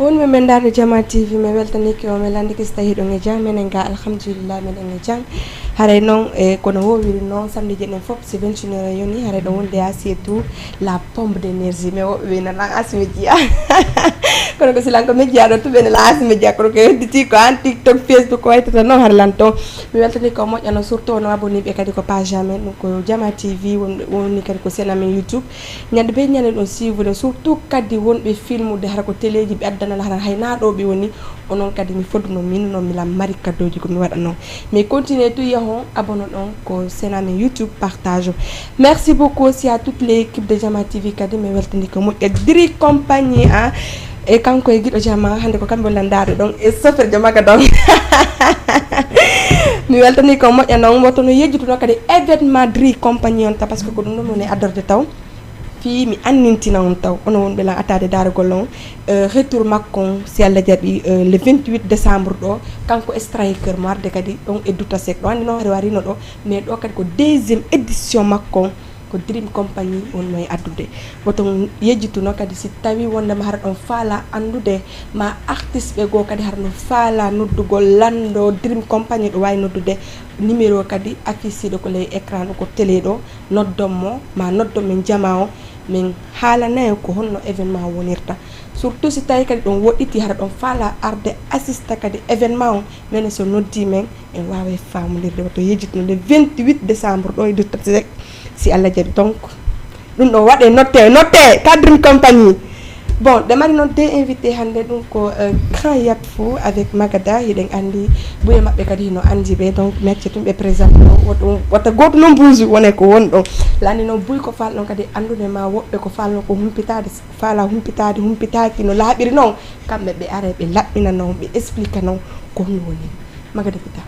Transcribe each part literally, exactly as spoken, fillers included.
Wonɓe men ndaarde Jama T V, mi weltaniike on, mi lanndike si tawii hiɗon e jam. Menen ga, alhamdulillah, menen e jam. Haray noon, e kono woowiri noon, samedi jeɗɗen fof, si vingt et une heures yoni, haray ɗo wonde Asi et tout, la bombe d'énergie. Mais woɓɓe ɓe ina lan Asi Media. Kono ko si lan ko Media ɗo, tuɓe ina lan Asi Media. Kono ko hedditi ko an TikTok, Facebook, ko waytata noon, hara lan toon. Mi weltaniike on moƴƴa noon, surtout onon abonné ɓe kadi ko page amen, ɗum ko Jama T V, won-, woni kadi ko chaîne amen YouTube. Ñande be ñande ɗon suivre, surtout kadi wonɓe filmude, hara ko teleeji ɓe addana, hara hay naa ɗo ɓe woni, onon kadi mi fodduno, min noon mi lan mari kaddoji ko mi waɗa noon. Mais continuez tout, yahon, abonne ɗon ko chaîne amen YouTube, partage. Merci beaucoup aussi à toute l'équipe de Jama T V kadi, mi weltani ko moƴƴa Dri Compagnie, a, e kanko e giɗo Jama, hannde ko kamɓe walla ndaade ɗon, e sofirjo makka ɗon. Mi weltani ko moƴƴa noon, woto no yejjutuno kadi événement Dri Compagnie on ta, parce que ko ɗum ɗon woni addorde taw. Fii mi anndintina on taw, onon wonɓe lan ataade daaragol on, eh, retour makko on, si Allah jaɓi, eh, le vingt-huit décembre ɗo, kanko e Striker mo arde kadi ɗon e Dutasek ɗo, anndi noon hari warino ɗo, mais ɗo kadi ko deuxième édition makko on, ko Dream Company wonno e addude. Woto on yejjituno kadi si tawi wondema hara ɗon faala anndude, ma artiste ɓe goo kadi hara no faala noddugol lanndo Dream Company ɗo waawi noddude numéro kadi affiche ɗo ko ley écran ɗo ko télé ɗo, noddon mo, ma noddon men Jama o, min haalana en ko honno événement wonirta. Surtout si tawi kadi ɗon woɗɗiti hara ɗon faala arde assista kadi événement o, minen so noddi men en waaway faamondirde. Woto yejjitno le vingt-huit décembre ɗo e Dutasek, si Allah jaɓi. Donc ɗum ɗo waɗe notte, notte, Cadre Compagnie. Bon, ɗe mari noon deux invités hannde, ɗum ko, euh, Grand Yat Fou avec Magada, hiɗen anndi buye maɓɓe kadi hino anndi ɓe, donc mi acca tun ɓe présente o, woto, wata gooto noon buusu wone ko won ɗon. Lanndi noon buy ko faalɗon kadi anndude ma woɓɓe ko faalno ko humpitaade, faala humpitaade, humpitaaki no laaɓiri noon, kamɓe ɓe are ɓe laɓɓina noon, ɓe explique noon ko honno woni. Magada Pita.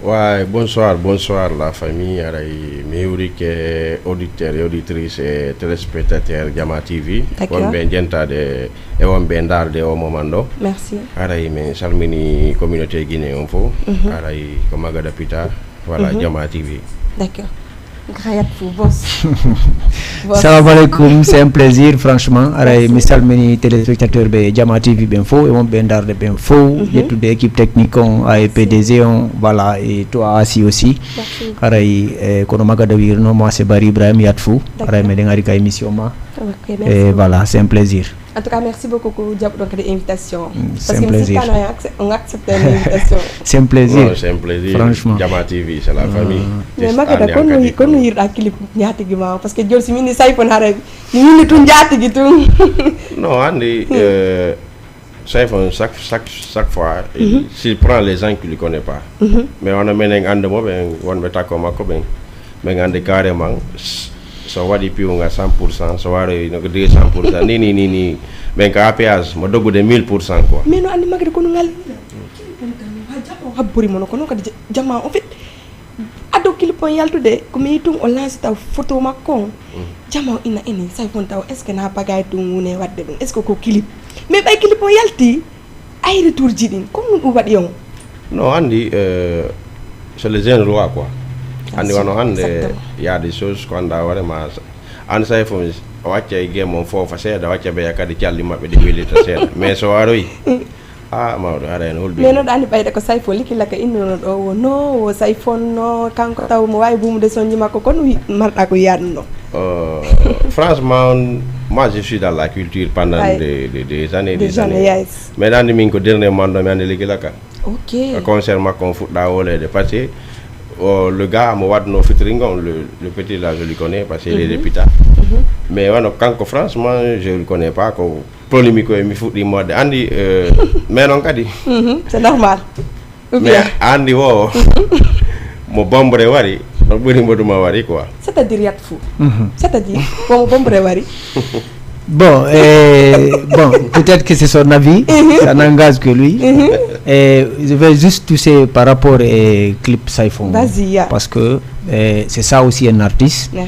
Ouais, bonsoir, bonsoir la famille. Aray, mi hewrike auditeur et auditrice et téléspectateur Jama T V. D'accord. Wonɓe jentaade e wonɓe ndaarde o moment ɗo. Merci. Aray, min salmini communauté Guinée on fof. Aray, ko Magada Pita. Voilà, Jama T V. D'accord. Grand Yat Fou, boss. Boss. Salam alaikum, c'est un plaisir, franchement. Aray, mi salmini téléspectateur ɓe Jama T V ɓen fof, e wonɓe ndaarde ɓen fof, ƴettude équipe technique on, A E P D G on, voilà, et toi Asi aussi. Merci. Aray, e kono Magada wirno, moi c'est Bari Ibrahim Yat Fou. D'accord. Aray, meɗen ari ka émission ma. Ok, Et merci. Voilà, c'est un plaisir. En tout cas, merci beaucoup ko jaɓɗon kadi invitation. Mm, c'est Parce un que mi plaisir. sikkano on acce- on accepte l'invitation. C'est un plaisir. Non, c'est un plaisir. Franchement. Jama T V, c'est la famille. Mais Just Magada, anndi kono hankadi yi- kono ko- yirɗa clip ñaatigi ma o, parce que joni si min ni Sayfon haray mi winni tun ñaatigi tun. Non, anndi, euh, Sayfon, chaque, chaque, chaque fois, il surprend les gens qui ne le connaissent pas. Mais on a mené un de mauvais, on met à comme comme ben, mais on a carrément, so waɗi piw nga cent pour cent, so waɗi no ko deux cent pour cent, ni ni ni ni, mais ka A P H mo dogude mille pour cent quoi. Mais no anndi Magada kono ngal. Habbori mono kono kadi ja- Jama, en fait, ado clip on yaltude ko mi yi tun o lanci taw photo makko on. Jama o ina enen Sayfon taw, est ce que na bagay tun wune waɗde ɗum, est ce que ko clip? Mais ɓay clip on yalti, ay retour ji ɗin, comme ɗum ɗum waɗi on. Non, anndi, euh, c'est le jeune roi quoi. Anndi wano hannde, Exactement. Il y a des choses ko annda hoore ma. Anndi Sayfon o wacca e game on foofa seeɗa, wacca ɓeya kadi calɗi maɓɓe ɗi wellita seeɗa. Mais so waroyi, ah, mawɗo, ara en holbi. Mais noɗo anndi ɓayde ko Sayfo likila ka innuno ɗo wo no, wo Sayfon no, kanko taw mo waawi buumude sonji makko, kono wi- marɗa ko yiya ɗum ɗo. Euh, franchement, moi je suis dans la culture pendant Ouais. des, des, des années, Des des années, années. Yes. Mais anndi min ko dernier mandat mi anndi likila ka. Ok. Le concert makko on fuɗɗa wolede parce que, oh, le gars mo waɗno featuring on, le, le petit là je le connais parce que il est de Pita. Mais wano kanko franchement je le connais pas, ko polémique o mi fuɗɗi modde anndi, euh, mais noon kadi. Mhm, c'est normal. Ou Mais bien, anndi wo mo bombre wari, no ɓuri mo duma wari quoi. C'est-à-dire Yat Fou. C'est-à-dire, bon, bon, vrai, wari. Bon, euh, bon, peut-être que c'est son avis, ça n'engage que lui. Et je vais juste toucher par rapport au clip Sayfon. Vas-y, ya. Parce que euh, c'est ça aussi un artiste. Mhm.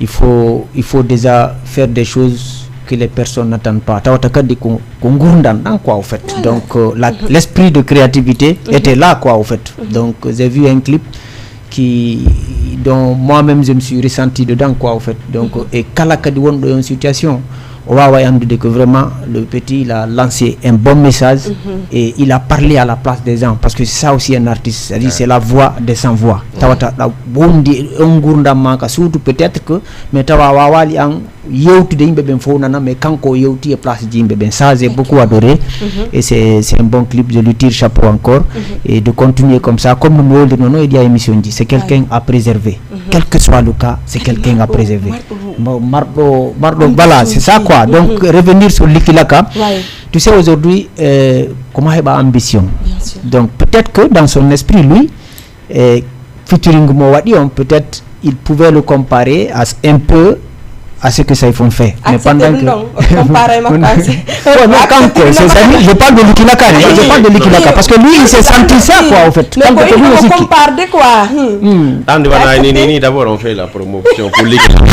Il faut, il faut déjà faire des choses que les personnes n'attendent pas. Tawata kadi ko, ko ngurdan ɗan quoi, au fait. Donc, euh, la- l'esprit de créativité était là, quoi, au fait. Donc, j'ai vu un clip qui, dont moi-même, je me suis ressenti dedans, quoi, au fait. Donc, et kala kadi wonɗo en situation, o waaway anndude que vraiment le petit, il a lancé un bon message et il a parlé à la place des gens, parce que c'est ça aussi un artiste, c'est-à-dire c'est la voix des sans voix. Tawata ɗa wondi e on nguurndam ma ka suudu peut-être que, mais tawa a waawaali aan yewtude, yimɓe ɓen fof nana, mais kanko o yewti e place ji yimɓe ɓen. Ça, j'ai beaucoup adoré. Et c'est, c'est un bon clip, je lui tire chapeau encore. Et de continuer comme ça, comme no mi woldirno noon e ɗi a émission ji, c'est quelqu'un à préserver. Quel que soit le cas, c'est quelqu'un à préserver. Mo- marɗo, marɗo, voilà, c'est ça quoi. Donc revenir sur Likilaka. Tu sais, aujourd'hui, euh, comment heɓa ambition. Donc peut-être que dans son esprit, lui, e featuring mo waɗi on, peut-être il pouvait le comparer à, un peu à ce que Saifon fait. Mais pendant que Comparé makko. Ouais, non, kanko, c'est ça, je parle de Likilaka, hein, je parle de Likilaka, parce que lui, il s'est senti ça, quoi, au fait. Mais Kanko ko ko ɗum o ino sikki. Comparde quoi. Tandi wana ni ni ni, d'abord on fait la promotion pour Likilaka.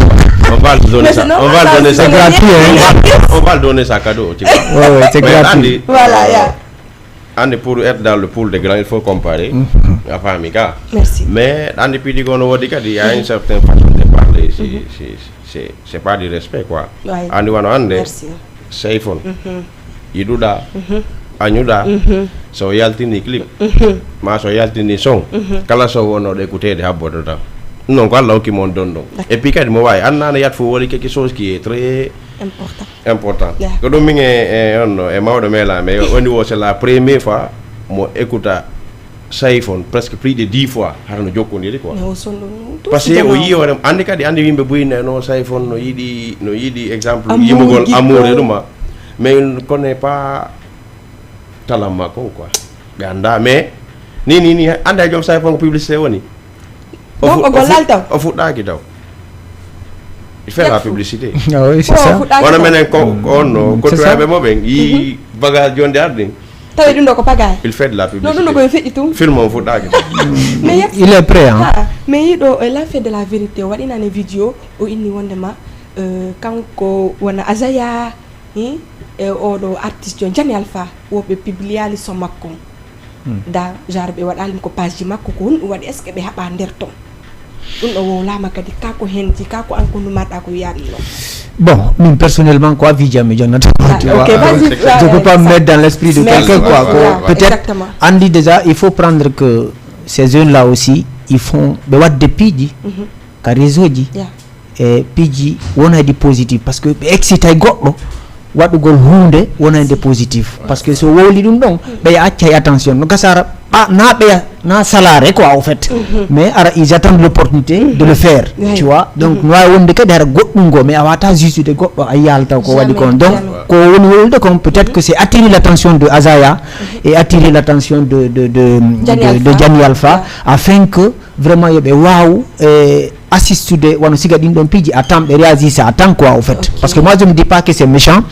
On va le donner ça. On va le donner ça. C'est gratuit, hein. On va le donner ça cadeau, tu vois. Ouais, ouais, c'est Mais gratuit. Andy, Voilà, yeah. Andy, pour être dans le pool des grands, il faut comparer. A faami ka. Merci. Mais Andy, piɗi ko no woodi kadi, il y a une certaine façon de parler. C'est, c'est, c'est, c'est pas du respect, quoi. Ouais. Andy wano hannde, Merci. Saifon. Yiɗuɗa, añuɗa, so yaltini clip, ma so yaltini son, kala so wonnoɗo écouteede habboto tan. Ɗum noon ko Allah hokki mo on donɗo. Et puis kadi mo waawi annana yat fof woni quelque chose qui est très Important. Important. Yeah. Ko ɗum min e e on no e mawɗo meelaami e woni wo c'est la première fois mo écouta Saifon presque plus de dix fois hara no jokkondiri quoi. Mais o son ɗum. Parce que o yii hoore andi kadi andi yimɓe buyne no Saifon no yiɗi no yiɗi exemple Amour yimugol gikko. Amour e ɗuma. Mais il ne connaît pas talent makko quoi. Ɓe annda mais ni ni ni anda joom Saifon ko publicité woni. Donc o gollal taw. O fuɗɗaki taw. Il fait la publicité. Ah oui, c'est ça. Wona menen ko ko on no C'est ça. Kottoyaɓe mo ɓen yi bagage jonde arde. Tawi ɗum ɗo ko pagaye. Il fait de la Non, publicité. ɗum ɗo koye feƴƴi tum. Film on fuɗɗaki taw. Mais yet Il est prêt, hein. Mais yiɗo e la fête de la vérité o waɗinani vidéo o inni wondema euh, kanko wona Azaya, hein, e oɗo artiste o Jani Alpha woɓe publiyali son makko. Da genre ɓe waɗali ko page ji makko ko honɗum waɗi est ce que ɓe haɓa nder ton? Ɗum ɗo wowlama kadi ka ko hen ji ka ko an ko numarɗa ko wiyaɗum ɗo. Bon, min personnellement ko avis jam mi jonnata. Ah, Tu vois, ok, vas-y, euh, vas-y. Je peux pas me mettre dans l'esprit de Mais quelqu'un quoi. Voilà, Ko peut-être exactement. Andy déjà il faut prendre que ces jeunes là aussi ils font ɓe waɗde piiji ka réseau ji. Yeah. E piiji wonayde positif parce que ɓe excitay goɗɗo waɗugol hunde wonayde positif parce que so wowli ɗum ɗon ɓe accay attention no gasara ɓa na ɓeya na salare quoi au fait mais ara ils attendent l'opportunité de le faire. Ouais. Tu vois donc no wawi wonde kadi hara goɗɗum go mais a wata justude goɗɗo a yalta ko waɗi kon donc Jamais. Ko woni wowlude kon peut-être que c'est attirer l'attention de Azaya et attirer l'attention de de de Jani de, de Alpha. Jani Alpha afin que vraiment yoɓe waw e assistude wano siga ɗin ɗon piiji à temps ɓe réagisse à temps quoi au fait parce que moi je me dis pas que c'est méchant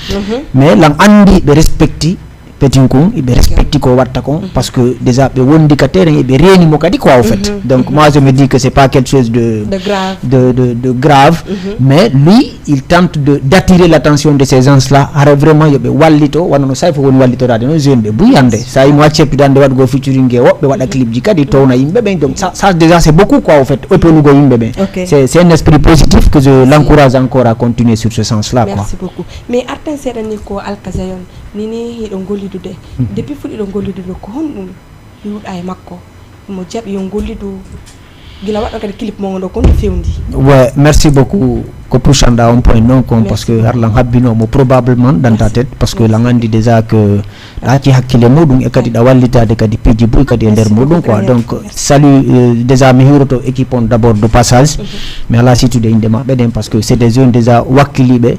mais lan andi ɓe respecti petin kun ɓe respecti ko watta kon parce que déjà ɓe wondi ka terrain eɓe reni mo kadi quoi au fait donc moi je me dis que c'est pas quelque chose de De grave. de, de, de grave mais lui il tente de d'attirer l'attention de ces gens là hara vraiment yoɓe wallito wano no Saifo woni wallitorade noon jeune ɓe buy hande sa yimo acceptude hande waɗugol featuring e woɓɓe waɗa clip ji kadi towna yimɓe ɓen donc ça, ça déjà c'est beaucoup quoi au fait oppenugo yimɓe ɓen Ok. c'est c'est un esprit positif que je l'encourage encore à continuer sur ce sens là quoi. Merci beaucoup. Mais arten seeɗa ni ko Alkazayon ni ni hiɗo gollidude depuis fuɗɗiɗo gollidude ko honɗum hiwɗa e makko mo jaɓi yo gollidu gila waɗɗo kadi clip mo ɗo kon fewndi. Ouais, merci beaucoup ko touchanda on point non kon parce que harlan habbinomo probablement dans ta tête parce que lan andi déjà que ɗa acci hakkille muɗum e kadi ɗa wallitade kadi piiji buy kadi e nder muɗum quoi donc salut euh, déjà mi hiwroto équipe on d'abord de passage mi ala situde inde maɓɓe ɗen parce que c'est des jeunes déjà wakkiliɓe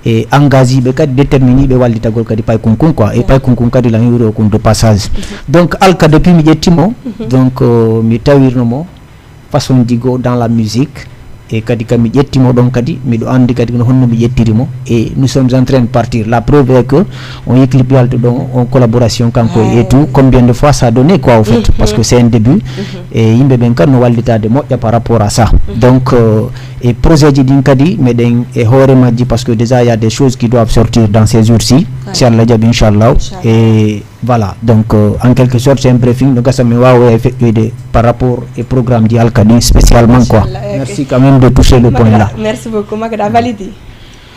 e engagé ɓe kadi déterminé ɓe wallitagol kadi pay kunkun quoi e pay kunkun kadi lan hiwro kun de passage donc Alka depuis mi ƴettimo donc euh, mi tawirno mo façon ji goo dans la musique e kadi kam mi ƴettimo ɗon kadi miɗo andi kadi no honno mi ƴettiri mo et nous sommes en train de partir la preuve est que on yi clip yaltu ɗon on collaboration kanko e tout combien de fois ça donné quoi au fait parce que c'est un début e yimɓe ɓen kadi no wallitade moƴƴa par rapport à ça donc euh, e projet ji ɗin kadi meɗen e hoore majji parce que déjà il y a des choses qui doivent sortir dans ces jours ci si Allah jaɓi inchallah e voilà donc euh, en quelque sorte c'est un briefing no gasa mi wawa e feƴƴoyde par rapport e programme ji Alka ɗi spécialement quoi merci quand même de toucher le point là. Merci beaucoup Magada validi.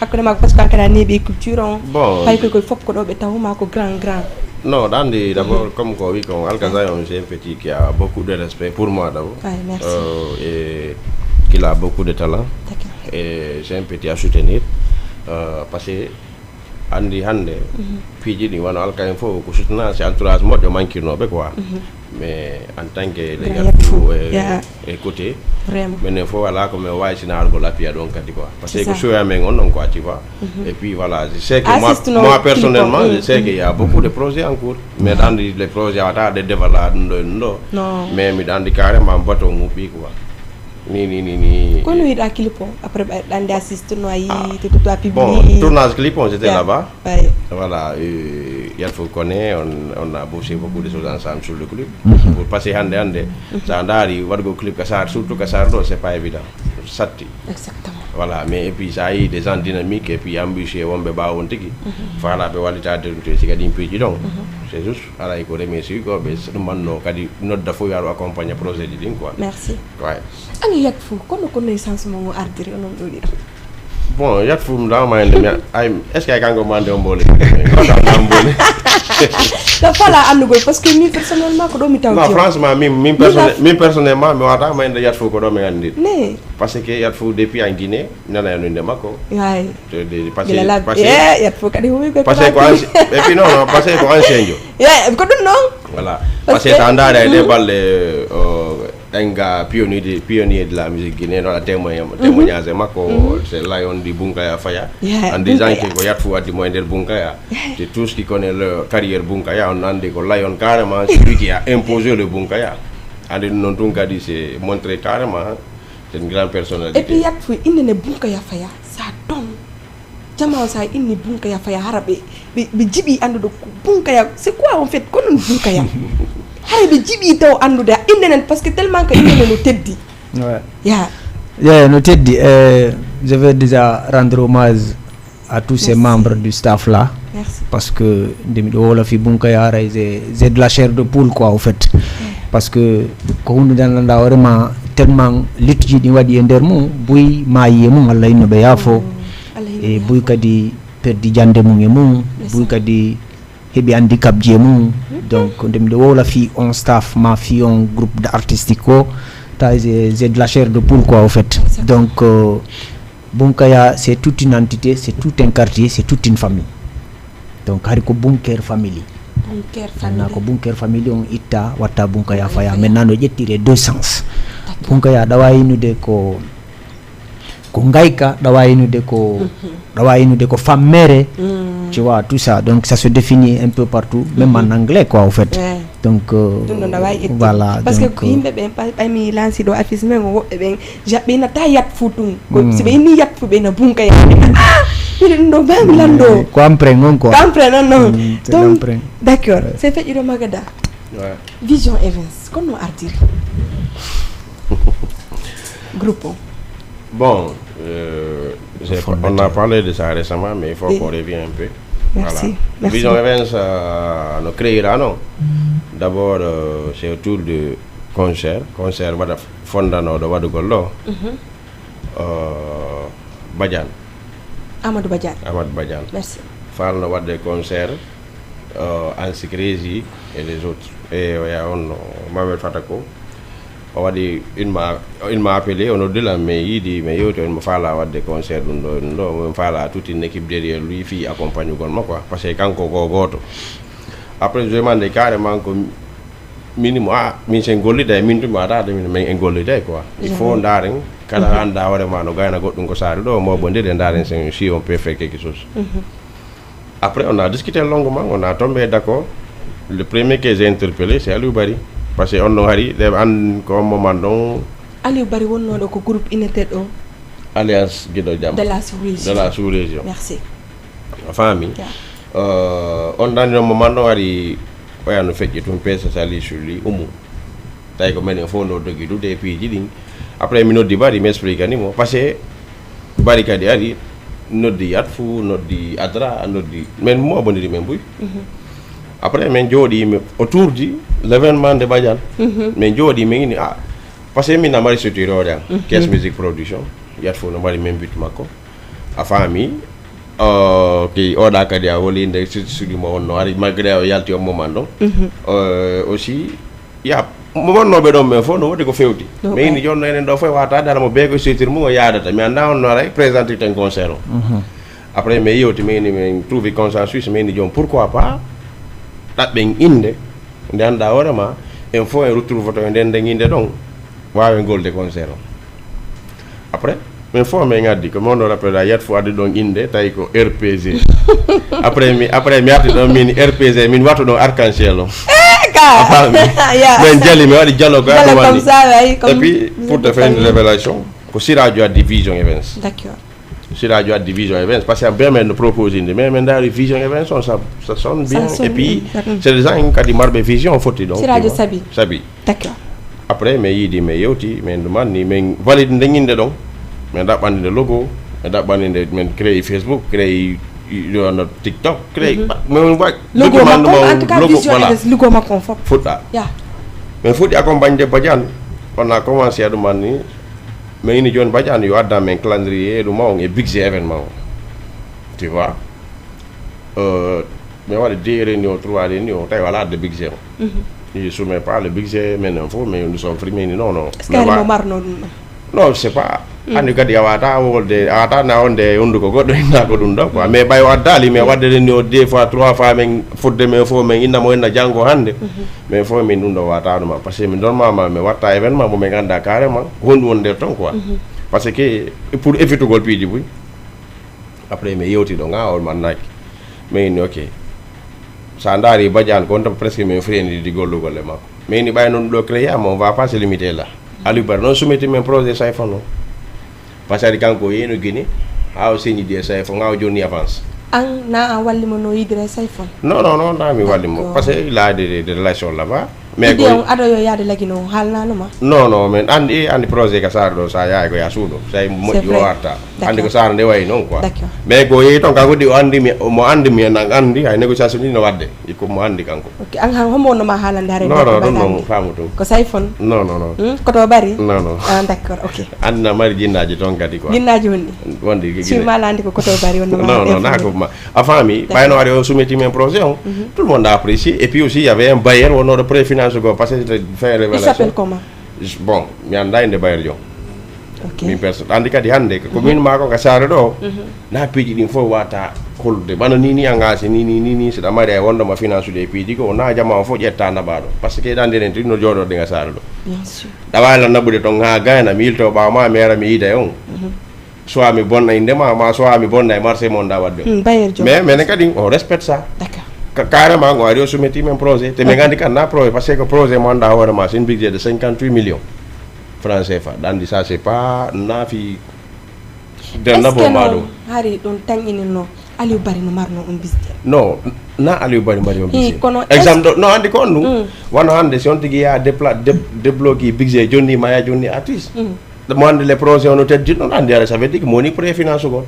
Hakkunde maako, parce que an kadi a neeɓi culture on. Bon, Pay koy koy fof ko ɗo ɓe taw ma ko grand grand. Non, ɗandi d'abord, comme ko wi kon, Alkazay on, c'est un petit qui a beaucoup de respect pour moi d'abord. Ay, merci. Euh, et qu'il a beaucoup de talent. D'accord. Et c'est un petit à soutenir. Euh, parce que andi hannde piiji ɗi wano Alkazay fof ko soutenance, c'est entourage moƴƴo mankirnoɓe quoi. Mais en tant que le Grand Yatfu Yatfu. e Yeah. e côté Vraiment. Menen fof ala ko min waawi sina argol appui ɗon kadi quoi, parce que C'est ko ça. Soya men on ɗon quoi, tu vois. Et puis voilà, je sais que moi, Assiste non, moi clip personnellement, on. Je sais qu'il y a beaucoup de projets en cours. Mais dans les projets, à des développements, non, non. Non. Mais mi ɗandi carrément baton ŋuɓɓi quoi. Ni, ni, ni, ni. Kono yiɗa clip o, après ɓe ɗande assiste no a yi Ah. to to a publié. Bon, tournage clip on, j'étais Yeah. Là-bas. Ay. Voilà, euh, Yatfu connaît, on, on a bossé beaucoup de choses ensemble sur le clip. Pour passer hande hande, ça on a dit, waɗugol clip ka Saare, surtout ka Saare ɗo, c'est pas évident. Satti. Exactement. Voilà, mais et puis ça a eu des gens dynamiques et puis ambitieux, wonɓe ɓaawo on tigi. Faalaɓe wallita de ɗum to siga ɗin piiji ɗon. C'est juste, alay ko remercie ko ɓe ɗum manno kadi nodda fof yo aru accompagner projet ji ɗin quoi. Merci. Ouais. Ani Yatfu, kono kono e changement o ardiri onon ɗo ɗiɗo. Bon, Yatfu mi dama ende mi ay, est-ce que ay kanko mande on mbole? Wata on mbole. Ka fala andugol, parce que min personnellement ko ɗo mi taw. Non, franchement, min min personnel- Yatfu. Min personnellement mi wata ma ende Yatfu ko ɗo mi andi. Ne. Parce que Yatfu depuis en Guinée, mi nana e nonde makko. Ay. Te- de- Parce Bila que la parce que eh Yatfu kadi humi ko. parce que ko ancien, et puis non, non, parce que ko ancien jo. Yeah, ko ɗum non. Voilà. Parce Parce que que- sa ndaari e ɗe balɗe o enga pionnier de, pionnier de la musique guinéenne, on a témoigné témoignage e makko, c'est là on dit Bunkaya Faya. Yeah, En disant Bunkaya. Que ko Yatfu addi mo e nder Bunkaya. C'est tout ce qui connaît le carrière Bunkaya, on andi ko Lion carrément celui qui a imposé le Bunkaya. Andi ɗum noon tun kadi c'est montré carrément c'est une grande personnalité. Et puis Yatfu inde ne Bunkaya Faya, ça donne. Jama o sa inni Bunkaya Faya hara ɓe ɓe ɓe jiɓi anndude ko Bunkaya, c'est quoi en fait, ko non Bunkaya? Hara ɓe jiɓi taw anndude inde nen, parce que tellement que inde nen no teddi. Ouais. Ya. Yeah, no teddi. Euh, je vais déjà rendre hommage à tous ces Merci. Membres du staff là. Merci. Parce que nde miɗo wowla fi Bunkaya haray, j'ai j'ai de la chair de poule quoi au fait. Parce que ko hunde nde anndanɗaa hoore ma, tellement littuji ɗi waɗi e nder mum, buy maayi e mum, Allah inno ɓe yaafo. Allah E inno buy yaafo. Kadi perdi jannde mum e mum, Ndeysaan. Buy kadi heɓi handicap ji e mum. Donc nde miɗo wowla fi on staff ma fi on groupe de artistique o, ta j'ai j'ai de la chair de poule quoi au fait. Donc euh, Bunkaya c'est toute une entité, c'est tout un quartier, c'est toute une famille. Donc hari ko Bunker family. Bunker Maintenant ko family. Bunker family on itta watta Bunkaya Bunkaya Faya. Faya. Maintenant no ƴettire deux sens. Bunkaya ɗawa yinude ko ko ngayka, ɗawa yinude ko ɗawa yinude ko fammere. Tu vois, tout ça, donc ça se définit un peu partout, même en anglais quoi au fait. Ouais. Donc euh, Ɗum ɗo nawa ƴetti. Voilà. Parce que Donc ko euh, Yimɓe ɓen ɓay ɓay mi lanci ɗo affiche men o, woɓɓe ɓen jaɓɓe ina ta Yatfu tun ko si ɓe inni Yatfu ɓe ina Bunkaya. Ah, miɗen ɗo bami lando. Ko emprunt on quoi. Ko emprunt non non. Mm, c'est Donc l'emprunt. D'accord, c'est fait ɗo Magada. Ouais. Vision Events, kono ardiri groupe o? Bon, euh, j'ai- on a parlé de ça récemment, mais il faut qu'on revienne un peu. Merci. Merci Vision beaucoup. Events euh, no créirano. D'abord euh, c'est autour de concert concert waɗa fondanoɗo waɗugol ɗo. Euh, Badiane. Amadou Badiane. Amadou Badiane. Merci. Falno waɗde concert euh, Ansi Crazy et les autres. E oya on no Mamed Fatako. O waɗi, il m'a il m'a appelé, o noddi lan, mi yiidi mi yewti, on mo faala waɗde concert ɗum ɗo ɗum ɗo, mo faala toute une équipe derrière lui fi accompagnugol mo quoi, parce que kanko ko gooto. Après je demande carrément ko mini mo a min sen gollida e min tumi ata de min en gollida quoi. Il faut ndaren kala anda hoore ma no gayna goɗɗum ko saari ɗo mo bondire ndaren sen si on peut faire quelque chose. Après on a discuté longuement, on a tombé d'accord. Le premier que j'ai interpellé c'est Aliou Bari, parce que on ɗon hari ɗe an ko on moment ɗon. Aliou Bari wonnoɗo ko groupe ineteɗo Alliance Guido Jam de la sous-région. De la sous-région. Merci. A faami. Yeah. Euh, on ɗan ɗon moment ɗon hari oya no feƴƴi tun peese sali sulli umu. Tawi ko menen fof no dogi dude e piiji ɗin. Après mi noddi Bari mi expliquani mo, parce que Bari kadi ari noddi Yatfu, noddi Adra, noddi men mo boniri men buy. Après min jooɗi mi- o tourdi l'événement de Badiane. Min jooɗi min ini a, parce que min na mari structure hoore am, Caisse Musique Production. Yatfu no mari men but makko. A faami? Ok, oɗa kadi a holi nde suɗi mo onno ari, malgré o yalti on moment ɗon. Aussi, ya, mo wonnooɓe ɗon ɓen fof no woodi ko fewti. Mais ini jooni no enen ɗo fof wata dara mo bee ko structure mum o yaadata. Mi annda on no aray présenté ten concert o. Après mi yewti, mi ini min trouvi consensus, mi ini jooni pourquoi pas ɗaɓɓen innde nde annda hoore ma, en fof en retrouve to e nden nden innde ɗon, waawen golde concert o. Après min fof min ngaddi ko mon rappel a yiyat fof addi ɗon innde tawi ko R P G. Après mi après mi arti ɗon min R P G, min wattu ɗon arc-en-ciel o. A faami? Min jali, mi waɗi jalo ko ɗum woni. Et puis pour te faire une révélation, ko Sirajo addi Vision Events. D'accord. Sirajo addi Vision Events parce que bien min no propose inde, mais min ndaari Vision Events on, ça ça sonne bien. Et puis c'est des gens kadi marɓe vision fotti ɗon. Sirajo sabi. Sabi. D'accord. Après min yiidi, min yewti, min ɗumanni, min valide nde innde ɗon. Min ɗaɓɓani nde logo, min ɗaɓɓani nde, min créé Facebook, créé ɗono TikTok, créé min wa logo makko, en tout cas logo, Vision Events logo makko on fof fuɗɗa. Ya. Min fuɗɗi accompagné Badiane, on a commencé a ɗumanni. Mais ini jooni Badiane yo addan min calendrier ɗum on e budget événement o. Tu vois? Euh, mi waɗa deux réunion, trois réunion, tawi wala adde budget o. Il soumet pas le budget, minen fof, mais nous sommes frimés, non, non. Est-ce que ari mo marno ɗum ɗon? Non, c'est pas. Andi kadi a wata wolde, a wata na onde hunduko goɗɗo inna ko ɗum ɗo quoi. Mais ɓay o addali, mais wadde réunion deux fois, trois fois, min fudde min fof, min inna mo inna janngo hannde. Min fof min ɗum ɗo wata ɗum, parce que min ɗon mama, min watta événement mo min ganda carrément honɗum woni nder ton quoi. Parce que pour évitugol piiji buy. Après mi yewti ɗo ga on mannaki. Mi inni ok, sa ndaari Badiane ko on tan presque min frenidi gollugol e makko. Mi inni ɓay noon ɗo créé ama, on va pas se limiter là. Aliou Barry noon soumetti min projet Sayfon o. Parce que adi kanko o yeeno Guinée ha o signidi e Sayfon, ha o jonni avance. An na an walli mo no yidira e Sayfon? Non, non, non, na mi walli mo. D'accord. Parce que il a des des relations là-bas. Mais idée ko on ado yo yaade lagi no haalnano ma? Non, non, min andi, andi projet ka Saare ɗo, sa yahay ko ya suuɗo, sa moƴƴi o arta. Andi ko Saare nde wayi noon quoi. D'accord. Mais ko yehi toon kanko di o andi mi, mo andi mi en andi hay négociation ɗi no wadde. Iko mo andi kanko. Ok, an han homo wonno ma haalande hare? Non, non, ɗum non faamu ɗum. Ko Sayfon? Non, non, non. Hmm? Koto bari? Non, non. Ah, d'accord, ok. Andi na mari jinnaaji toon kadi quoi. Jinnaaji woni? Wonde Guinée. Si ma landi ko koto bari wonno ma? Non, non, na ko ma. A faami, ɓayno ari o soumetti min projet on, tout le monde a apprécié. Et puis aussi, il y avait un bailleur, on aurait préfinancé quoi, parce que c'était fait révélation. Il s'appelle comment? Bon, mi annda inde bailleur jom. Ok. Min personne. Andi kadi hannde, ko min ma ko ka Saare ɗo, na piiji ɗin fof wata hollude. Bana ni ni a ngasi ni ni ni ni, si ɗa mari ay wonɗo ma finance ude e piiji ko, na jama o fof ƴetta naɓa ɗo. Parce que ɗan ndenen tigi no jooɗorde nga Saare ɗo. Bien sûr. Ɗa wawi lan naɓude ton ha gayna, mi yilto ɓawa ma, mi ara mi yiida e on. Soit mi bonna inde ma, ma soit mi bonna e marché mo nda wadde. Hmm, bailleur jom. Mais menen kadi on respecte ça. D'accord. Carrément on ari o soumetti min projet. Te min gandi kan na projet, parce que projet mo anda hoore ma, c'est un budget de cinquante-huit millions francs C F A. Ɗa andi ça c'est pas nafi. Est-ce que non hari ɗum tan inin no Aliou Barry no marno on budget? Non, na Aliou Barry mari on budget. Kono exemple ɗo no andi ko on ɗum. Wano hande si on tigi ya dépla débloqué budget jonni ma ya jonni artiste. Mo andi les projets on o teddi ɗon andi ara ça veut dire que mo woni préfinance gol.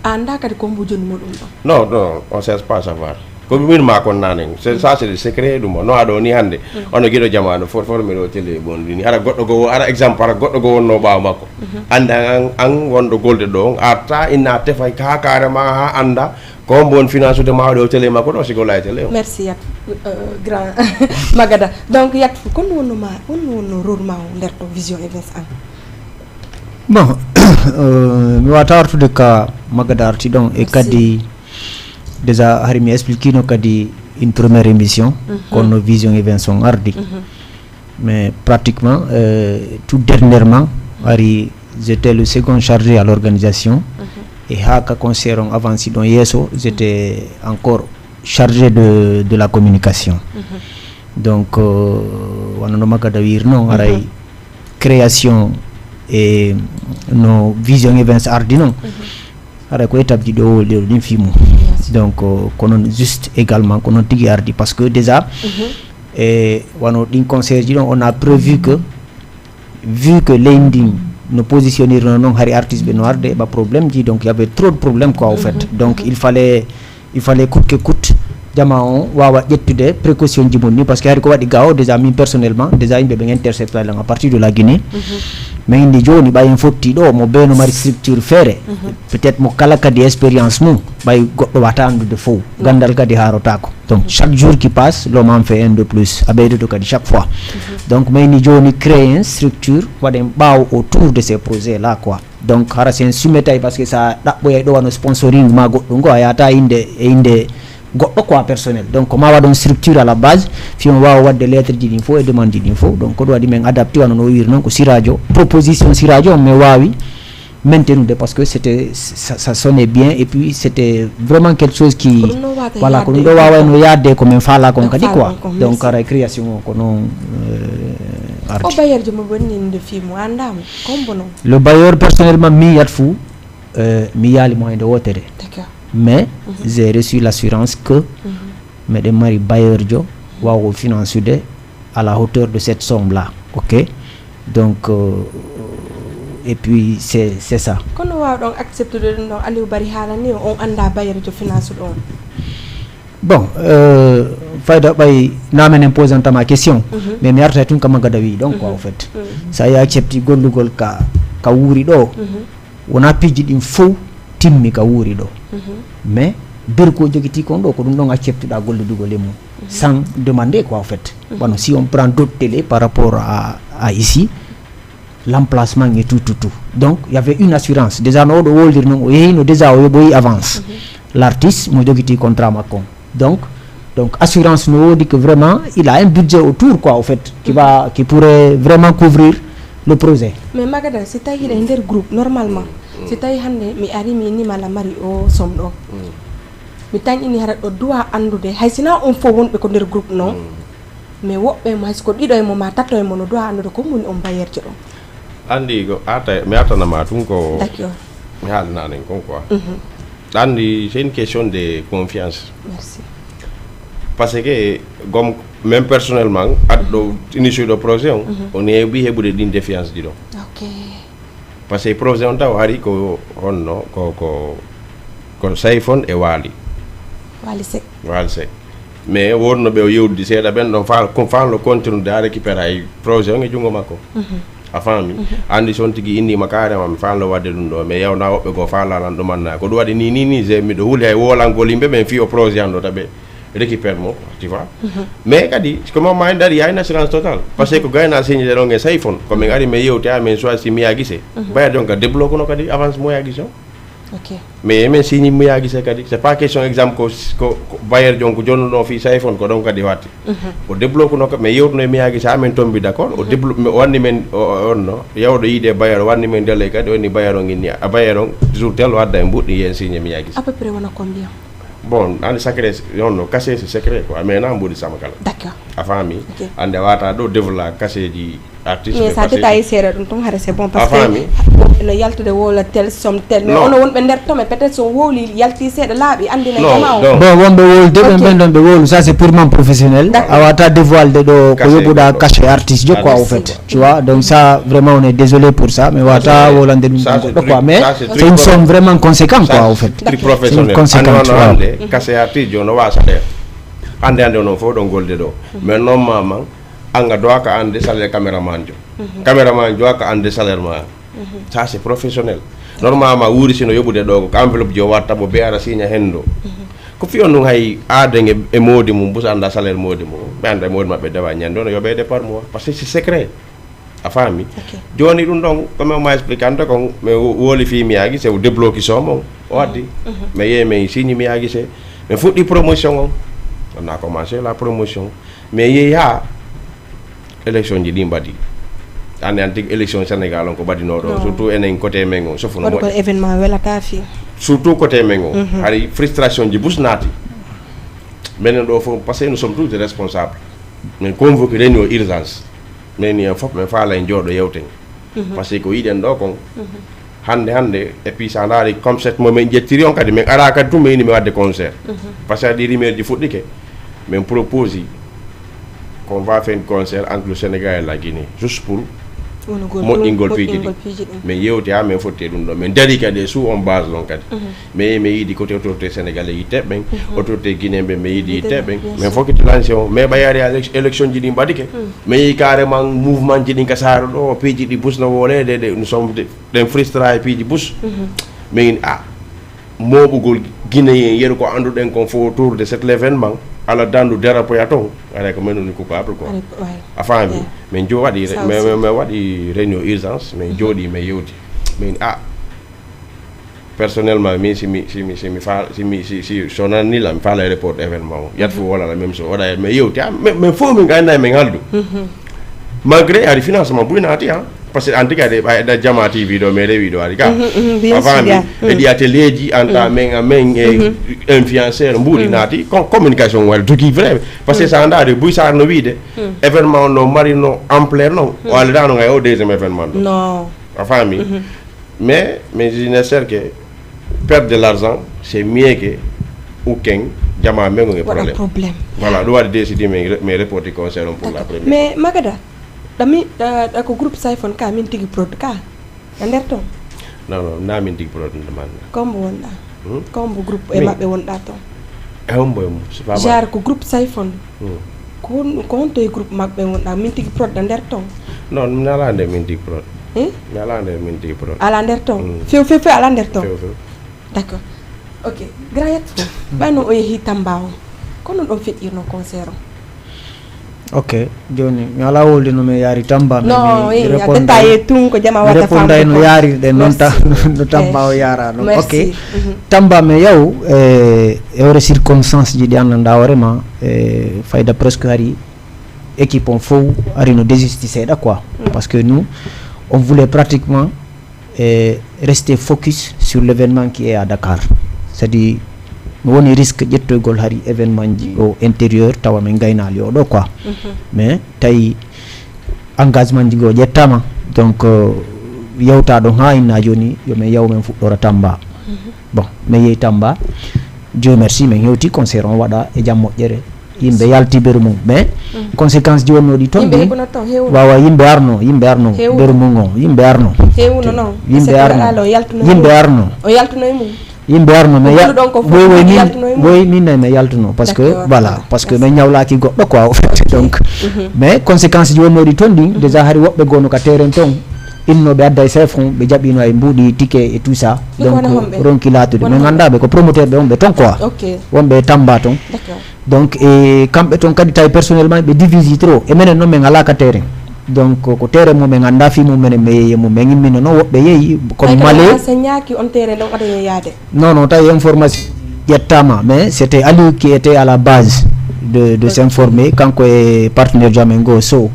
A anda kadi ko mbo jonni mo ɗum ɗon? Non, non, on cherche pas savoir. Ko min ma kon nane, c'est ça, c'est le secret ɗum o. No aɗo ni hande. Ono giɗo jamaano for for mi ɗo télé bon ni. Ara goɗɗo go ara exemple ara goɗɗo go wonno ɓawo makko. Anda an an wonɗo golde ɗo on arta inna tefa ka kare ma ha anda ko mbo on finance de ma ɗo télé makko ɗo si golla e télé o. Merci Yat, euh, grand Magada. Donc Yat, kono wonno ma, wonno wonno rôle ma o nder to Vision Events an? Bon, euh, mi wata artude ka Magada arti ɗon e kadi déjà hari mi expliquino kadi une première émission kono Vision Events on ardi. Mais pratiquement euh, tout dernièrement hari j'étais le second chargé à l'organisation. Et ha ka concert on avanci ɗon yeeso j'étais encore chargé de, de la communication. Donc euh, wano no Magada wirno haray création e no Vision Events ardi non. Haray ko étape ji ɗo ɗo ɗin fimu. Donc euh, ko non juste également ko non tigi ardi parce que déjà e wano ɗin conseil ji ɗon on a prévu que vu que leydi no positionner non non hari artiste ɓe no arde ba problème ji donc il y avait trop de problèmes quoi au fait. Donc il fallait il fallait coûte que coûte Ƴama on waawa ƴettude précaution ji mum ni, parce que hari ko waɗi ga o, déjà min personnellement, déjà yimɓe ɓen intercepta lan à partir de la Guinée. Min indi jooni, ɓay en fotti ɗo mo beno mari structure feere, peut-être mo kala kadi expérience mum, ɓay goɗɗo wata anndude fof. Gandal kadi haarotako. Donc chaque jour qui passe, l'homme en fait un de plus, a ɓeydoto kadi chaque fois. Donc min indi jooni, créer en structure, waɗen ɓaawo autour de ces projets là quoi. Donc hara sen sumetay, parce que sa ɗaɓɓoyay ɗo wano sponsoring ma goɗɗum ngo, a yata inde e inde goɗɗo quoi personnel. Donc ko ma waɗon structure à la base, fi on wawa wadde lettre ji ɗin fof e demande ji ɗin fof. Donc ko ɗum waɗi men adapté wano no wiri noon, ko sirajo, proposition sirajo on men wawi maintenude, parce que c'était, ça, ça sonnait bien, et puis c'était vraiment quelque chose qui, voilà, ko ɗum ɗo wawayno yaadde ko men faala kon kadi quoi. Donc hara création o ko noon euh, ardi. O bailleur ji mo bonni nde fi mo andama, kombo noon? Le bailleur, personnellement, mi yiyat fou, euh, mi yaali mo hende wotere. Mais j'ai reçu l'assurance que meɗen mari bailleur jo wawo financude à la hauteur de cette somme là. Ok. Donc euh, et puis c'est c'est ça. Kono wawɗon acceptude ɗum ɗon? Aliou Bari haalani on anda bailleur jo finance ɗon. Bon euh, fayda ɓay namen en posantama question, mais mi artay tun kama gada wi ɗon quoi au fait. Sa yi accepti gollugol ka ka wuuri ɗo, wona piiji ɗin fof timmi ka wuuri ɗo. Mais bir ko jogiti kon ɗo ko ɗum ɗon acceptuɗa golludugol e mum, sans demander quoi au fait. Wano si on prend d'autres télé par rapport à, à ici, l'emplacement et tout tout tout. Donc il y avait une assurance déjà, no oɗo woldir noon o yehino déjà o yoɓoyi avance. L'artiste mo jogiti contrat makko on. Donc donc assurance no wodi que vraiment il a un budget autour quoi au fait, qui va, qui pourrait vraiment couvrir le projet. Mais Magadan, si tawi hiɗa e nder groupe normalement, si tawi hande mi ari mi nima la mari o som ɗo, mi tan ini hara ɗo duwa andude hay sina on fof wonɓe ko nder groupe noon. Mais woɓɓe mo hay so ko ɗiɗo e mo ma tato e mo no duwa andude ko moni on bailleur jo ɗon. Andi ko arta mi artanama tun ko, d'accord, mi haalananen kon quoi. Andi c'est une question de confiance. Merci. Parce que gom même personnellement aɗɗo initiuɗo projet on, on heewi heɓude ɗin défiance ji ɗo. Ok. Parce que projet on taw hari ko honno ko ko ko Sayfon e Waali. Waali Sek. Waali Sek. Mais wonno ɓe o yewdi seeɗa ɓen ɗon fa ko fanlo continude a récupéra e projet on e junngo makko. A faami? Andi son tigi innima carrément mi fanlo wadde ɗum ɗo, mais yawna woɓɓe goo falalan ɗumanna ko ɗum waɗi ni ni ni je miɗo huuli hay wolangol yimɓe ɓen fi o projet an ɗo taɓe récupère mo, tu vois. Mais kadi comme ma en dari y a une assurance totale parce que ko gayna signé ɗon e Sayfon ko min ari min yewti a min choisi Miya Guissé. Baya donc débloque no kadi avance Miya Guissé o. Ok. Mais emin signé Miya Guissé kadi c'est pas question exemple ko ko bailleur jon ko jonnuɗo fi Sayfon ko ɗon kadi watti. O débloque no mais yewtuno e Miya Guissé amin tombi d'accord o débloque o wanni men onno yawɗo yiide bailleur o wanni men délai kadi o inni bailleur on inni a bailleur on jour tel o adda e mbuɗɗi yen signé Miya Guissé. À peu près wona combien? Bon andi sacré, non non cachet c'est secret quoi mais na mbuɗi sama kala. D'accord. A faami? Ok. Ande wata ɗo dévoila cachet ji artiste mais sa détaillé seeɗa ɗum tun hara c'est bon parce que no yaltude wowla tel somme tel mais ono wonɓe nder tome peut-être so wowli yalti seeɗa laaɓi andina jama o. Bon wonɓe wowlude ɓen ɓen ɗon ɓe wowlu ça c'est purement professionnel. A wata dévoilde ɗo ko yoɓuɗa cachet artiste jo quoi au fait. Tu vois donc ça vraiment on est désolé pour ça mais wata wolande ɗum goɗɗo quoi mais c'est une somme vraiment conséquent quoi au fait. Très professionnel. Conséquent. Ande cachet artiste jo no wawa salaire. Ande ande onon fof ɗon golde ɗo mais non maman anga doit ka ande salaire caméraman jo. Caméraman jo ka ande salaire ma. Ça c'est professionnel. Normalement wuuri sino yoɓude ɗo ko enveloppe jo watta mo be ara signa hendo. Ko fi on ɗum hay aaden e moodi mum busa anda salaire moodi mum ɓe anda moodi maɓɓe dewa ñande ono yoɓede par mois parce que c'est secret. A faami? Joni ɗum ɗon comme ma expliquante kon mi woli fi Miya Guissé o débloque somme on o addi. Mi yehi mi signi Miya Guissé mi fuɗɗi promotion on. On a commencé la promotion mi yehi ha élection ji ɗi mbaɗi. Ande an tigi élection Sénégal on ko mbaɗinoɗo surtout enen côté men on sofuno moƴƴa événement welata fi surtout côté men on hari frustration ji bus naati. Minen ɗo fof parce que nous sommes tous des responsables. Min convoqué réunion urgence. Min ni en fof min faala en jooɗo yewten. Parce que ko yiɗen ɗo kon hande hande et puis sa ndaari concept mo min ƴettiri on kadi min ara kadi tun min ini mi wadde concert. Parce que ɗi rumeur ji fuɗɗike min propose qu'on va faire un concert entre le Sénégal et la Guinée juste pour Moƴƴingol piiji ɗin. Min yewti ha min fotti e ɗum ɗo, min dari kadi e sous on base ɗon kadi. Min min yiɗi côté autorité sénégalais yitteɓe ɓen, autorité guinéen ɓe min yiɗi yitteɓe ɓen. Min fokkiti lancé o, min ɓay ari élection ji ɗin ɓadike. Min yi carrément mouvement ji ɗin ka saare ɗo, piiji ɗi busno wolede, de nous sommes ɗen fristra e piiji bus. Min a mooɓugol guinéen yeru ko annduɗen kon fof autour de cet l'événement, ala dandu derapoya toon, aray ko min woni coupable quoi. A faami? Min jo waɗi, min waɗi réunion urgence, min jooɗi, min yewti. Min a personnellement min simi simi simi fa simi si si so nanni la mi faala report événement o yat fof wala la même chose oɗa mi yewti a min fof min gayna min haldu. Malgré ari financement buy naati a, parce que en tout cas de ɓayɗa jama tv ɗo mi rewi ɗo ari ka. A faami? E ɗi atelier ji anta min amin e influenceur mbuuɗi naati communication waɗi dogi vrai. Parce que sa ndaari buy sar no wiide événement o no marino ampleur non o alidano ngay o deuxième événement ɗo. A faami? Mais mais je ne sais que perdre de l'argent c'est mieux que ukken jama mengo e problème. Voilà ɗum waɗi décidi min reporti concert on pour la première. Mais magada ɗami ɗa ko groupe siphon ka min tigi prod ka a nder ton? Non non na min tigi prod nde man. Kombo wonɗa? Kombo groupe e maɓɓe wonɗa ton? E hombo e mum c'est pas genre ko groupe siphon. Ko honto e groupe maɓɓe wonɗa min tigi prodɗa nder ton? Non mi ala nder min tigi prod. Mi ala nder min tigi prod. Ala nder ton? Few few few ala nder ton? Few few. D'accord. Ok. Grand yat fof ɓayno o yeehi tamba o kono ɗon feƴƴirno concert o? Ok. Joni mi ala wolde no mi yaari tamba. Non, a détaillé tun ko jama wata fam no yaariri ɗen noon ta no tamba o yaara ɗon. Ok. Tamba mi yaw e hewre circonstance ji ɗi anndanɗa hoorema e fayda presque hari équipe on fof ari no désisti seeɗa quoi. Parce que nous on voulait pratiquement e rester focus sur l'événement qui est à Dakar. C'est à dire no woni risque ƴettoygol hari événement ji o intérieur tawa min gaynaali oɗo quoi. Mais tawi engagement ji goo ƴettama donc yewta ɗon ha inna joni yo min yaw min fuɗɗora tamba. Bon min yehi tamba. Dieu merci min hewti concert on waɗa e jam moƴƴere. Yimɓe yalti beru mum mais conséquence ji wonnoɗi toon ɗi wawa yimɓe arno yimɓe arno beru mum o yimɓe arno yimɓe arno yimɓe arno yimɓe arno mais woy min nay mi yaltuno parce que voilà parce que min ñawlaki goɗɗo quoi au fait donc mais conséquence ji wonnoɗi toon ɗi déjà hari woɓɓe gono ka terrain toon innoɓe adda e sefon ɓe jaɓino ay mbuuɗi ticket et tout ça donc ronki latude min ganda ɓe ko promoteur ɓe on ɓe toon quoi wonɓe e tamba toon donc e kamɓe toon kadi tawi personnellement ɓe divisi trop e menen noon min ala ka terrain donc ko terrain mo min ganda fi mum menen mi yeeye mum min immino noon woɓɓe yeeyi comme male ñaaki on terrain ɗon aɗa yeeyade non non tawi information ƴettama mais c'était Aliou qui était à la base de de s'informer kanko e partenaire jo amen goo sow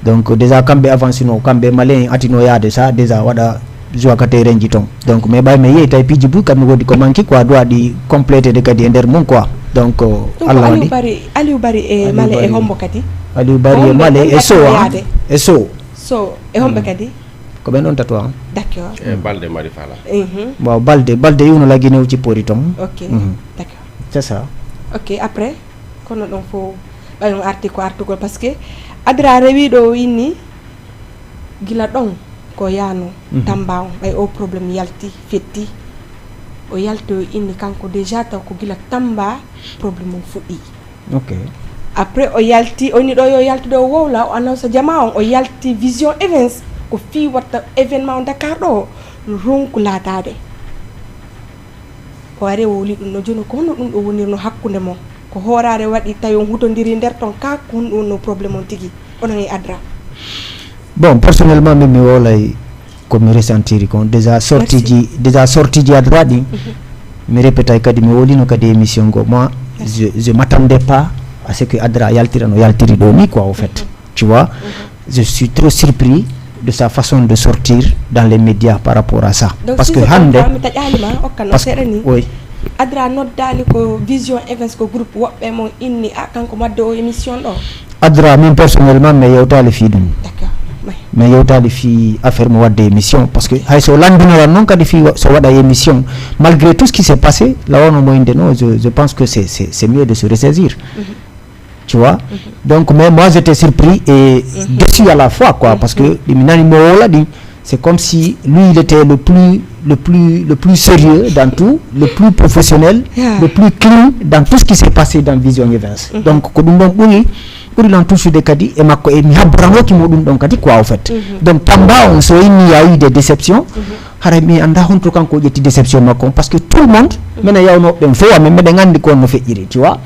donc déjà kamɓe avancino kamɓe malien atino yaade sa déjà waɗa joie ka terrain ji toon donc mais ɓay mi yeeyi tawi piiji buy kam mi woodi ko manki quoi doit ɗi complété de kadi e nder mum quoi donc allah waɗi aliou bari e male e hombo kadi aliou bari e male e sow e sow sow e homɓe kadi ko ɓen ɗon tato an d'accord e balde mari fala waaw balde balde iwno lagguinew cippori toon ok d'accord c'est ça ok après kono ɗon fof ɓay on arti ko artugol parce que adra rewi ɗo o inni gila ɗon ko yaano tamba on ɓay o problème yalti fetti o yalti o inni kanko déjà taw ko gila tamba problème on fuɗɗi ok après o yalti o inni ɗo yo yaltude o wowla o annonce jama on o yalti vision events ko fi watta événement o dakar ɗo ronku laatade o ari o wowli ɗum no jono ko honno ɗum ɗo wonirno hakkunde mon ko hoorare waɗi tawi on hutondiri nder ton ka ko honɗum wonno problème on tigi onon e adra bon personnellement min mi wowlay ko mi resentiri kon déjà sortie ji déjà sortie ji adra ɗi mi répétay kadi mi wowlino kadi émission go moi je, je m'attendais pas à ce que adra yaltira no yaltiri ɗo ni quoi au fait tu vois je suis trop surpris de sa façon de sortir dans les médias par rapport à ça. Donc, parce que hande mi taƴalima okkan no seeɗa ni oui. Adra noddali ko vision events ko groupe woɓɓe mo inni a kanko wadde o émission ɗo. Adra min personnellement mi yewtali fi ɗum. D'accord. Mi yewtali fi affaire mo wadde émission parce que hay so landinoran noon kadi fi so waɗa émission malgré tout ce qui s'est passé la wono mo inde no je, je pense que c'est, c'est, c'est mieux de se ressaisir. Mm -hmm. Tu vois? Donc, mais moi, j'étais surpris et déçu à la fois, quoi, parce que mi nani mo wola ɗin, c'est comme si lui, il était le plus, le plus, le plus sérieux dans tout, le plus professionnel, le plus clean dans tout ce qui s'est passé dans Vision Events. Donc, ko ɗum ɗon ɓuri, ɓuri lan touchude kadi e makko, e mi habboranooki mo ɗum ɗon kadi, quoi, au fait. Donc, Tamba on, so inni, il y a eu des déceptions. Haray mi annda honto kanko o ƴetti déception makko on, parce que tout le monde, minen yawnooɓe ɓen fof, amen meɗen anndi ko on no feƴƴiri, tu vois.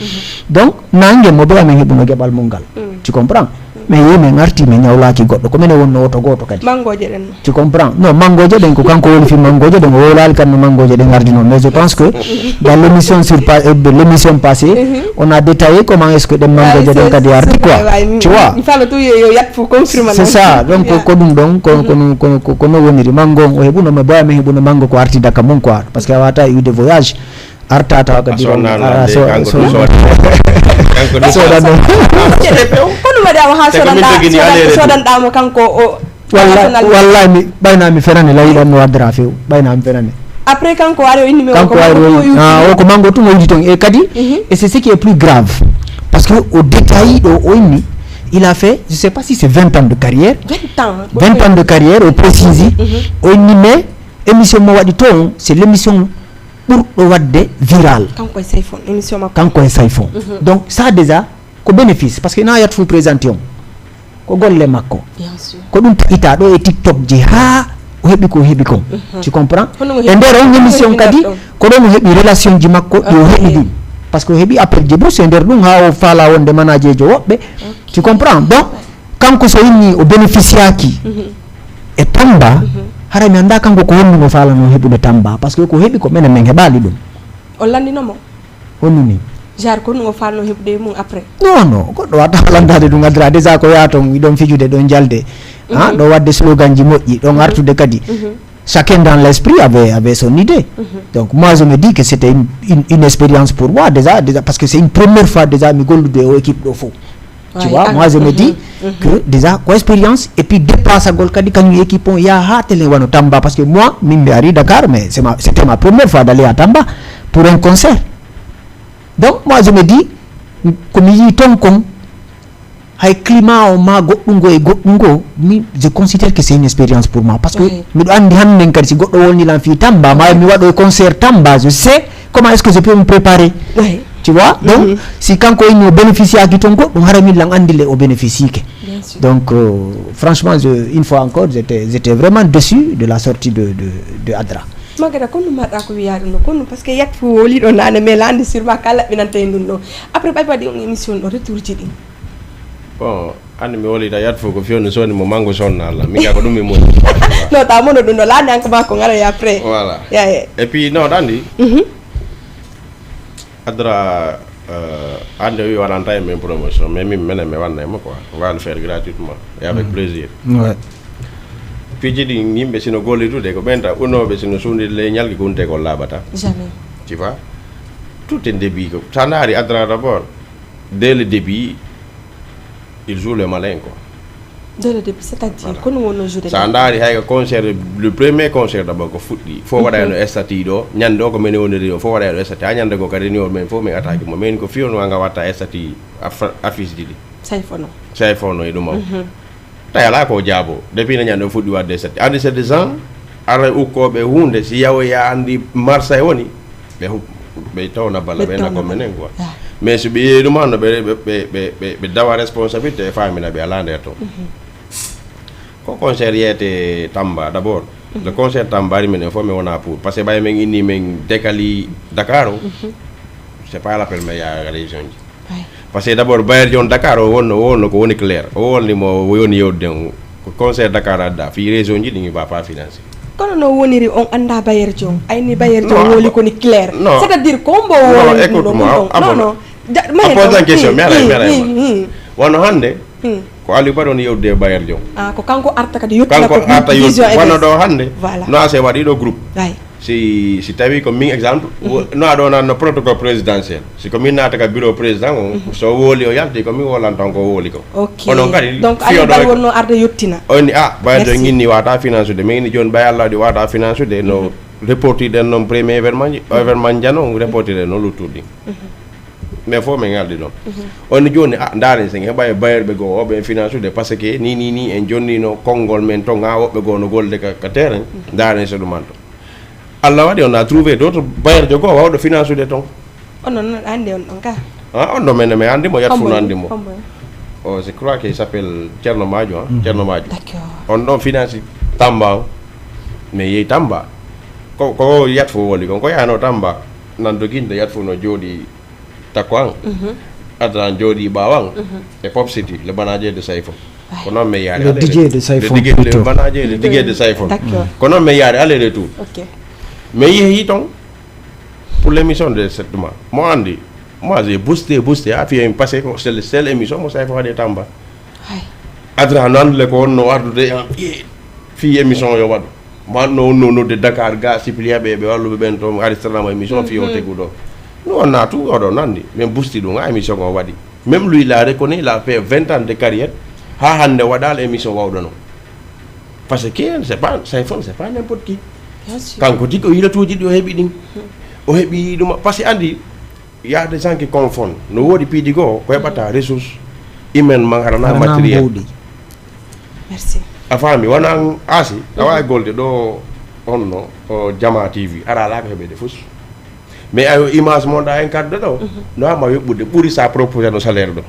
Donc, nange mo ɓe amen heɓuno geɓal mum ngal. Tu comprends? Mais yi min arti, min ñawlaaki goɗɗo, ko minen wonno woto gooto kadi. Mangooje ɗen no? Tu comprends? Non, mangooje ɗen ko kanko woni fi mangooje ɗen, o wowlaali kan no mangooje ɗen ardino. Mais je pense que dans l'émission sur pa-, euh, de l'émission passée, on a détaillé comment est-ce que ɗen mangooje ɗen kadi arti, quoi. Tu vois? Mi fala tout yo, yo yat fof confirme. C'est ça. Donc, ko ɗum ɗon, ko, ko, ko, ko, ko no woniri. Mango on, o heɓuno, mais boya min heɓuno mango ko arti daka mum, quoi. Parce que a wata iwde voyage, arta tawa kadi so, kanko so, ɗum soodano. Kanko ɗum soodano. Ko ɗum waɗi awa ha sodanɗa, sodanɗamo kanko o? Wallahi, wallahi mi ɓayna mi fenani, layiɗan mi waddira few, ɓayna mi fenani. Après, kanko ari o inni mi, kanko ari o, ah, o ko mango tun o yiɗi ton. E kadi, et c'est ce qui est plus grave, parce que o détail ɗo o inni, il a fait, je sais pas si c'est vingt ans de carrière. Vingt ans. Vingt ans de carrière, o précise. O inni, mais émission mo waɗi ton, c'est l'émission ɓurɗo waɗde viral. Kanko e Sayfon, émission makko. Kanko e Sayfon. Donc ça déjà ko bénéfice, parce que na yat fof présenté on, ko golle makko. Bien sûr. Ko ɗum taƴita ɗo e TikTok ji ha o heɓi ko o heɓi kon. Tu comprends? E nder on émission kadi, ko ɗon o heɓi relation ji makko ɗi o heɓi ɗin. Parce que o heɓi appel ji bus e nder ɗum ha o faala wonde manajejo woɓɓe. Tu comprends? Donc, kanko so inni o bénéficiaki e Tamba, hara mi annda kanko ko honɗum o faalano heɓude Tamba, parce que ko heɓi ko menen min heɓaali ɗum. O lanndino mo? Honɗum ni? Genre ko honɗum o faalano heɓude e mum après? Non, non, goɗɗo wata lanndade ɗum, adra déjà ko yaha ton, iɗon fijude, ɗon jalde. Ha, ɗo waɗde slogan ji moƴƴi, ɗon artude kadi. Chacun dans l'esprit avait, avait son idée. Donc moi, je me dis que c'était une, une, une expérience pour moi déjà, déjà, parce que c'est une première fois déjà mi gollude o équipe ɗo fof. Tu vois, moi je me dis que déjà ko expérience et puis dépassagol kadi kañum équipe on yaha ha télé wano Tamba, parce que moi min mi ari Dakar, mais c'est ma, c'était ma première fois d'aller à Tamba pour un concert. Donc moi je me dis, ko mi yii ton kon, hay climat o ma goɗɗum ngo e goɗɗum ngo, mi je considère que c'est une expérience pour moi, parce que miɗo andi hannden kadi si goɗɗo woni lan fii Tamba, ma mi waɗo e concert Tamba, je sais comment est-ce que je peux me préparer. Tu vois? Donc si kanko inni o bénéficiaki ton goɗɗum, hara min lan andi le o bénéficiike. Donc euh, franchement je, une fois encore, j'étais, j'étais vraiment déçu de la sortie de, de, de Adra. Magada, kono mbaɗa ko wiyaade no kono, parce que yat fof woliɗo nane mais lande sûrement ka laɓɓinanta e ndun ɗo. Après ɓay waɗi on émission ɗo retour ji ɗin. Bon, andi mi woli ta yat fof ko fiyo no soni mo mango sonna Allah. Mi ga ko ɗum mi moni. Non, ta mono ɗum ɗo lande an ko ma ko ngara ya après. Voilà. Ya, ya. Et puis non, dandi. Adra, euh, ande wi waɗanta e min promotion, mais min menen mi wanna e mo quoi. On va le faire gratuitement et avec plaisir. Ouais. Piiji ɗin yimɓe sino gollitude ko ɓen ta unooɓe sino suundide ley ñalki ko unte ko laaɓata. Jamais. Tu vois? Tout est début ko sa ndaari Adra d'abord, dès le début il joue le malin quoi. Dès le début, c'est-à-dire kono wonno joude. Sa ndaari hay ko concert, le premier concert d'abord ko fuɗɗi fof waɗa no statut ɗo ñande o ko min woniri o fof waɗa no statut ha ñande goo kadi ni o min fof min attaque mo min ko fiyono anga watta statut affiche ji ɗi. Say fono. Say fono e ɗum o tawi ala ko jaabo depuis no ñande o fuɗɗi waɗde statut andi c'est des gens ara ukkoɓe hunde si yawoya andi marsa e woni ɓe hu- ɓe tawna balla ɓe na ko menen quoi. Mais so ɓe yeeyi ɗum hande ɓe ɓe ɓe ɓe ɓe dawa responsabilité e famina ɓe ala nder toon. Ko concert yeete Tamba d'abord. Le concert Tamba ari minen fof mi wona pour parce que ɓay min inni min décali Dakar o. C'est pas l'appel mais ya région ji. Parce que d'abord bailleur joon Dakar o wonno o wonno ko woni clair o wolni mo o yoni yewde on ko concert Dakar adda fi région ji ɗi va pas financé. Kono no woniri on annda bailleur joon ayni bailleur joon woli koni clair. C'est à dire ko mbo woni ɗum ɗo non non. A pose en question mi ara mi ara wano hannde ko Aliou Bado woni yewdude e bailleur joon. Ah, ko kanko arta kadi yettina kanko arta yewtude wano ɗo hannde. Voilà. No ase waɗi ɗo groupe. Si si tawi ko min exemple no aɗa wona no protocole présidentiel si ko min naata ka bureau président o so wooli o yalti ko min wolantan ko wooli ko. Onon kadi donc Aliou Bado wonno arde yettina. Oni a bailleur joon inni wata finance ude min inni jooni ɓay Allah waɗi wata finance ude no reporti ɗen noon premier événement ji événement jano reporti ɗen noon luttuɗi. Mais fof min ngaldi ɗon. On jooni, a ndaaren sen heɓa e bailleur ɓe goo o ɓen finance ude, parce que ni ni ni en jonnino konngol men ton, haa woɓɓe goo no golde ka, ka terrain. Ndaaren so ɗum anto Allah waɗi on a trouvé d'autres bailleur de goo wawɗo finance ude ton. On non non andi on ɗon ka. Ah, on ɗo men men andi mo yat fu no andi mo. O, je crois que il s'appelle Thierno Madio, hein? Thierno Madio. D'accord. On ɗon finance Tamba on. Mais yehi Tamba, ko ko yat fu woni kon ko yano Tamba, nan doginde yat fu no jooɗi takko an. Adran jooɗi ɓaawo an. E Pop City, le manager de Saifo. Ko noon mi yaari le DJ de Saifo, le DJ de Saifo. Ko noon mi yaari aller retour. Mi yehi ton pour l'émission de cette duma mo andi. Moi j'ai boosté boosté a fiya parce que c'est le seul émission mo Saifo waɗe Tamba. Adra noon le ko wonno ardude en fii émission yo waɗu. Mo anno wonno nodde Dakar ga supplia ɓe ɓe walluɓe ɓen toon aristrama émission fii o tegu ɗo. No wonna tout oɗo nandi min busti ɗum ha émission o waɗi. Même lui il a reconnu il a fait vingt ans de carrière. Ha hannde waɗal émission wawɗo noon. Parce que c'est pas Saifo c'est pas n'importe qui. Kanko tigi o yilatuuji ɗi o heɓi ɗin. O heɓi ɗuma parce que andi. Il y a des gens qui confondent no woodi piiji goo ko heɓata ressource humaine man harana matériel. Merci. A faami wona an aasi a wawi golde ɗo honno o jama tv ara ala ko heɓede fus. Mais ayo image mon ɗa en kadde ɗo no ama yoɓɓude ɓuuri sa proposé no salaire ɗo.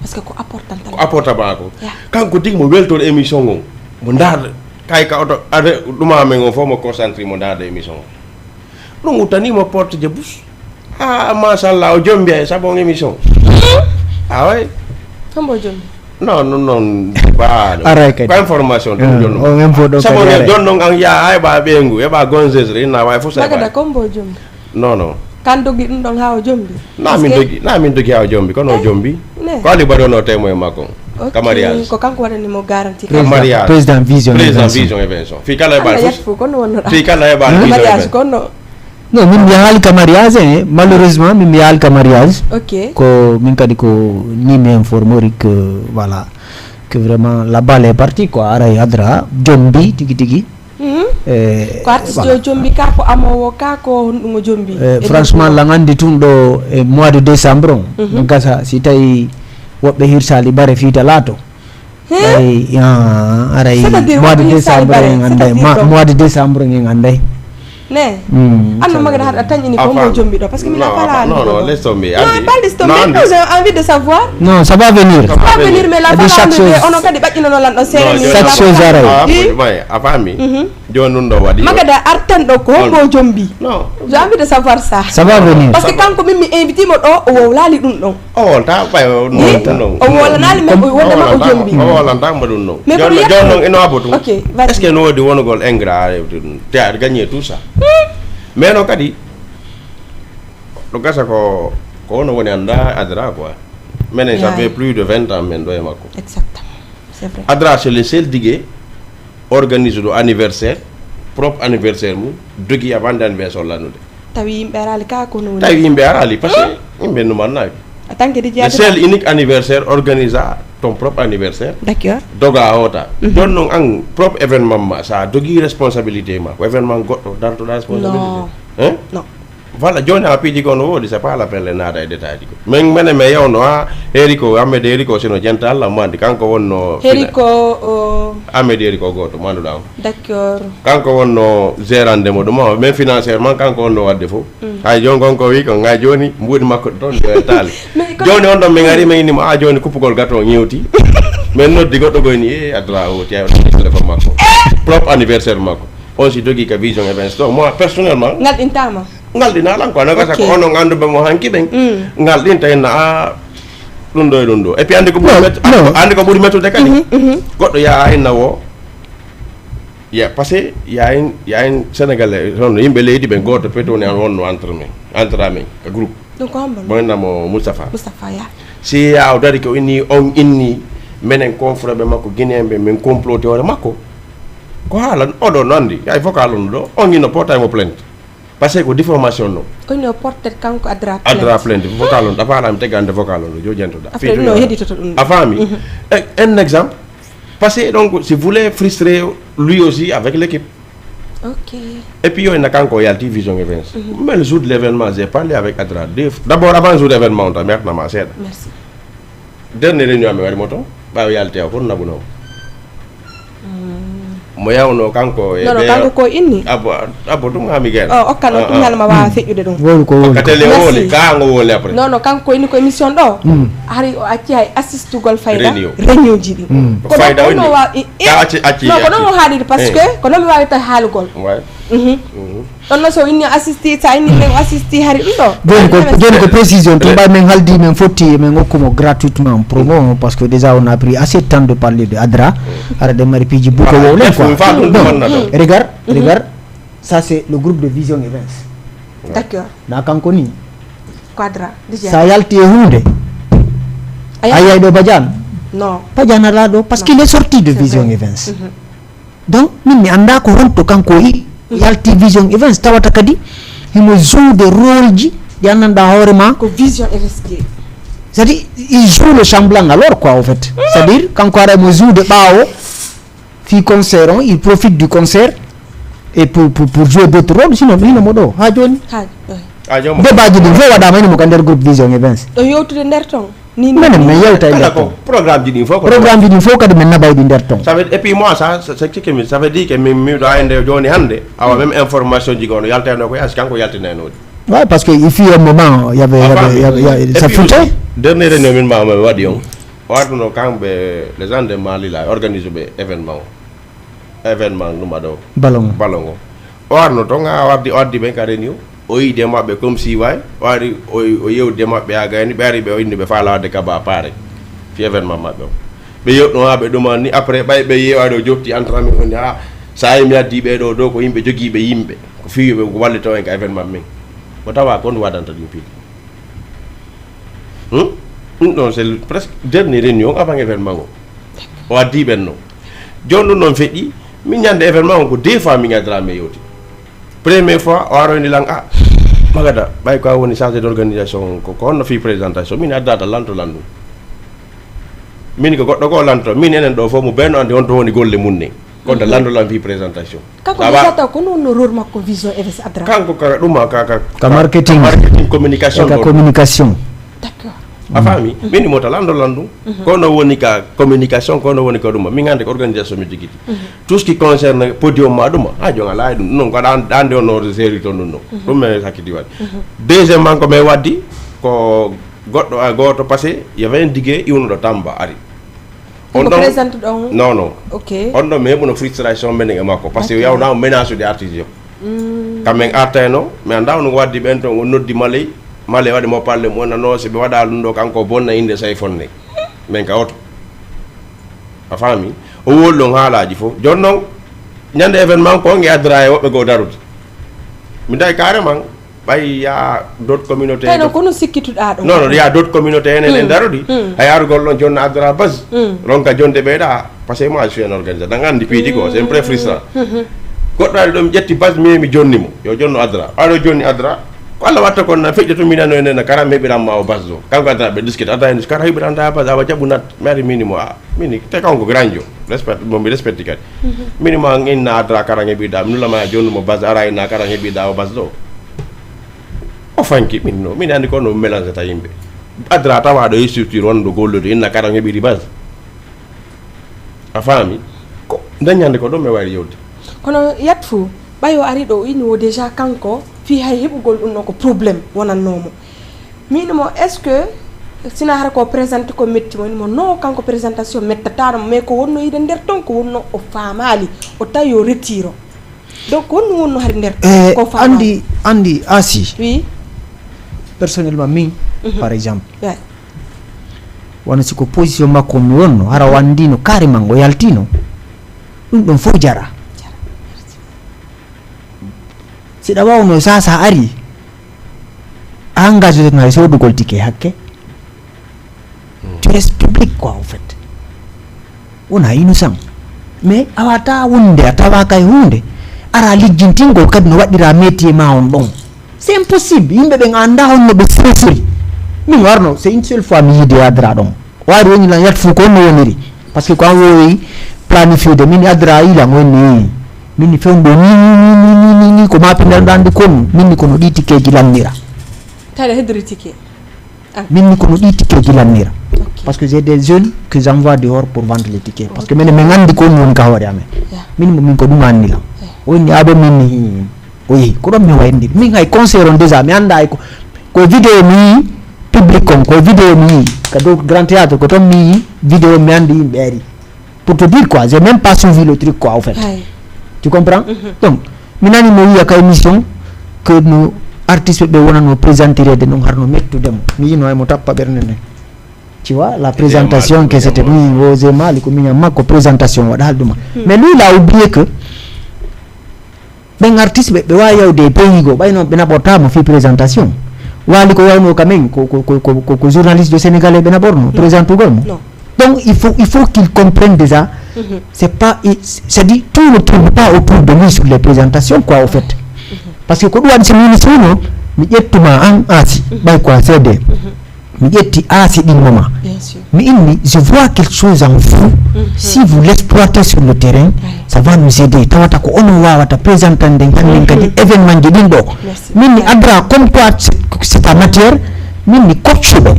Parce que ko apportant ko apporta ba ko. Kanko tigi mo weltor émission on mo ndaar kay ka oto ade ɗuma men on fof mo concentré mo ndaarde émission on. Ɗum uttanimo porte je bus. Ah machallah o jombi ay sabu on émission. Ah way. Hombo jombi? Non non non baɗo. Aray kadi ko information ɗum jonno. On info ɗo sabu on jon non an ya ay ba ɓengu e ba gonzesre inna way fof sa. Magada kombo jombi? Non non. Kan dogi ɗum ɗon ha o jombi? Na min dogi na min dogi ha o jombi kono o jombi. Ko ali baɗono temo e makko. Ka mariage ko kanko waɗani mo garanti ka mariage. Président vision président vision e vinson fii kala heɓa fus. Fii kala heɓa vision e vinson. Non min mi yahaali ka mariage e malheureusement min mi yahaali ka mariage. Ok. Ko min kadi ko ni mi informori que voilà que vraiment la balle est partie quoi aray adra jombi tigi tigi. Ko artiste o jombi ka ko amowo ka ko honɗum o jombi? Franchement lan andi tun ɗo e mois de décembre on no gasa si tawi woɓɓe hirsali bare fiita laato. Aray mois de décembre en anday mois de décembre en anday. Ne anno magana haɗa tañini ko mo jombi ɗo parce que mina fala non non laisse tomber non pas laisse tomber non j'ai envie de savoir. Non ça va venir. Ça va venir mais la fala ono kadi ɓaƴƴinono lan ɗo seeɗa. Chaque chose aray. A faami. Jooni ɗum ɗo waɗi. Magada artan ɗo ko hombo jombi? Non. J'ai envie de savoir ça. Ça va venir. Parce que kanko min mi invité mo ɗo o wowlali ɗum ɗon. O wolta ɓay ɗum ɗon. O wolanaali men o wolana o jombi. O wolanta mo ɗum ɗon. Mais pour jooni noon ino abbo ɗum. Ok. Est-ce que no woodi wonugol ingrat a rewde ɗum te aɗa gagné tout ça. Mais noon kadi ɗo gasa ko ko ono woni annda adra quoi. Menen ça fait plus de vingt ans men ɗo e makko. Exactement. Adra c'est le seul digue organise ɗo anniversaire propre anniversaire mum dogi avant anniversaire lannude. Tawi yimɓe arali ka kono woni. Tawi yimɓe arali parce que yimɓe numannaɓe. A tanke di jeeɗa. Le seul unique anniversaire organise a ton propre anniversaire. D'accord. Doga a hoota. Ɗon noon an propre événement ma sa dogi responsabilité ma ko événement goɗɗo dartoɗa responsabilité. Non. Hein? Non. Voilà, jooni a piiji ko no woodi, c'est pas la peine le naata e détail ji ko. Min mene mi yewno ha Heriko, Ahmed Heriko sino jenta Allah mo andi kanko wonno Heriko o Ahmed Heriko goto mo anduɗa on. D'accord. Kanko wonno gérande mo ɗum o, mais financièrement kanko wonno wadde fof. Hay jooni kon ko wi ko ngay jooni mbuuɗi makko ɗon yo e taali. Jooni on ɗon min ari min inni mo a jooni kuppugol gato ñewti. Min noddi goɗɗo goyni e adra o tiya téléphone makko. Propre anniversaire makko. On si dogi ka vision events ɗo moi personnellement. Ngal ɗintama. Ngal ɗi nalan quoi no gasa ko onon annduɓe mo hanki ɓen. Ngal ɗin tawi na a ɗum ɗo e ɗum ɗo et puis andi ko ɓuri met andi ko ɓuri mettude kadi. Goɗɗo yaha inna wo ya parce que yayin yayin sénégalais hono yimɓe leydi ɓen goto petoni an wonno entre men entre amen ka groupe. Ɗum ko hombo? Mo inna mo Moustapha. Moustapha ya. Si ya o dari ko inni on inni menen confrère ɓe makko guinéen ɓe min comploté hoore makko. Ko haala oɗo no andi ay vocal on ɗo on ino porta mo plainte. Parce que ko diffamation no. Oino porter kanko adra plainte. Adra plainte vocal on ɗafa ala mi tegande vocal on ɗo jojentoɗa. Après ɗum o heɗitoto ɗum. A faami? Un exemple. Parce que donc si voulez frustrer lui aussi avec l'équipe. Ok. Et puis yo ina kanko o yalti Vision Events. Même le jour de l'événement, j'ai parlé avec Adra deux fois. D'abord, avant jour événement on tan, mi artana ma seeɗa. Merci. Dernier réunion mi waɗi mo toon, ɓaawo yalti o fof nabunoo. Mo yawno kanko e Non, non, ɓe- kanko ko inni. Abbo, abbo ɗum ha mi gayna. O okkan on ɗum ñalma waawa feƴƴude ɗum. Wowli ko wowli. Ka télé o Merci. woli, ka ngo woli après. Non, non, kanko ko inni ko émission ɗo. Mm. Hari o acci hay assistugol fayda Réunion. Réunion ji ɗi. Mm. Ko fayda ɗum woni. No waawi Ka acci- acci- non, ko acci. Ɗum o haali parce Eh. Que ko ɗum mi waawi tawi haalugol. Ouais. Mhm. Mhm. Ɗon no so inni assisti, sa inni men assisti hari ɗum ɗo. Joni ko joni ko précision to Re- mbaɗi men haldi men fotti men okkumo gratuitement promo, parce que déjà on a pris assez de temps de parler de Adra. Ara ɗen mari piiji buko Voilà, wowlen ƴettu quoi. mi faa ɗum Non. ɗum wonnata. Regarde, regarde, ça c'est le groupe de Vision Events. D'accord. Na kanko ni. Quadra. Déjà. Sa yalti e hunde. Aya- A yiyay ɗo Badiane. Non. Badiane ala ɗo parce qu'il est sorti de C'est Vision vrai. Events. Donc min mi annda ko honto kanko i yalti Vision Events, tawata kadi himo joude rôle ji ɗi anndanɗa hoore ma. Ko Vision Events. C'est-à-dire il joue le semblant alors quoi, au fait. C'est-à-dire kanko ara mo joude ɓaawo fi concert on, il profite du concert et pour, pour, pour jouer d'autres rôles, sinon hino mo ɗo ha joni. Ha. Ouais. A jooma. Débatji ɗin fof waɗama ene mo ka nder groupe Vision Events. Ɗo yewtude nder ton. Ni Menen min yewta e Kala nder ko ton. Programme ji ɗin fof ko Programme ji ɗin fof kadi min naɓay ɗi nder ton. Ça veut, et puis moi ça, ça, ça, ça, ça veut dire que min miɗo ande joni hannde awa même information ji gono yaltayno ko yasi kanko yaltinaynoɗi. Ouais, parce que il fut un moment il y avait, il y avait, il y avait, il y avait- ça futait. Dernier réunion min mama mi waɗi on o arduno kamɓe les gens de Malila organise ɓe événement o événement ɗum aɗo Ballon. Ballon o o arno toon a waddi o addi ɓen ka réunion o yiide maɓɓe comme si way o ari o o yewde maɓɓe ha gayni ɓe ari ɓe o inni ɓe faala wadde kaba paare fi événement maɓɓe o ɓe yewɗo ha ɓe ɗuma ni après ɓay ɓe yeewaɗo jotti entramin on ha sa yi mi addi ɓe ɗo ɗo ko yimɓe jogiiɓe yimɓe ko fiiɓe ko wallito en ka événement min mo tawa kon wadanta ɗum piiji Hmm? Ɗum ɗon c'est presque dernier réunion avant événement o o addi ɓen no joni ɗum ɗon feƴƴi min ñande événement o ko deux fois min addirama e yewti première fois o aroyni lan a magada ɓay ko a woni chargé d' organisation ko ko honno fi présentation min addata lanto lan ɗum min ko goɗɗo goo lanto min enen ɗo fof mo beno andi honto woni golle mum ni kono lanto lan fi présentation Kanko déjà taw ko non no rôle makko Vision Events adra. Kanko ka ɗuma ka ka Ka marketing. Marketing communication Ka ɗon. Communication. D'accord. A faami min mo ta lanndo lanndum kono woni ka communication kono woni ka ɗuma min hannde ko organisation mi jogiti tout ce qui concerne podium ma ɗuma ha jon alaa e ɗum ɗum noon ko aɗa ande on no seri toon ɗum noon ɗum men sakkiti waɗi deuxièmement ko men waddi ko goɗɗo a gooto passé y avait un digue iwnuɗo tamba ari Ko présente ɗon. Non non. Ok. On ɗon mi heɓuno frustration menen e makko parce que Ok. yawnama menace ude artiste yo kam en artayno mi annda on waddi ɓen ton on noddi maley maley waɗi mo palle mo nano si ɓe waɗa ɗum ɗo kanko bonna innde say fonne min ka oto a faami o woli ɗon haalaji fof joni noon ñande événement ko nge addira e woɓɓe goo darude mi dawi carrément ɓay ya dot communauté Teno ko no sikkituɗa ɗum. Non non ya dot communauté enen en darodi Mm. hay arugol ɗon jonna addira base Mm. ronka jonde ɓeyɗa parce que moi je suis un organisateur ɗan anndi piiji goo c'est un vrai frustra goɗɗo ari ɗum ƴetti base mi mi jonni mo yo jonno addira aɗo jonni addira ko allah watta kon na feƴƴo to minano enen kara mi heɓiran ma o base ɗo kanko addira ɓe discuter addira en kara heɓiranta base awa jaɓu nat mi ari mini mo a mini te kanko grand jo respect mo mi respecti kadi mini ma inna addira kara heɓiɗa mi nulama jonnu mo base ara inna kara heɓiɗa o base ɗo o fanki min no min andi ko no mélange ta yimɓe addira tawaɗo e structure wonɗo gollude inna kara heɓiri base a faami ko dañande ko ɗum e wayri yewde Kono yat fou ɓay o ari ɗo o ini o déjà kanko fii hay heɓugol ɗum ɗo ko problème wonannoomo. Miino mo est ce que sina hara ko présente ko metti mo ini mo non kanko présentation mettataano mo mais ko wonno yiɗe nder ton ko wonno o faamaali o tawi o retiro. Donc ko honno wonno hari nder Eh, ko faamaali. Andi andi asi Oui. Personnellement min Mhm. Par exemple Ouais. Wano si ko position makko mi wonno hara wandino carrément o yaltino ɗum ɗon fof jara. Siɗa wawno sasa ari a engage tan hay sodugol tike hakke tu es public quoi au fait. Wona innocent mais a wata wonde a tawaka e hunde ara lijjintingol kadi no waɗɗira métier ma on ɗon. C'est impossible yimɓe ɓen anda honno ɓe sesiri. Min warno c'est une seule fois mi yiide adra ɗon o ari woni lan yat fou ko honno woniri parce que ko an wowi planifiede min adra yilan wonni Min mi fewndo ni ni ni ni ni ni ni ko ma pindanɗo andi kon. Min ni kono ɗi tikkeji lannira. Tawi aɗa heddori ticket. Min ni kono ɗi tikkeji lannira. Ok. Parce que j'ai des jeunes que j'envoie dehors pour vendre les tickets. Parce que minen min andi ko min woni ka hoore amen. Ya. Min min ko ɗum annila. O inni abo min ni o yehi ko ɗon mi wayndi. Min hay concert on déjà mi anda hay ko ko vidéo mi yi public on ko vidéo mi yi ka dow grand théâtre ko ton mi yi vidéo mi andi yimɓe ari. Pour te dire quoi, j'ai même pas suivi le truc quoi au fait. Hay. Tu comprends? Donc mi nani mo wiya ka émission que no artiste ɓe wonano présentirede non harno mettude mo mi yino ay mo tappa ɓernde nden. Tu vois la présentation que c'était oui José Mali ko miñam makko présentation waɗa halduma. Mais lui il a oublié que ɓen artiste ɓe ɓe wawi yawde e pays goo ɓay noon ɓe naɓortamo fi présentation. Wali ko wawno ka men ko ko ko ko ko journaliste de sénégalais ɓe naɓorno présentugol mo. Non. Donc il faut il faut qu'il comprenne déjà. C'est pas c'est dit tout ne tourne pas autour de lui sur les présentations quoi au fait. Parce que ko ɗum waɗi so mini suuno mi ƴettuma an asi ɓay quoi cd. Mi ƴetti asi ɗimmoma. Bien sûr. Mi inni je vois quelque chose en vous. Si vous l'exploitez sur le terrain, ça va nous aider tawata ko onon wawata présentande hannden kadi événement ji ɗin ɗo. Merci. Min mi adra comme toi c'est ta matière. Min mi coach ɓe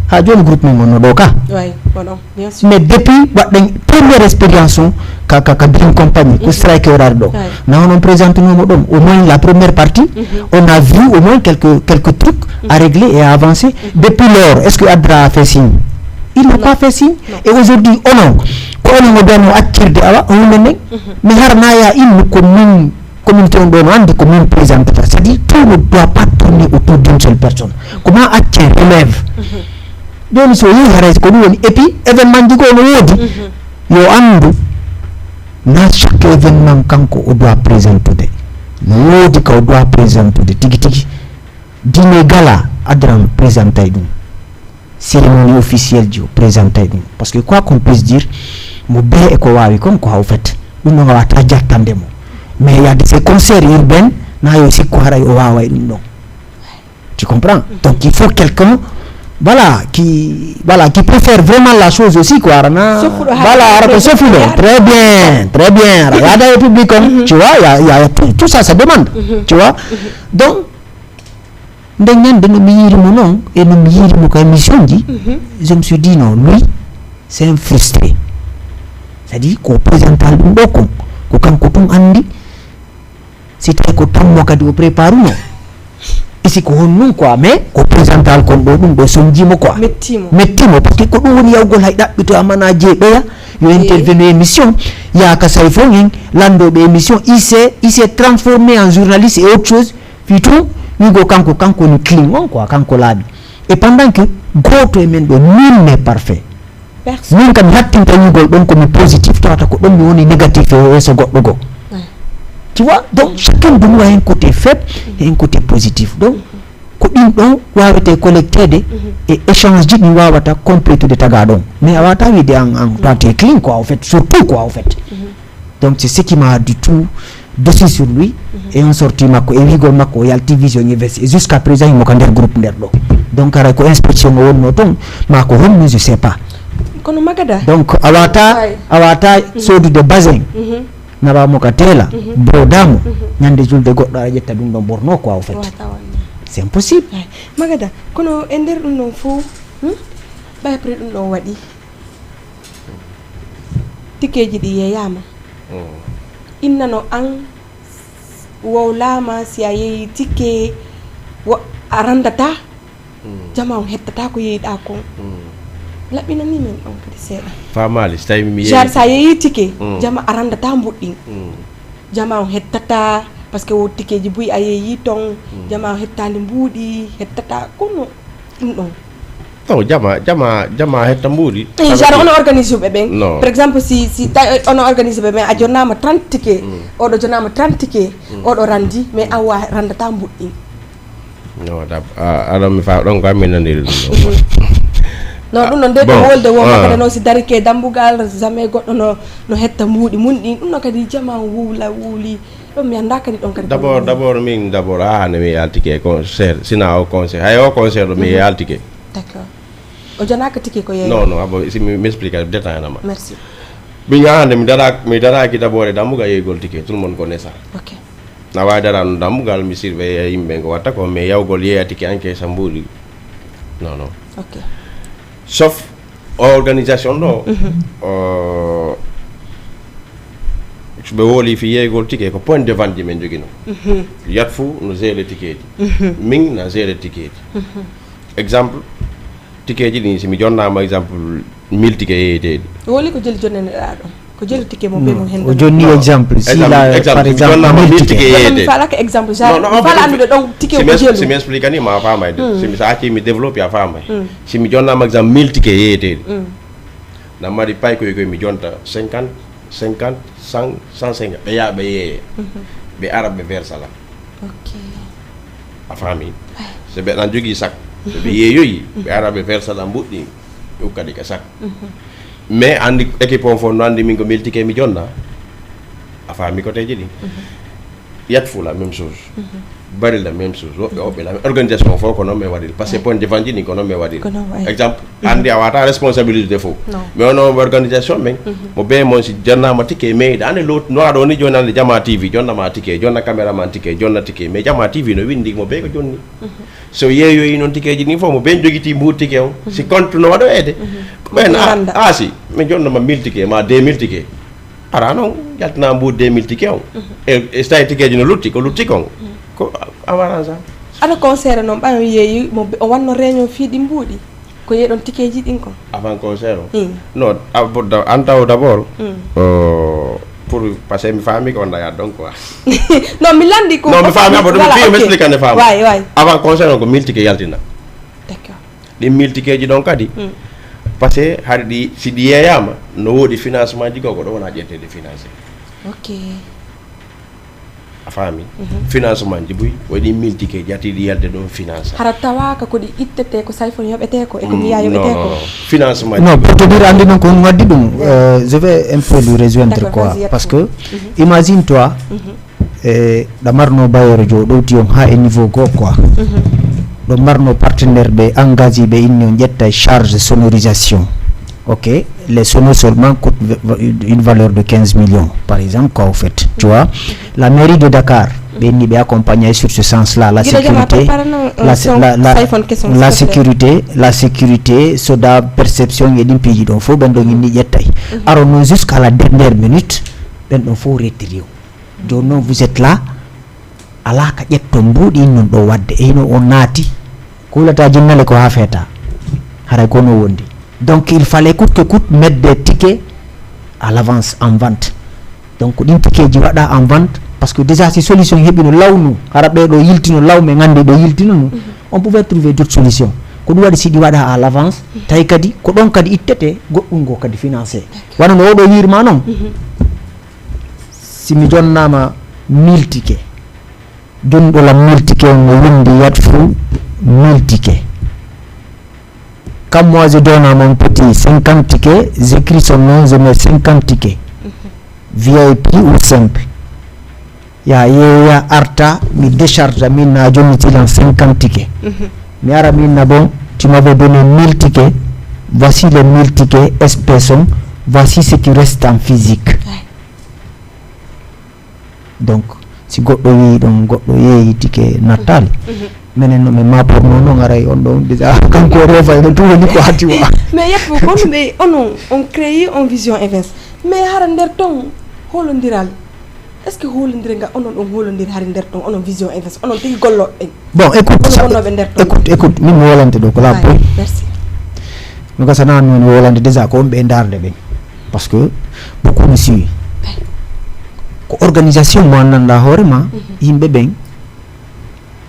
ha joni groupe min wonno ɗo ka. Oui, bon, bien sûr. Mais depuis waɗɗen première expérience on ka ka ka dream compagnie ko strike orari ɗo. Na onon présentunoma ɗon au moins la première partie. On a vu au moins quelques quelques trucs à régler et à avancer. Depuis lors est ce que adra a fait signe? Il n'a pas fait signe. Et aujourd'hui onon ko onon o dano accirde awa hunde nden. Mais hara naya innu ko min communauté on ɗo no andi ko min présentata c'est à dire tout ne doit pas tourner autour d'une seule personne. Ko ma accen relève. Joni so yehi haray ko ɗum woni et puis événement ji goo no woodi. Yo anndu na chaque événement kanko o doit présentude. No woodi ka o doit présentude tigi tigi. Dine gala adran présentay ɗum. Cérémonie officielle ji o présentay ɗum parce que quoi qu'on puisse dire mo bee e ko wawi kon ko haw fait. Ɗum ɗon a wata jattande mo. Mais il y a de ces concerts urbains na yo sikku haray o waway ɗum ɗon. Tu comprends? Donc il faut quelqu'un voilà qui voilà qui peut faire vraiment la chose aussi quoi arana. Voilà ara ko sofuɗo très bien très bien ara yada e public on tu vois y a, y a tout, tout ça ça demande. Tu vois? Donc nde ñande no mi yiiri mo noon e no mi yiiri mo ka émission ji. Je me suis dit non lui c'est un frustré. C'est à dire ko présental ɗum ɗo kon ko kanko tun andi. Si tawi ko tammo kadi o préparuno isi ko hon nun quoi mais ko présental kon ɗo ɗum ɗo sonjimo quoi. Mettimo. Mettimo parce que ko ɗum woni yawgol hay ɗaɓɓito amana jeeɓeya yo intervenu émission yaka say fo en landoɓe émission il s'est il s'est transformé en journaliste et autre chose. Fii tun wigo kanko kanko woni clean on quoi kanko laaɓi. Et pendant que goto e men ɗo nul n'est parfait. Min kam mi hattinta wiigol ɗon komi positif tawata ko ɗon mi woni négatif e yeeso goɗɗo goo. Tu vois donc chacun de nous a un côté faible et un côté positif donc ko ɗin ɗon wawete collectede e échange ji ɗi wawata complétude taga ɗon mais a wata wiide an an toi t'es clean quoi au fait surtout quoi au fait. Donc c'est ce qui m'a du tout dessus sur lui. Et on sorti makko e wiigol makko o yalti vision université et jusqu'à présent himo ka nder groupe nder ɗo. Donc haray ko inspection o wonno ton ma ko honno je sais pas. Kono magada Donc a wata a wata sodude basin naɓamo ka teela brodamo ñande julde goɗɗo ara ƴetta ɗum ɗon ɓorno quoi au fait. C'est impossible. Magada kono e nder ɗum ɗon fof ɓay après ɗum ɗon waɗi tikeeji ɗi yeeyaama. Innano an wowlaama si a yeeyi tike a ranndataa jama on hettataa ko yeeyiɗaa kon. Laɓɓinanii men ɗon kadi seeɗa. Faamaali si tawii mi yeeyi. Genre so a yeeyi tike jama a ranndataa mbuɗɗin. Jama on hettataa par ce que wo tikeeji buy a yeeyi ton jama on hettaali mbuuɗi hettataa kono ɗum ɗon. Taw jama jama jama hetta mbuuɗi. Genre ono organise ɓe ɓen par exemple si si tawi ono organise ɓe ɓen a jonnaama trente ticket oɗo jonnaama trente ticket oɗo randi mais awa randata mbuɗɗi. Aɗa mi fa ɗon ko ammi naniri ɗum ɗo. Non ɗum ɗon de ko wolde wo makka no si darike dambugal jamais goɗɗo no no hetta mbuuɗi mun ɗin ɗum no kadi jama wuwla wuwli. Ɗon mi annda kadi ɗon kadi. D'abord d'abord min d'abord a hande mi yaltike concert sina o concert hay o concert ɗo mi yaltike. D'accord. O janaka tike ko yeeyi. Non non abo si mi explique détail nama. Merci. Min ga hannde mi dara mi daraaki d'abord e dambugal yeeygol ticket, tout le monde connaît ça. Ok. Na waawi dara no dambugal mi surveille yimɓe ko watta ko, mais yawgol yeeya ticket anke sa mbuuɗi. Non, non. Ok. Sauf organisation ɗo. Mhm. Euh, ɓe woli fi yeeygol ticket ko point de vente ji min jogino. Mhm. Yat fou no gérer ticket ji. Mhm. Min na gérer ticket ji. Mhm. Exemple, ticket ji ɗin si mi jonnama exemple mille ticket yeeyeteɗi. Woli ko jeli jonnaniɗa ɗon? Ko jeli ticket mo be mo hen o jonni exemple si la par exemple mille ticket yeeyeteɗi. Fala ka exemple ja fala andude ɗon ticket ko jelu. Si mi explique ni ma famay de. Si mi sa acci mi développe a famay. Si mi jonnama exemple mille ticket yeeyeteɗi. Na mari pay koy koy mi jonta cinquante, cinquante, cent, cent cinquante. Ɓe yaa ɓe yeeye. Ɓe ara ɓe versa la. Ok. A faami? So ɓe ɗan jogii sak, so ɓe yeeyoyi, ɓe ara ɓe versa ɗan mbuɗɗi, ɗum kadi ka sak. Mais anndi équipe on fof no anndi min ko mille ticket mi jonna. A faami koteeji ɗin? Yat fou la même chose. Bari la même chose. Woɓɓe woɓɓe la organisation fof ko noon mi waɗiri. Parce que point de vente ji ɗin ko noon mi waɗiri. Exemple, anndi a wata responsabilité fof. Mais ono organisation men mo be mon si jonnama ticket mais ɗa anndi lot no aɗo ni joni anndi jama T V jonnama ticket, jonna caméraman ticket, jonna ticket mais jama T V no windi mo be ko jonni. So yeeyoyi noon ticket ji ɗin fof mo be jogiti mbuur ticket on si compte no waɗo eede. Ɓen a si mi jonnoma mille ticket ma deux mille ticket, ara noon yaltina mbuur deux mille ticket on. E so tawi ticket ji no lutti ko lutti kon ko amarasa. Ana concert noon ɓay on yeeyi mo o wanno réunion fii ɗi mbuuɗi? Ko yeɗon tikeji ɗin kon? Avant concert o? Non, an taw d'abord, pour parce que mi faami ko on daya donc quoi. Non, mi landi ko non mi faami abo ɗum fi mi explique ande faama. Waay waay. Avant concert o ko mille tike yaltina. D'accord. Ɗin mille tikeji ɗon kadi, parce que hari ɗi si ɗi yeeyama no woodi financement ji goo ko ɗo wona ƴettede financé. Ok. A faami? Financement ji buy waɗi mille tike jatiɗi yalde ɗon finance. Hara tawaaka ko ɗi ittete ko sayfon yoɓete ko e ko miya yoɓete ko. Financement. Non, pour te dire andi noon ko on waddi ɗum. Je vais un peu lui rejoindre quoi parce que imagine toi, e ɗamarno bailleur jo ɗowti on ha e niveau goo quoi. Ɗo marno partenaire ɓe engagé ɓe inni on ƴetta e charge sonorisation. Ok, les sonos seulement coûtent une valeur de quinze millions, par exemple, quoi, au fait. Tu vois, la mairie de Dakar, ɓe ni ɓe accompagné sur ce sens-là, la sécurité, la, la, la, la sécurité, la sécurité, soda perception et ɗin piiji ɗon fof ɓen ɗon inni ƴettay. Arono jusqu'à la dernière minute, ɓen ɗon fof retiri o. Jooni noon vous êtes là, alaa ka ƴetton mbuuɗi innon ɗo waɗde e hino on naati. Ko wulata jinnale ko haa feeta, haray ko no wondi. Donc il fallait coûte que coûte mettre des tickets à l'avance en vente. Donc ɗin tikeji waɗa en vente parce que déjà si solution heɓino lawnu hara ɓe ɗo yiltino law men anndi ɗo yiltino no, on pouvait trouver d'autres solutions. Ko ɗum waɗi si ɗi waɗa à l'avance tawi kadi ko ɗon kadi ittete goɗɗum ngo kadi financé. Wano no oɗo yirma noon. Si mi jonnama mille tike, dunɗolam mille tike on no windi yat fou mille tike. Comme moi je donne à mon petit cinquante tickets, j'écris son nom, je mets cinquante tickets. V I P ou simple. Ya yeeya arta mi décharge min na jonnitilan cinquante tickets. Mi ara min na bon, tu m'avais donné mille tickets, voici les mille tickets espèces on, voici ce qui reste en physique. Donc si goɗɗo wi ɗon goɗɗo yeeyi tike nattaali, minen no min maporno noon aray on ɗon déjà kanko o refa ene tuwoni ko hatti wa. Mais yeppo kono ɓe onon on créé on vision events, mais hara nder ton holondiral? Est ce que holondire nga onon ɗon holondiri hari nder ton onon vision events onon tigi golloɗen? Bon, écoute, écoute, écoute, min mi wolante ɗo ko la pol. Merci. Mi gasa nan min wolante déjà ko on ɓe darde ɓen. Parce que beaucoup ne suit. Ko organisation mo annanɗa hoore ma yimɓe ɓen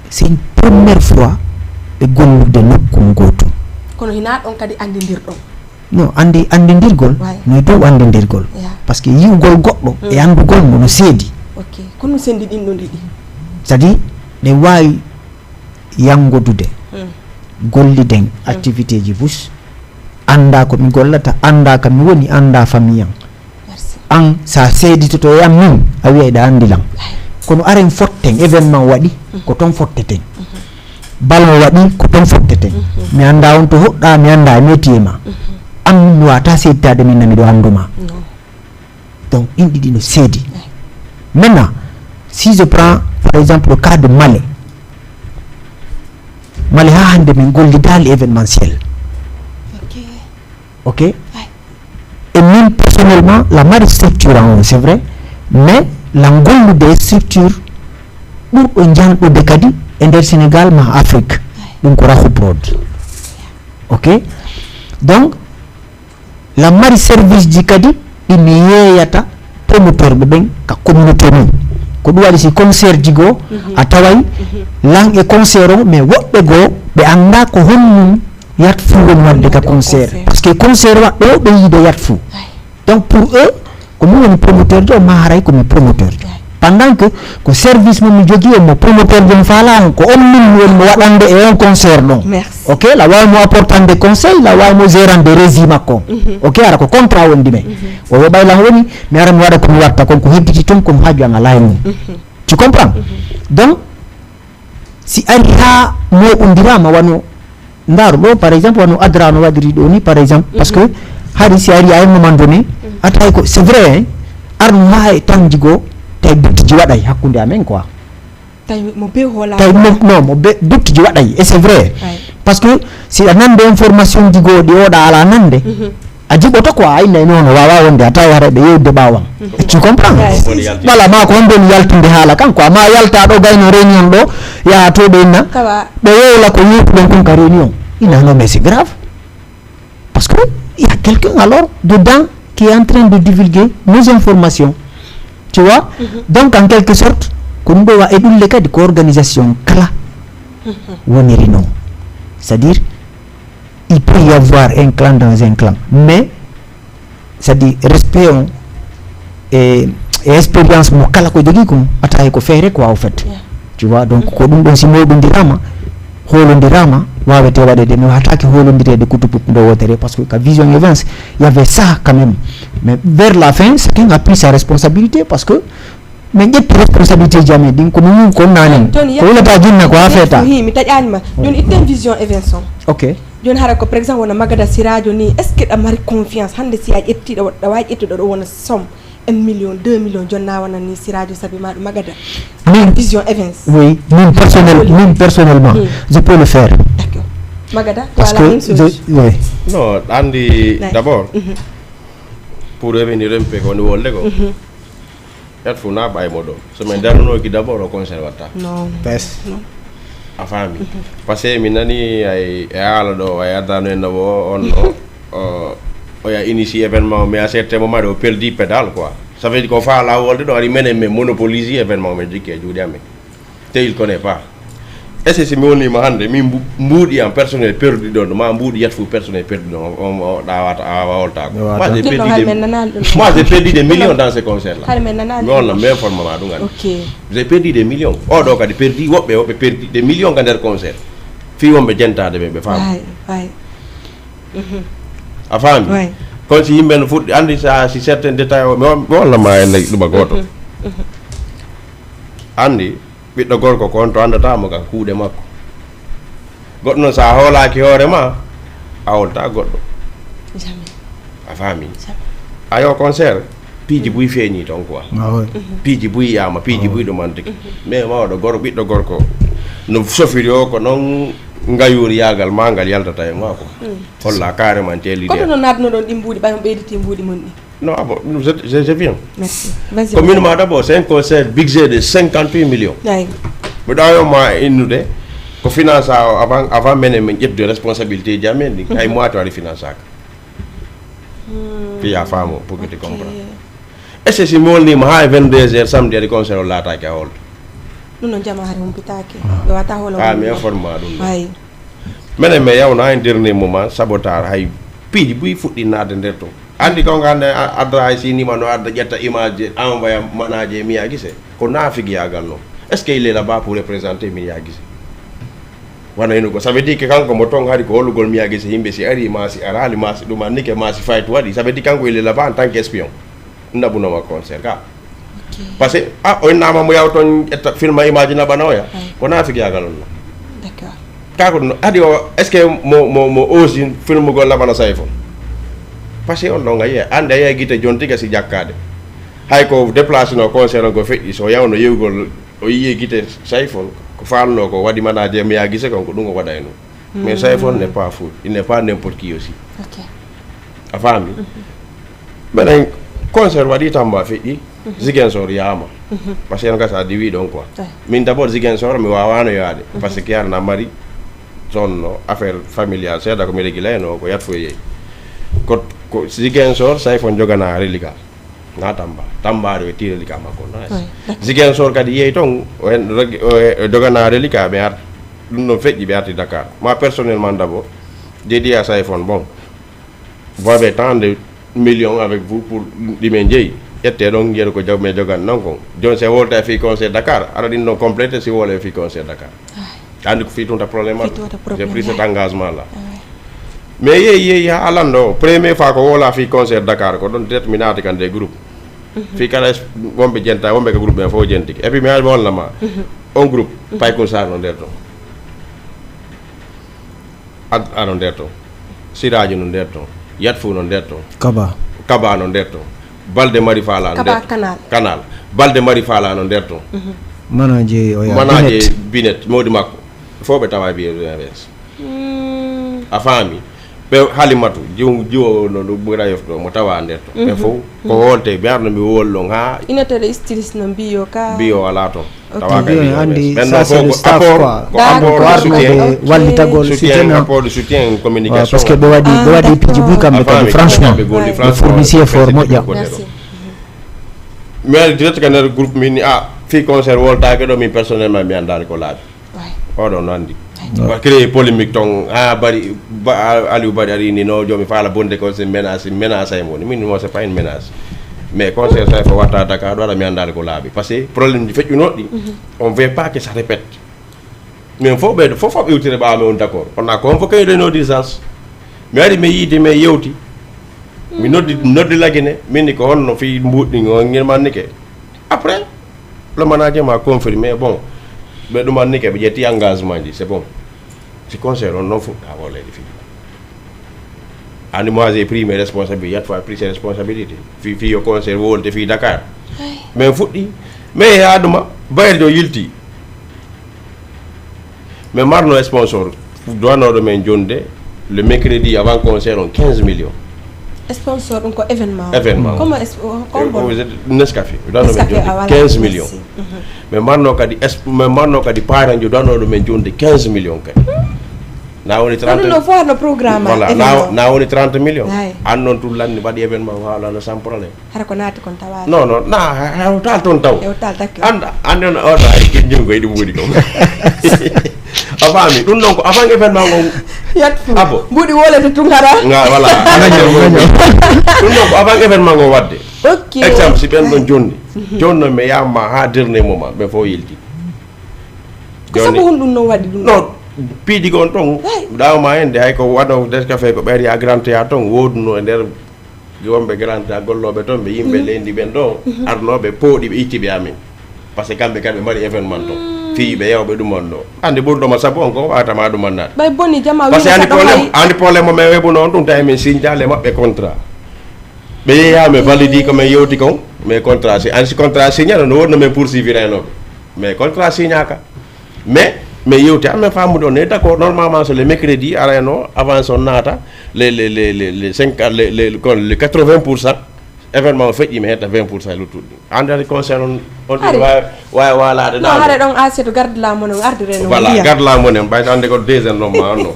c'est une première fois ɓe gollude nokku gootum. Kono hina ɗon kadi anndidirɗon. Non, anndi anndindirgol no e dow anndindirgol. Parce que yi'ugol goɗɗo e anndugol mo no seedi. Ok, kono sendi ɗin ɗon ɗiɗi. C'est à dire ɗe waawi yanngodude, golliden activité ji bus, annda ko mi gollata, annda ka mi woni, annda famille an. An sa seeditoto e am min a wiya eɗa anndi lan. Kono aren fotten événement waɗi ko ton fotteten. Ballon waɗi ko ton fotteten. Mi annda on to hoɗɗa, mi annda e métier ma. An mi wata seeditade min na miɗo annduma. Donc, ɗin ɗiɗi no seedi. Maintenant, si je prends, par exemple, le cas de Mali, Mali ha hannde min gollidaali événementiel. Ok. Et min, personnellement, la mari structure en on, c'est vrai, mais la gollude structure ɓurɗo njanɗude kadi e nder Sénégal ma Afrique. Ɗum ko Rahu Prod. Ok. Donc, la mari service ji kadi ɗi mi yeeyata promoteur ɓe ɓen ka communauté mum. Ko ɗum waɗi si concert ji goo a taway lan e concert o, mais woɓɓe goo ɓe annda ko honɗum Yat Fou woni waɗde ka concert. Parce que concert waɗɗo ɓe yiide Yat Fou. Donc, pour eux, ko min woni promoteur jo, ma haray ko mi promoteur jo. Pendant que ko service mo mi jogii e mo promoteur jo mi faala on, ko on min woni mo waɗande e on concert ɗon. Ok, la waawi mo apportande conseil, la waawi mo gérande régie makko. Ok, ara ko contrat wondi men. O yoɓay lan woni mi ara mi waɗa ko mi watta kon, ko hedditi ton ko mi haaju an alaa e mum. Tu comprends? Donc, si ari haa mooɓondiraama, wano ndaaru ɗo, par exemple, wano Adra no waɗiri ɗo ni, par exemple, parce que hari si ari à un moment donné, a tawi ko, c'est vrai, hein, arno haa e tanji goo, tawi duttiji waɗay hakkunde amen quoi. Tawi mo be hola. Tawi mo, non, mo be duttiji waɗay, et c'est vrai. Parce que si a nande information ji goo ɗi oɗa ala nande, a jiɓoto quoi, a inna e noon o waawaa wonde, a tawa haray ɓe yeewde ɓaawan. Tu comprends? Voilà, ma ko honde mi yaltinde haala kan quoi, ma yalta ɗo gayno réunion ɗo, yaha to ɓe inna, ɓe yeewla ko yeewtuɗon kon ka réunion. Inna non, mais c'est grave. Parce que il y a quelqu'un alors dedans qui est en train de divulguer nos informations. Tu vois? Donc, en quelque sorte, ko ɗum ɗo wa e ɗulle kadi ko organisation kala woniri non. C'est-à-dire, il peut y avoir un clan dans un clan, mais c'est-à-dire respect on e, e expérience mo kala ko jogii kon, a tawi ko feere quoi, au fait. Tu vois, donc ko ɗum ɗon si mooɓondirama, hoolondirama, wawete waɗede, mi wawatake hoolondirede kutu put ndo wotere, parce que ka Vision Events, il y avait ça quand même. Mais vers la fin, chacun a pris sa responsabilité, parce que min ƴetti responsabilité ji amen ɗin, ko min wii kon nanen. Ko wulata jinna ko ha feeta. Hi, mi taƴanima. Joni itten Vision Events on. Ok. Joni hara ko, par exemple, wona Magada Sirajo ni, est-ce que ɗa mari confiance hannde si a ƴetti ɗo, ɗa wawi ƴettuɗo ɗo wona somme un million, deux millions, jonna wona ni Sirajo Sabi ma ɗum Magada? Min, Vision Events. Oui, min personnel, min personnellement, je peux le faire. D'accord. Magada, parce que je, oui. Non, andi d'abord, pour revenir un peu ko woni wolde ko. Yat Fou na ɓay mo ɗo. So min darunooki d'abord o concert watta. Non. Pes. A faami. Parce que mi nani ay e haala ɗo, ay addano en no wo on no. O, o ya initié événement, mais à certain moment, o perdi pédale quoi. Ça veut dire ko faala wolde ɗo, ari menen min monopoliser événement, min jikki e juuɗe amen. Te il connaît pas. Est-ce que si mi wonima hannde, min mbu-, mbuuɗi am personnel perdu ɗon, ma mbuuɗi Yat Fou personnel perdu ɗon, on, on, on ɗawata, a wawa holtako. Moi, j'ai perdu des, moi, j'ai perdu des millions dans ce concert-là. Har men nana. Mi wonna, mi informa ma ɗum, andi. Ok. J'ai perdu des millions. Oɗo kadi perdi, woɓɓe, woɓɓe perdi des millions ka nder concert. Fii wonɓe jentade ɓe, ɓe faama. Ay, ay. A faami? Way. Kono si yimɓe no fuɗɗi, andi sa, si certain détail o, mi won-, mi wonna ma en ɗuma gooto. Andi, ɓiɗɗo gorko ko on to anndata mo ka kuuɗe makko. Goɗɗo noon, so a hoolaaki hoore ma, a hoolta goɗɗo. Jamais. A faami? Jamais. Ayo, concert, piiji buy feeñi toon quoi. Ah, ouais. Piiji buy yaama, piiji buy ɗumantiki. Mais mawɗo gor-, ɓiɗɗo gorko, no sofiri o, ko noon ngayuuri yaagal ma ngal yaltata e ma quoi. Holla carrément tes leaders. Kono no naatnoɗon ɗin mbuuɗi, ɓay on ɓeyditi mbuuɗi mon ɗi? Non, ah bon, je, je, je viens. Merci. Vas-y. Ko min ma d'abord, c'est un concert budget de cinquante-huit millions. Ay. Mbiɗo awi ma innude, ko finance a-, avant, avant menen min ƴettude responsabilité ji amen ɗin, hay moitié waɗi finance aka. Fi a faamo, pour que tu comprennes. Est-ce que si mi wolnima ha e vingt-deux heures samedi, ari concert o laataki a holto? Ɗum noon jama hari humpitaaki. Ɓe wata holo. Ah, mi informe ma ɗum. Ay. Menen mi yawna e dernier moment, sabotage, hay piiji buy fuɗɗi naatde nder ton. Anndi ko ngannde a-, adda hay sinima no adda ƴetta image je envoya manager Mia Guissé. Ko naafigiyaagal noon. Est-ce que il est là-bas pour représenter Mia Guissé? Wano hino ko, ça veut dire que kanko mo ton hari ko hollugol Mia Guissé yimɓe si ari ma si araali ma si ɗum annike ma si fayto waɗi. Ça veut dire kanko il est là-bas en tant qu'espion. Naɓunoma concert ka. Ok. Parce que, ah, o innama mo yaw toon ƴetta filma image naɓana oya. Ay. Ko naafigiyaagal on no. D'accord. Ka ko no, adi o, est-ce que mo, mo, mo osi filmugol naɓana Sayfo? Parce que on ɗon a yiya, ande a yiya gite jon tiga si jakkaade. Hay ko déplacé no concert on ko feƴƴi, so yawno yewgol, o yiyi gite Sayfon, ko faalno ko waɗi manager mi yaa gise kon, ko ɗum o waɗayno. Mais Sayfon n'est pas fou, il n'est pas n'importe qui aussi. Ok. A faami? Mbeɗen concert waɗi Tamba feƴƴi, Ziguinchor yaama. Parce que en gasa diwi ɗon quoi. Min d'abord Ziguinchor mi waawano yaade. Parce que Kiara na mari toon no affaire familial seeɗa ko mi régulayno ko yat fof yeeyi. Ko, ko Ziguinchor Sayfon jogana reliquat. Na Tamba. Tamba ɗo e ti reliquat makko no. Ziguinchor kadi yeeyi toon, o hen reg-, o e, o jogana reliquat ɓe arti. Ɗum ɗon feƴƴi ɓe arti Dakar. Ma personnellement d'abord, j'ai dit à Sayfon, bon, vous avez tant de millions avec vous pour ɗi men jeeyi. Ƴette ɗon, jeeru ko jog-, men jogan non kon. Jooni, si wolta e fii concert Dakar, ara ɗin ɗon complété si wole e fii concert Dakar. Andi ko fii tunta problème. J'ai pris cet engagement là. Mais yeeyi, yeeyi, ha alando, première fois ko wola fii concert Dakar, ko ɗon direct mi naati kan des groupes. Fii kala wonɓe jenta, wonɓe ko groupe ɓen fof jentike. Et puis mi ari mi wonna ma, on groupe, Paykun Sarr no nder ton. Ad-, ano nder ton. Siraaji no nder ton. Yat fuu no nder ton. Kaba. Kaba no nder ton. Balde Mari Fala no nder ton. Kanal. Balde Mari Fala no nder ton. Manaje oya. Manaje Binet. Binet, mawdi makko. Fof ɓe tawa biye. A faami? Ɓe Halimatu, jiw, jiwo no ɗo ɓura yofto, mo tawa nder ton. Ɓe fof, ko holte, mi arno mi wol ɗon ha. Inotere istilis no mbiyo ka. Mbiyo ala ton. Tawa ka biyo. Andi ça c'est le staff quoi. Ko arno ɓe wallitagol soutien. Apport de soutien, communication. Parce que ɓe waɗi, ɓe waɗi piiji buy kamɓe kadi, franchement. Ɓe fournisier fort moƴƴa. Merci. Mi ari direct ka nder groupe min ni, a, fii concert woltaake ɗo, min personnellement mi andaani ko laabi. Oɗo no andi. Wa créé polémique ton, a bari, ba, Aliou Bari ari ni no, jomi faala bonde ko c'est menace, menace ay moni. Min mo c'est pas une menace. Mais concert sa fo watta Dakar ɗo, mi andaani ko laabi. Parce que problème ji feƴƴunoɗi, on veut pas que ça répète. Min fof ɓeydo, fof fof iwtire ɓaawa mi on d'accord. On a convoqué une réunion d'urgence. Mi ari mi yiide mi yewti. Mi noddi, noddi lagine, min ni ko honno fii mbuɗɗi on ngirmannike. Après, le manager m'a confirmé, bon, ɓe ɗumannike, ɓe ƴetti engagement ji, c'est bon. Si concert on non fuɗɗa ko leydi fii. Ani moi j'ai pris mes responsabilités, yat fois pris ses responsabilités. Fii, fii yo concert wolde fii Dakar. Mais fuɗɗi, mais yaa ɗuma, bayre jo yilti. Mais marno sponsor, duwanoɗo men jonde, le mercredi avant concert on quinze millions. Sponsor ɗum ko événement. Événement. Comment est-ce que Nescafé, duwanoɗo men jonde quinze millions. Mais marno kadi, mais marno kadi parent jo duwanoɗo men jonde quinze millions kadi. Na woni trente. Ɗum no fof no programme. Voilà, na, na woni trente millions. An noon tun lanni waɗi événement wawlano sans problème. Hara ko naati kon tawaani. Non, non, na hewtal toon taw. Hewtal takki. Anda, ande on oto ay ke jungo e ɗum woni ɗum. A faami ɗum ɗon ko avant événement ngon. Yat fu. Abo. Mbuɗi wolete tun hara. Nga wala. Ɗum ɗon ko avant événement ngon wadde. Ok. Exemple si ɓen ɗon jonni. Jonno mi yamma ha dernier moment ɓe fof yilti. Ko sabu honɗum noon waɗi ɗum? Non, piiji gon toon ɗawma hende hay ko wano Nescafé ko ɓeer ya Grand Théâtre toon woduno e nder wonɓe Grand Théâtre gollooɓe toon ɓe yimɓe leydi ɓen ɗo arnooɓe pooɗi ɓe itti ɓe amin. Parce que kamɓe kadi ɓe mbaɗi événement toon fii ɓe yewɓe ɗum on ɗo. Andi ɓurɗoma sabu on ko wawatama ɗum annaade. Ɓay boni jama parce que andi problème andi problème mo men webuno on ɗum tawi min signale maɓɓe contrat. Ɓe yeeyama e validi ko men yewti kon mais contrat si an si contrat signaɗo no wonno men poursuivre renoɓe mais contrat signaka. Mais mais yewti an men famude on ne d'accord normalement so le mercredi arayno avance on naata le le le le le cinq le le kon le quatre-vingts pour cent. Événement o feƴƴi mi hetta vingt pour cent luttuɗi andani concert on on ɗin wawi wawi walade non hare ɗon aseto garde la monen ardire no voilà garde la monen ɓayta ande ko deuxième non ma anno.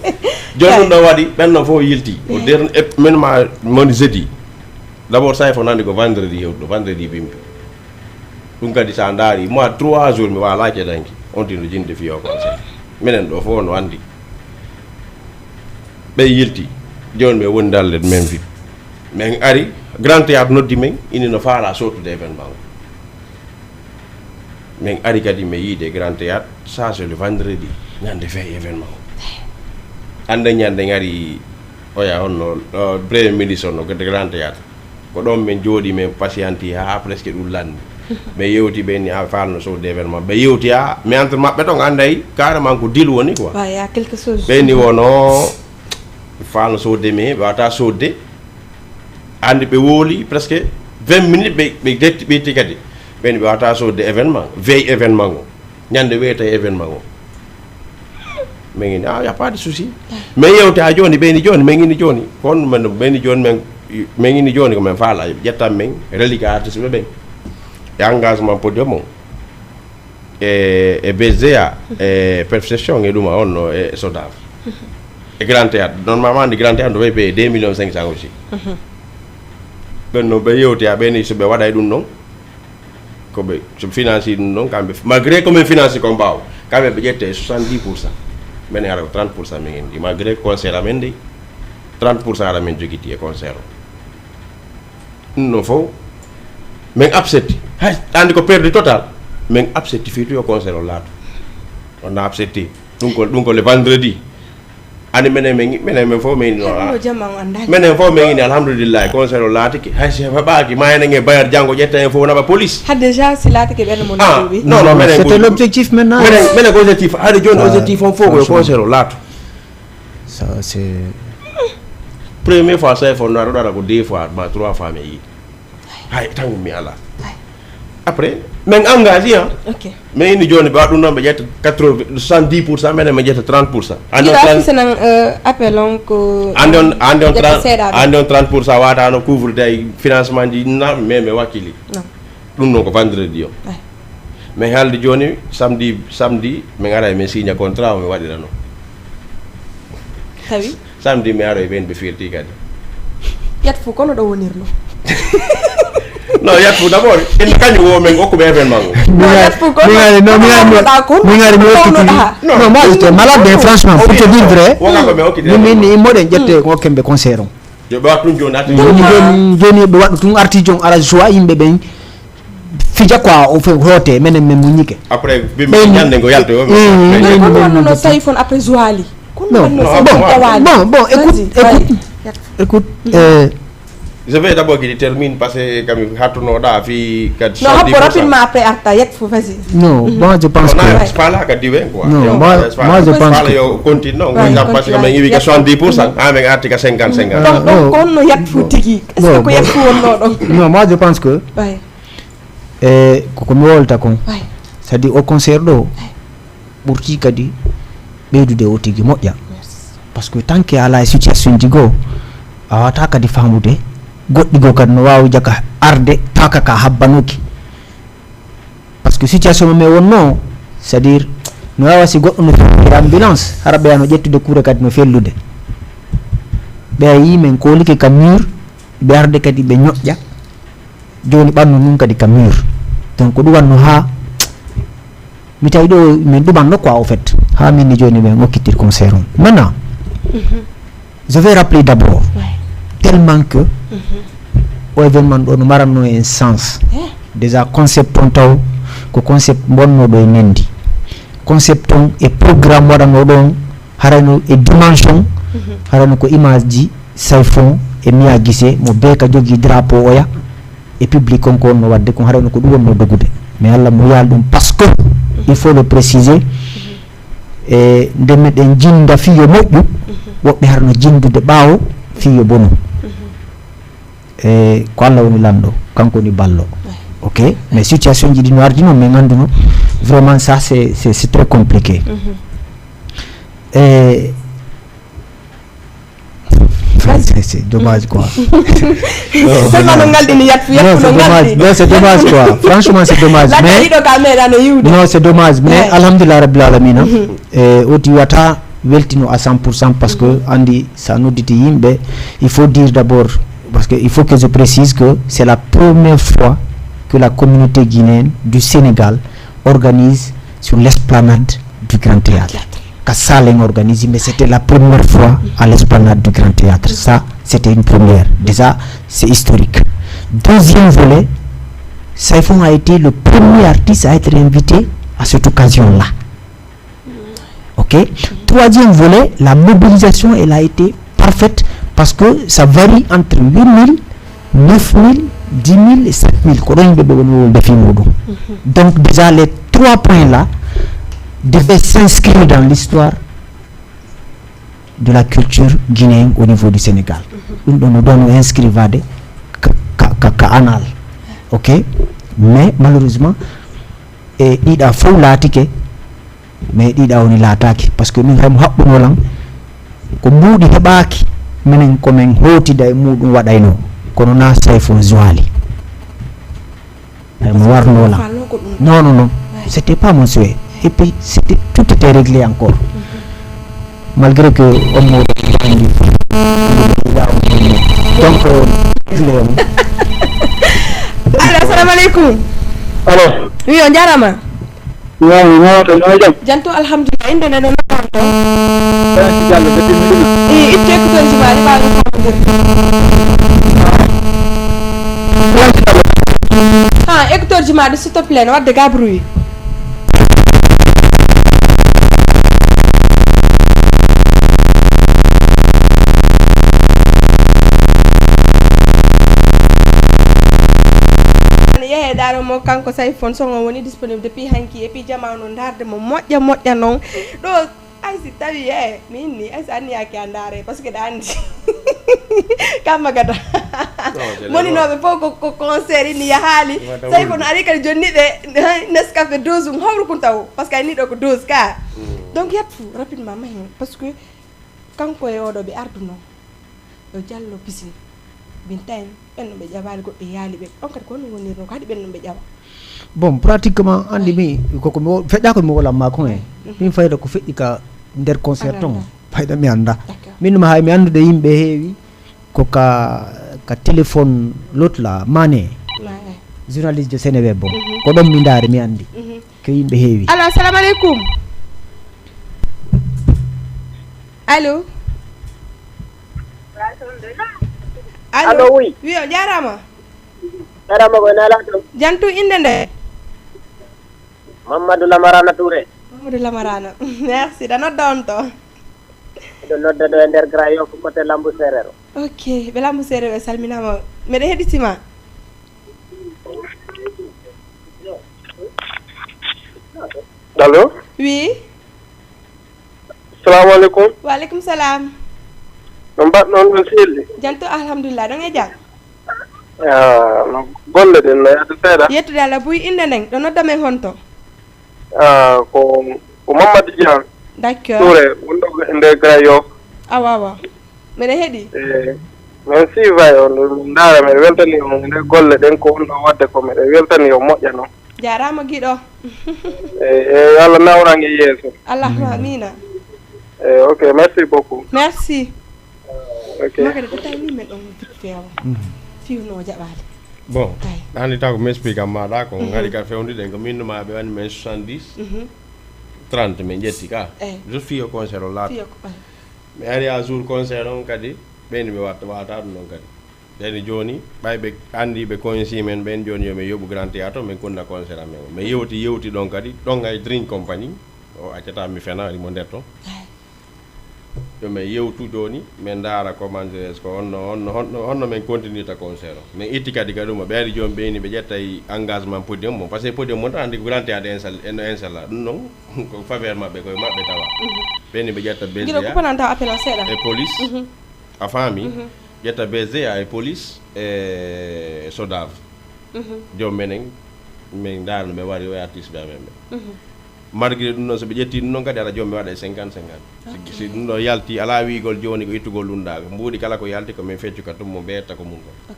Joni ɗum ɗo waɗi ɓen non fof yilti o der min ma moni jeudi. D'abord ça il faut nandi ko vendredi hewtuɗo vendredi bimbi. Ɗum kadi so a ndaari mois trois jours mi waalaa ceedanki on tino jinde fiyo conseil. Minen ɗo fof no anndi. Ɓe yilti jooni ɓe woni dalle men vip. Min ari grand théâtre noddi min ini no faalaa sottude événement o. Min ari kadi mi yiide grand théâtre ça c'est le vendredi ñande fee événement o. Annde ñande ngari oya honno premier ministre honno grand théâtre. Ko ɗoon min njooɗii min pasiyantii haa presque ɗum lanni. Ɓe yewti ɓe ni a faalno sowde événement ɓe yewti ha mi entre maɓɓe toon annday carrément ko dil woni quoi. Ɓe ni wono faalno sowde mi wata sowde. Anndi ɓe wooli presque Vingt minutes ɓe ɓe detti ɓeyti kadi. Ɓen ɓe wata sodde événement, veille événement o, ñande weyta événement o. Min ini ah, y a pas de souci. Min yewte ha joni, ɓeyni joni, min ini joni. Kon min ɓeyni joni, min min ini joni ko min faala ƴettan min relique artiste ɓe ɓen, e engagement podium o, e e BZA, e perception e ɗuma on no e sodav, e grand théâtre. Normalement ndi grand théâtre no ɓe paye deux millions cinq cents aussi. Ɓen no ɓe yewti ha ɓeyni so ɓe waɗa e ɗum ɗon, ko ɓe so financé ɗum ɗon kamɓe, malgré ko min financé ko mbaaw, kamɓe ɓe ƴette soixante dix pour cent, minen ara ko trente pour cent min indi, malgré ko concert amen ndi, trente pour cent ara min jogiti e concert o. Ɗum ɗon fof min accepti, hay andi ko perdu total, min accepti fii to yo concert o laatu. On a accepté. Ɗum ko ɗum ko le vendredi. Ani minen min minen min fof min no Hannde o jam an andaali. Minen fof min ini alhamdulillahi, concert o laatiki, hay si heɓaaki ma enen e bayat janngo ƴetta en fof naɓa police. Ha déjà si laatike ɓen mo Ah, naɗuɓi. Non, non, minen c'était ko l'objectif maintenant. Minen minen ko objectif, hari joni Ah, objectif on fof ko yo franchement. Concert o laatu. Ça c'est Première fois ça fo no aɗa ko deux fois ma trois fois mi yiide. Hay tan mi ala. Après min engagé ha. Ok. Mais ini joni ɓe waɗa ɗum noon ɓe ƴetta quatre-vingts soixante-dix pour cent, minen min ƴetta trente pour cent. Andi on Jiɗa trente fisanan euh, appel on ko andi on andi on ƴetta trente seeɗa ɓe. Andi on trente pour cent wata no couvre des financement ji na mais mi wakkili. Non. Ɗum noon ko vendredi o. Ay. Min haaldi joni samedi samedi min ara min signa contrat o mi waɗira noon. Tawi? Samedi mi aroy ɓen ɓe firti kadi. Yat fo kono ɗo wonirno. Non, yat fo d'abord en kañum wo min okkuɓe événement o. Yat fo kono Min ari mi okkiti. Non, moi j'étais malade, mais franchement pour te dire vrai, min min ni immoɗen ƴette okken ɓe concert on. Yo ɓe waɗ ɗum joni arti. Joni joni joni ɓe waɗu tun arti jon ara joie yimɓe ɓen fija quoi o fe hote menen men muñike. Après ɓe ñande ngo yalta yo. Kono wanno no sayi fon après joali. Non, bon, bon, écoute, écoute, écoute. Euh, Je vais d'abord qu'il termine parce que quand même hatunoɗa fi kad. Non, happo rapidement après arta yet fo vas-y. Non, moi je pense que pas là ka diwe quoi. Non, moi, moi je pense que yo continue non, parce que mais il y a soixante-dix pour cent, ah mais article cinquante cinquante. Donc donc on no yet fo tigi. Est-ce que ko yet fo wonno donc? Non, moi je pense que e koko mi wolta kon, c'est à dire au concert ɗo ɓurti kadi ɓeydude o tigi moƴƴa. Parce que tant que ala e situation ji goo a wawata kadi famude goɗɗi goo kadi no wawi jaka arde taka ka habbanoki. Parce que situation mo min wonno c'est à dire no wawa si goɗɗo no fewde ambulance hara ɓeya no ƴettude kuure kadi no fellude. Ɓeya yi min kolike ka mur ɓe arde kadi ɓe ñoƴƴa. Joni ɓannu nun kadi ka mur. Donc ko ɗum wanno ha mi tawi ɗo min ɗumanno quoi au fait ha min ni joni min okkitir concert on maintenant. Je vais rappeler d'abord tellement que o événement ɗo no maranno en sens. Déjà concept on taw ko concept bonnoɗo e nendi. Concept on e programme waɗano ɗon harayno e dimension harayno ko image ji Sayfon e Miya Gise mo bee ka jogii drapeau oya e public on ko wonno waɗde kon harayno ko ɗum wonno dogude. Mais Allah mo yaal ɗum parce que il faut le préciser. E nde meɗen jinnda fii yo moƴƴu woɓɓe harno jinndude ɓaawo fii yo bonu. E ko Allah woni lanɗo kanko woni ballo. Ok, mais situation ji ɗi no ardi noon min annduno vraiment ça c'est c'est très compliqué. E c'est dommage quoi. Seulement no ngaldini yat yat no ngaldi. Non c'est dommage quoi, franchement c'est dommage. Mais iɗo ka meeɗano yiwde. Non c'est dommage mais alhamdulillah rabbil alamina. E oti wata weltino à cent pour cent parce que andi sa nodditi yimɓe il faut dire d'abord parce que il faut que je précise que c'est la première fois que la communauté guinéenne du Sénégal organise sur l'esplanade du Grand Théâtre. Ka salle en organise mais c'était la première fois à l'esplanade du Grand Théâtre. Ça c'était une première. Déjà c'est historique. Deuxième volet, Saifon a été le premier artiste à être invité à cette occasion-là. Ok. Troisième volet, la mobilisation elle a été parfaite parce que ça varie entre huit mille, neuf mille, dix mille et sept mille ko ɗon yimɓe ɓe woni wowlude fii muɗum. Donc déjà les trois points là devaient s'inscrire dans l'histoire de la culture guinéenne au niveau du Sénégal. Ɗum ɗon no ɗon o inscrivade ka, ka, ka, ka anal. Ok. Mais malheureusement, e ɗiɗa fof laatike, mais ɗiɗa woni laataaki, parce que min hay mo haɓɓunoo lan ko mbuuɗi heɓaaki, minen ko min hootida e muuɗum waɗaynoo, kono na Sayfo Joali. Hay mo warnoo lan. Non, non, non. C'était pas mon souhait. Et puis, c'était, tout était réglé encore. Malgré que on m'a dit, donc, euh, Allo, assalamu aleykum. Allo. Wi, on jarama. Ñaami ñaawata ñoo jam. Janto, alhamdulillah. Inde nde no noddan to? Ɓaati Diallo ɓe timmiɗima. I itte écouteurji ma ɗi mbawi famdir. Ha, écouteurji ma ɗi, s'il te plaît, no wadde ga bruit. Yehe daro mo kanko Sayfon Songo woni disponible depuis hanki et puis jama no darde mo moƴƴa moƴƴa non. Ɗo ay si tawi e mi inni ay si anniyaki a ndaare parce que ɗa andi kamma gada. Moninoɓe fof ko ko concert ini yahaali. Tawi kono ari kadi jonni ɓe Nescafe dose um hawru kun taw parce que ani ɗo ko dose ka. Donc yat fou rapidement ma hen parce que kanko e oɗo ɓe arduno. Yo jallo pisine. Binta en ɓen no ɓe ƴawaali goɗɗo yaali ɓe. On kadi ko honno wonirno ko haɗi ɓen no ɓe ƴawa? Bon, pratiquement, anndi mi koko mi feƴƴa ko mi wolan ma kon e min fayda ko feƴƴi ka nder concert ton. Fayda mi annda. Min ma hay mi anndude yimɓe heewi ko ka ka téléphone lot la mane. Journaliste de Sénéweb bon. Ko ɗon mi ndaari mi anndi. Ko yimɓe heewi. Allo, assalamu aleykum. Allo. Allo, oui. Wi, o jarama. Jarama ko nala to. Jantu inde nde? Mamadou Lamarana Touré. Mamadou Lamarana. Merci. Da nodda on to. Ɗo nodda ɗo e nder Grand Yoff côté Lambu Serero. Ok, ɓe Lambu Serero ɓe salminama. Meɗe heɗitima. Allo. Oui. Salamu aleykum. Wa aleykum salam. No mbaɗɗon ɗo selli? Janto alhamdulillah, ɗon e jam? Ah, no golle ɗen no yahde seeɗa? Yettude Allah buy innde nden, ɗo nodda men honto? Ah, ko ko Mamadou Dia. D'accord. Touré, wonɗo e nder Grand Yoff. Awa awa. Meɗe heɗi. Eh, min siiva on ndaara meɗe weltani on nde golle ɗen ko wonɗo wadde ko meɗe weltani on moƴƴa noon. Jarama giɗo. Eyi eyi Allah nawrange yeeso. Allahuma amina. Eyi ok merci beaucoup. Merci. Ok. Makade ko tawi ni men ɗon vite fait awa. Fiwno o jaɓaade. Bon, ɗani taw ko mi explique am maɗa ko ngari ka fewndiden ko min numa ɓe wani men soixante-dix trente min ƴetti ka. Juste fiyo concert o laato. Mi ari à jour concert on kadi ɓeyni ɓe watta wata ɗum ɗon kadi. Ɓeyni joni ɓay ɓe andi ɓe coinci men ɓen joni yo min yoɓu grand théâtre min kunna concert amen o min yewti yewti ɗon kadi ɗon hay drink compagnie o accata mi fena rimo nder to. Yo min yewtu joni min ndaara comment dirais ko honno honno honno honno min continue ta concert o min itti kadi kadi ɗum o ɓeyni joni ɓeyni ɓe ƴettay engagement podium mum parce que podium mum tan andi ko grand théâtre inchallah ɗum ɗon ko faveur maɓɓe koye maɓɓe tawa. Ɓeyni ɓe ƴetta Gila ko bsda panan taw appel o seeɗa. E police a faami. Ƴetta bsda e police e sodave. Joom menen min ndaara no ɓe wari o artiste ɓe amen ɓe malgré ɗum ɗon so ɓe ƴetti ɗum ɗon kadi ara joom ɓe waɗa e cinquante cinquante si ɗum ɗo yalti ala wiigol joni ko ittugol ɗum ɗa mbuuɗi kala ko yalti ko min feccu ka tummo ɓe ƴetta ko mum kon.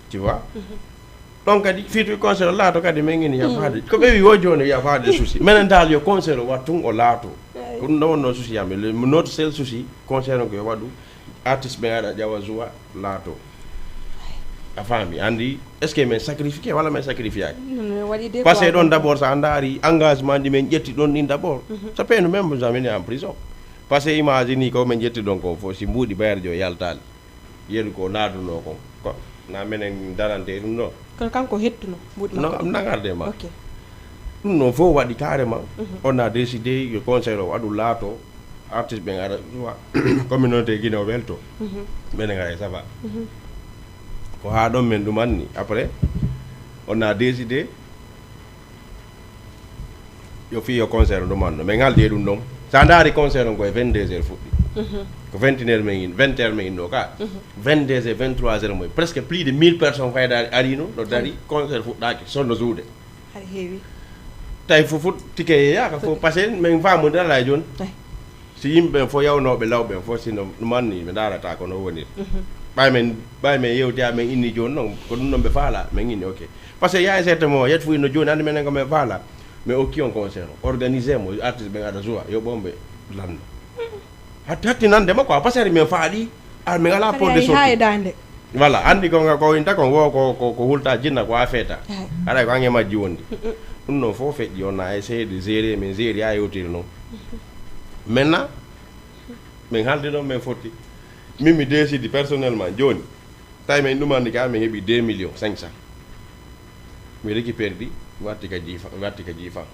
Tu vois. Ɗon kadi fitu concert o laato kadi min ini yafaade ko ɓewi o joni yafaade souci minen dal yo concert o wat tun o laato. Ko ɗum ɗo wonno souci yam notre seul souci concert on ko yo waɗu artiste ɓen aɗa ƴawa joua laato. A faami andi est ce que min sacrifié walla min sacrifiaki? Parce que ɗon d' abord sa ndaari engagement ɗi min ƴetti ɗon ɗin d' abord. So penu même jamais en prison. Parce que imagine ko min ƴetti ɗon ko fof si mbuuɗi bayre jo yaltali. Yeru ko laaduno kon ko na minen darante ɗum ɗo. Kono kanko hettuno mbuuɗi No makko am nangarde ma. Ok. Ɗum ɗon fof waɗi carrément. On a décidé yo conseil o waɗu laato artiste ɓen ara ɗuma communauté guinée o welto. Minen gara e saba. Ko ha ɗon min ɗumanni après on a décidé yo fi yo concert o ɗumanno min haldi e ɗum ɗon. Sa ndaari concert on koye vingt-deux heures fuɗɗi. Ko vingt et une heures min in, vingt heures min inno ka. Vingt-deux et vingt-trois heures moy presque plus de mille personnes fayda arino, no dari concert fuɗɗaki sonno suude. Hari heewi. Tawi fof fof tike yeeyaka fof, parce que min faamodira ala e jooni. Si yimɓe ɓen fof yawnooɓe law ɓen fof, sino manni ɓe ndaarata ko no woniri. Ɓay men, ɓay men yewti, amen inni jooni noon ko ɗum noon ɓe faala, min inni ok. Parce que yaay seeɗa mo yet fuy no jooni, anndi menen ko men faala. Mais okki on concert, organisé mo artiste ɓen ada joie, yo ɓomɓe lanno. Hatti hatti nande ma quoi, parce que men faaɗi, ar men ala port de sortie. Voilà, anndi ko ko inta kon wo ko ko ko hulta jinna ko a feeta. Ara ko ange majji wondi. Ɗum noon fof feƴƴi, on a essayé de gérer, men gérer a yewtiri noon. Maintenant, min haalde ɗon min fotti. Min mi décidi personnellement jooni. Tawi min ɗumani ka min heɓi deux millions cinq cent. Mi récupère ɗi, mi watti ka jiifa, mi watti ka jiifa.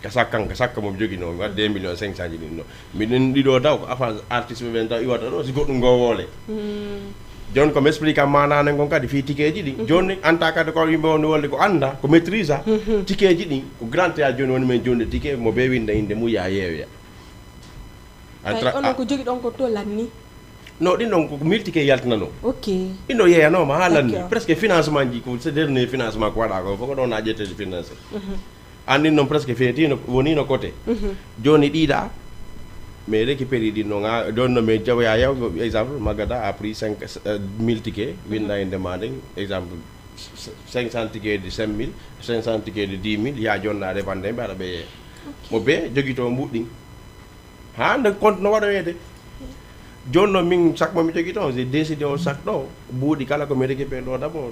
Ka sakkan, ka sakka mo mi joginoo, mi waɗi deux millions cinq cent ji ɗin ɗo. Miɗen ɗiɗo taw ko affaire artiste ɓe ɓen taw iwata ɗo si goɗɗum ngo woole. Jooni ko mi explique am maananen kon kadi fii tikeeji ɗin. Jooni anta kadi ko yimɓe woni wolde ko annda, ko maîtrise a. Tikeeji ɗin ko grand théâtre jooni woni men jonde tike mo be winda innde mum ya yeewoya. Ay, onon ko jogi ɗon ko to lanni? No, ɗin ɗon ko multiqué yaltinano. Ok. Ɗin ɗo yeeyanooma haa lanni. D'accord. Presque financement ji ko ce dernier financement ko waɗa ko fof ko ɗon a ƴettede financé. An ɗin ɗon presque feetino wonino côté. Jooni ɗiɗa mais récupéré ɗin ɗon a jooni no mais jawoya yaw exemple magada a pris cinq mille ticket winda e ndema ɗen exemple cinq cent ticket de cinq mille, cinq cent ticket de dix mille ya jonna revande ɓe aɗa ɓeye. Mo be jogito mbuɗɗin. Haa nde compte no waɗoyeede. Jooni noon min sac mo mi jogii toon, j'ai décidé o sac ɗo buuɗi kala ko mi récupéré ɗo d'abord.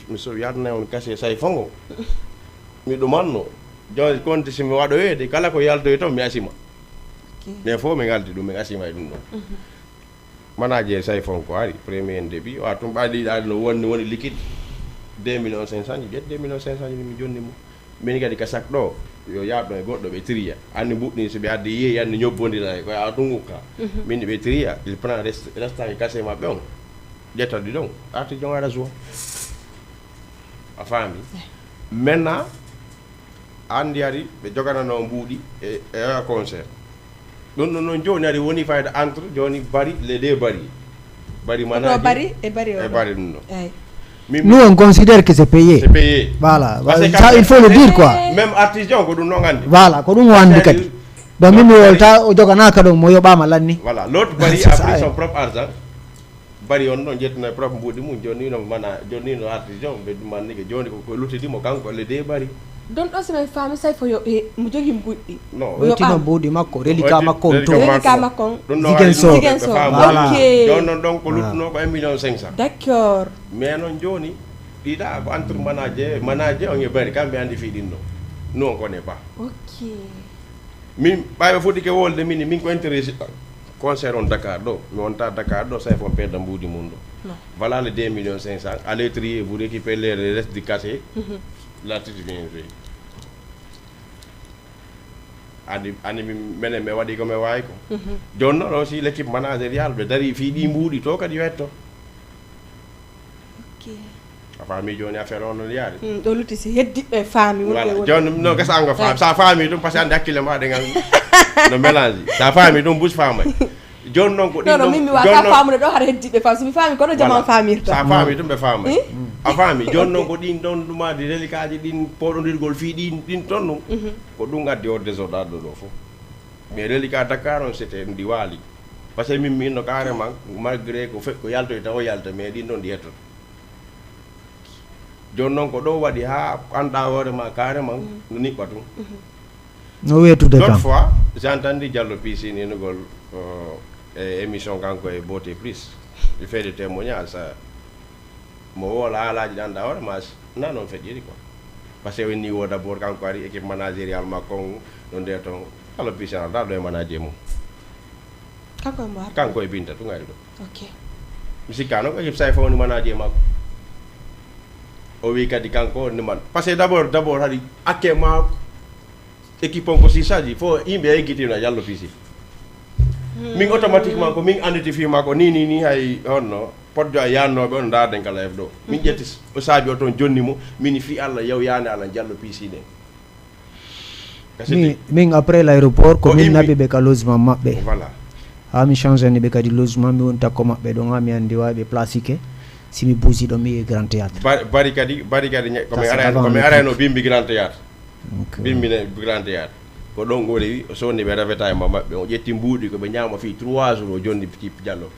Mi so yaadana on cachet say fongo. Mi ɗumanno. Jooni compte si mi waɗoyeede kala ko yaltoye toon mi asima. Mais fof min ngaldi ɗum min asima e ɗum ɗon. Manaje say fonko ari premier débit wa tum ɓaɗi ɗaɗi no wonni woni liquide deux millions cinq cent jet deux millions cinq cent mi jonni mo. Min kadi ka sac ɗo yo yaab ɗon e goɗɗo ɓe triya anni mbuɗɗin so ɓe addi yeeyi anni ñobbodira e koye a tun ukka. Min ɓe triya il prend restaki cachet maɓɓe on. Ƴetta ɗi ɗon arti jogata joie. A faami? Maintenant anndi ari ɓe joganano mbuuɗi e e concert. Ɗum ɗum noon jooni ari woni fayda entre jooni bari les deux bari. Bari mana bari e bari e bari ɗum ɗo. Min nous on considère que c'est payé. C'est payé. Voilà. Ça, il faut le dire quoi. Même artiste on ko ɗum noon anndi. Voilà, ko ɗum o anndi kadi. Donc min mi wolta o joganaka ɗum mo yoɓama lanni. Voilà, l'autre bari a pris son propre argent. Bari on ɗon ƴettana prof mbuuɗi mum jooni no mana jooni no arti joom ɓe ɗumannike jooni ko luttidi mo kanko le de bari. Don ɗo sina faami say fo yo e mo jogi mbuuɗi. No o yettino mbuuɗi makko relika makko on to relika makko on. Ɗum no ari jigen so voilà. Jooni noon ɗon ko luttuno ko un million cinq cent. D'accord. Mais noon jooni ɗiɗa ko entre manaje manaje on e bari kamɓe andi fii ɗin ɗo. Nous on connaît pas. Ok. Min ɓayɓe foti ke wolde min min ko intéressé concert on Dakar ɗo mi wonta Dakar ɗo say fo perda mbuudi mum ɗo. Voilà le deux millions cinq cent à l'étrier vous récupérez le reste du cachet. L'artiste vient jouer. Andi andi minen mi waɗi ko mi wawi ko. Jooni noon aussi l'équipe managériale ɓe dari fii ɗi mbuuɗi to kadi yo hetto. A faami jooni affaire o noon yaari. Ɗo lutti si heddiɓe faami wonɓe woni. Jooni no gasa an ko faami. Sa faami ɗum parce que ande hakkille ma ɗe ngal no mélange. Sa faami ɗum bus faamay. Jooni noon ko ɗin ɗon. Min mi wasa faamude ɗo hara heddiɓe faami. So mi faami kono jama faamirta. Sa faami ɗum ɓe faamay. A faami jooni noon ko ɗin ɗon ɗumaji relikaaji ɗin poɗodirgol fii ɗin ɗin ton ɗum. Ko ɗum addi o désordre ɗo ɗo fof. Mais relicat Dakar on c'était ndi waali. Parce que min mi inno carrément malgré ko fe ko yaltoyta o yalta mais ɗin ɗon ɗi hettoto. Jooni noon ko ɗo waɗi haa anndaa hoore ma carrément no niɓɓa tun. No weetude kam. D'autres fois j'entendis Diallo Pisin inugol e émission kanko e Beauté Plus il fait des témoignages ça mo woola haalaaji ɗi anndaa hoore ma na noon feƴƴiri quoi. Parce que o inni wo d'abord kanko ari équipe managérial makko on no nde toon Diallo Pisin aldaa ɗo e manager mum. Kanko e Mbohar. Kanko e Binta tun ari ɗo. Ok. Mi sikka noon ko Ibsa e fawni manaje makko. O wi kadi kanko on numan. Parce que d'abord d'abord hari akke ma équipe on ko si saji fo yimɓe e gitino Diallo P C. Min automatiquement ko min anditi fi makko ni ni ni hay honno podjo a yannoɓe on darden kala F ɗo. Min ƴetti o sabi o toon jonni mo min fi Allah yaw yande Allah Diallo P C ɗen. Min, min après l'aéroport ko min naɓi ɓe ka logement maɓɓe. Voilà. Ha mi change ani ɓe kadi logement, mi woni takko maɓɓe ɗon, ha mi andi wawi ɓe placique. Si mi busi ɗon, mi yehi Grand Théâtre. Bari, bari kadi, bari kadi, ña-, ko Ça, mi c'est arayno, avant ko mi le arayno pic. Bimbi Grand Théâtre. Ok. Bimbi ne Grand Théâtre. Ko ɗon o rewi, o sonni ɓe ravitaillement maɓɓe, o ƴetti mbuuɗi ko ɓe ñaama fii trois jours, o jonni Type Diallo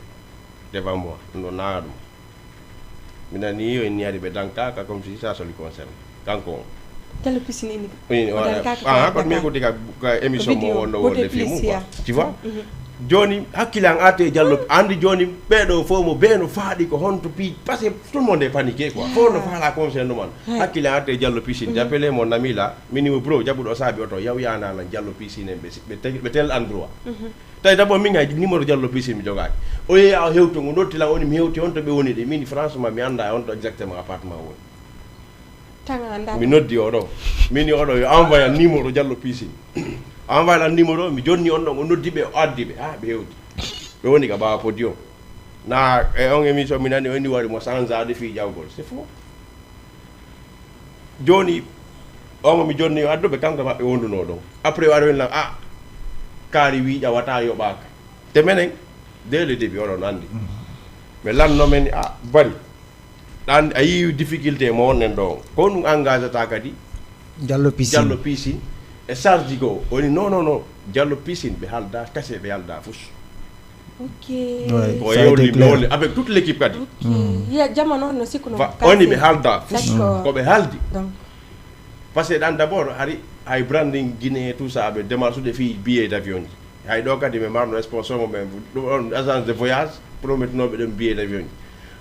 devant moi, no naana ɗum. Mi nani yo en yari ɓe dankaka comme si ça soli concerne. Kanko on. Diallo Piscine ini. Ini, o wala. Dankaka. Ah, ko mi écouté ka, ka émission mo wonno wonde fi mum quoi. Tu vois? Joni, hakkille an arte Diallo, andi joni, ɓeɗo fof mo be no faaɗi ko honto pi, parce que tout le monde est paniqué quoi. Fof no faala concerne ɗum an. Hakkille an arte Diallo Piscine, j'appelle mon ami là, mini mo bro, jaɓuɗo saabi oto, yaw yana lan Diallo Piscine en ɓe, ɓe tel, ɓe tel endroit. Tawi d'abord min hay numéro Diallo Piscine mi jogaaki. O yehi o hewto ngo, notti lan, o woni mi hewti on to ɓe woni de. Min franchement mi anndaa on to exactement appartement woni. Tan a anndaa. Mi noddi oɗo. Min oɗo yo envoyé an numéro Diallo Piscine. O envoyé lan numéro, mi jonni on ɗon, o noddi ɓe, o addi ɓe. Ha ɓe hewti. Ɓe woni ka ɓaawo podium. Na e on émission mi nani o inni wari mo sanzaade fii ƴawgol. C'est faux. Joni, omo mi jonni yo adduɓe kanko e maɓɓe wonduno ɗon. Après o ari woni lan, ah, kaari wi ƴawata yoɓaaka. Te menen, dès le début, oɗon andi. Ɓe lanno men, ah, bari. Ɗan, a yii difficulté mo wonnen ɗo. Ko ɗum engagé ta kadi. Diallo Piscine. Diallo Piscine. E charge goo. Woni, non, non, non. Diallo Piscine, ɓe halda, kase ɓe halda fus. Ok. Ouais, ko ça a été yewli, clair. Yewli avec toute l'équipe kadi. Ok. Ya, jamano no sikkuno. Fa-, kasi. Oni ɓe halda fus. D'accord. Ko ɓe haldi. Donc. Parce que ɗan d'abord, hari, hay branding Guinée, tout ça, ɓe démarche de fii billet d'avion ji. Hay ɗo kadi ɓe marno sponsor mo ɓen, ɗum on agence de voyage, prometnoɓe ɗum billet d'avion ji.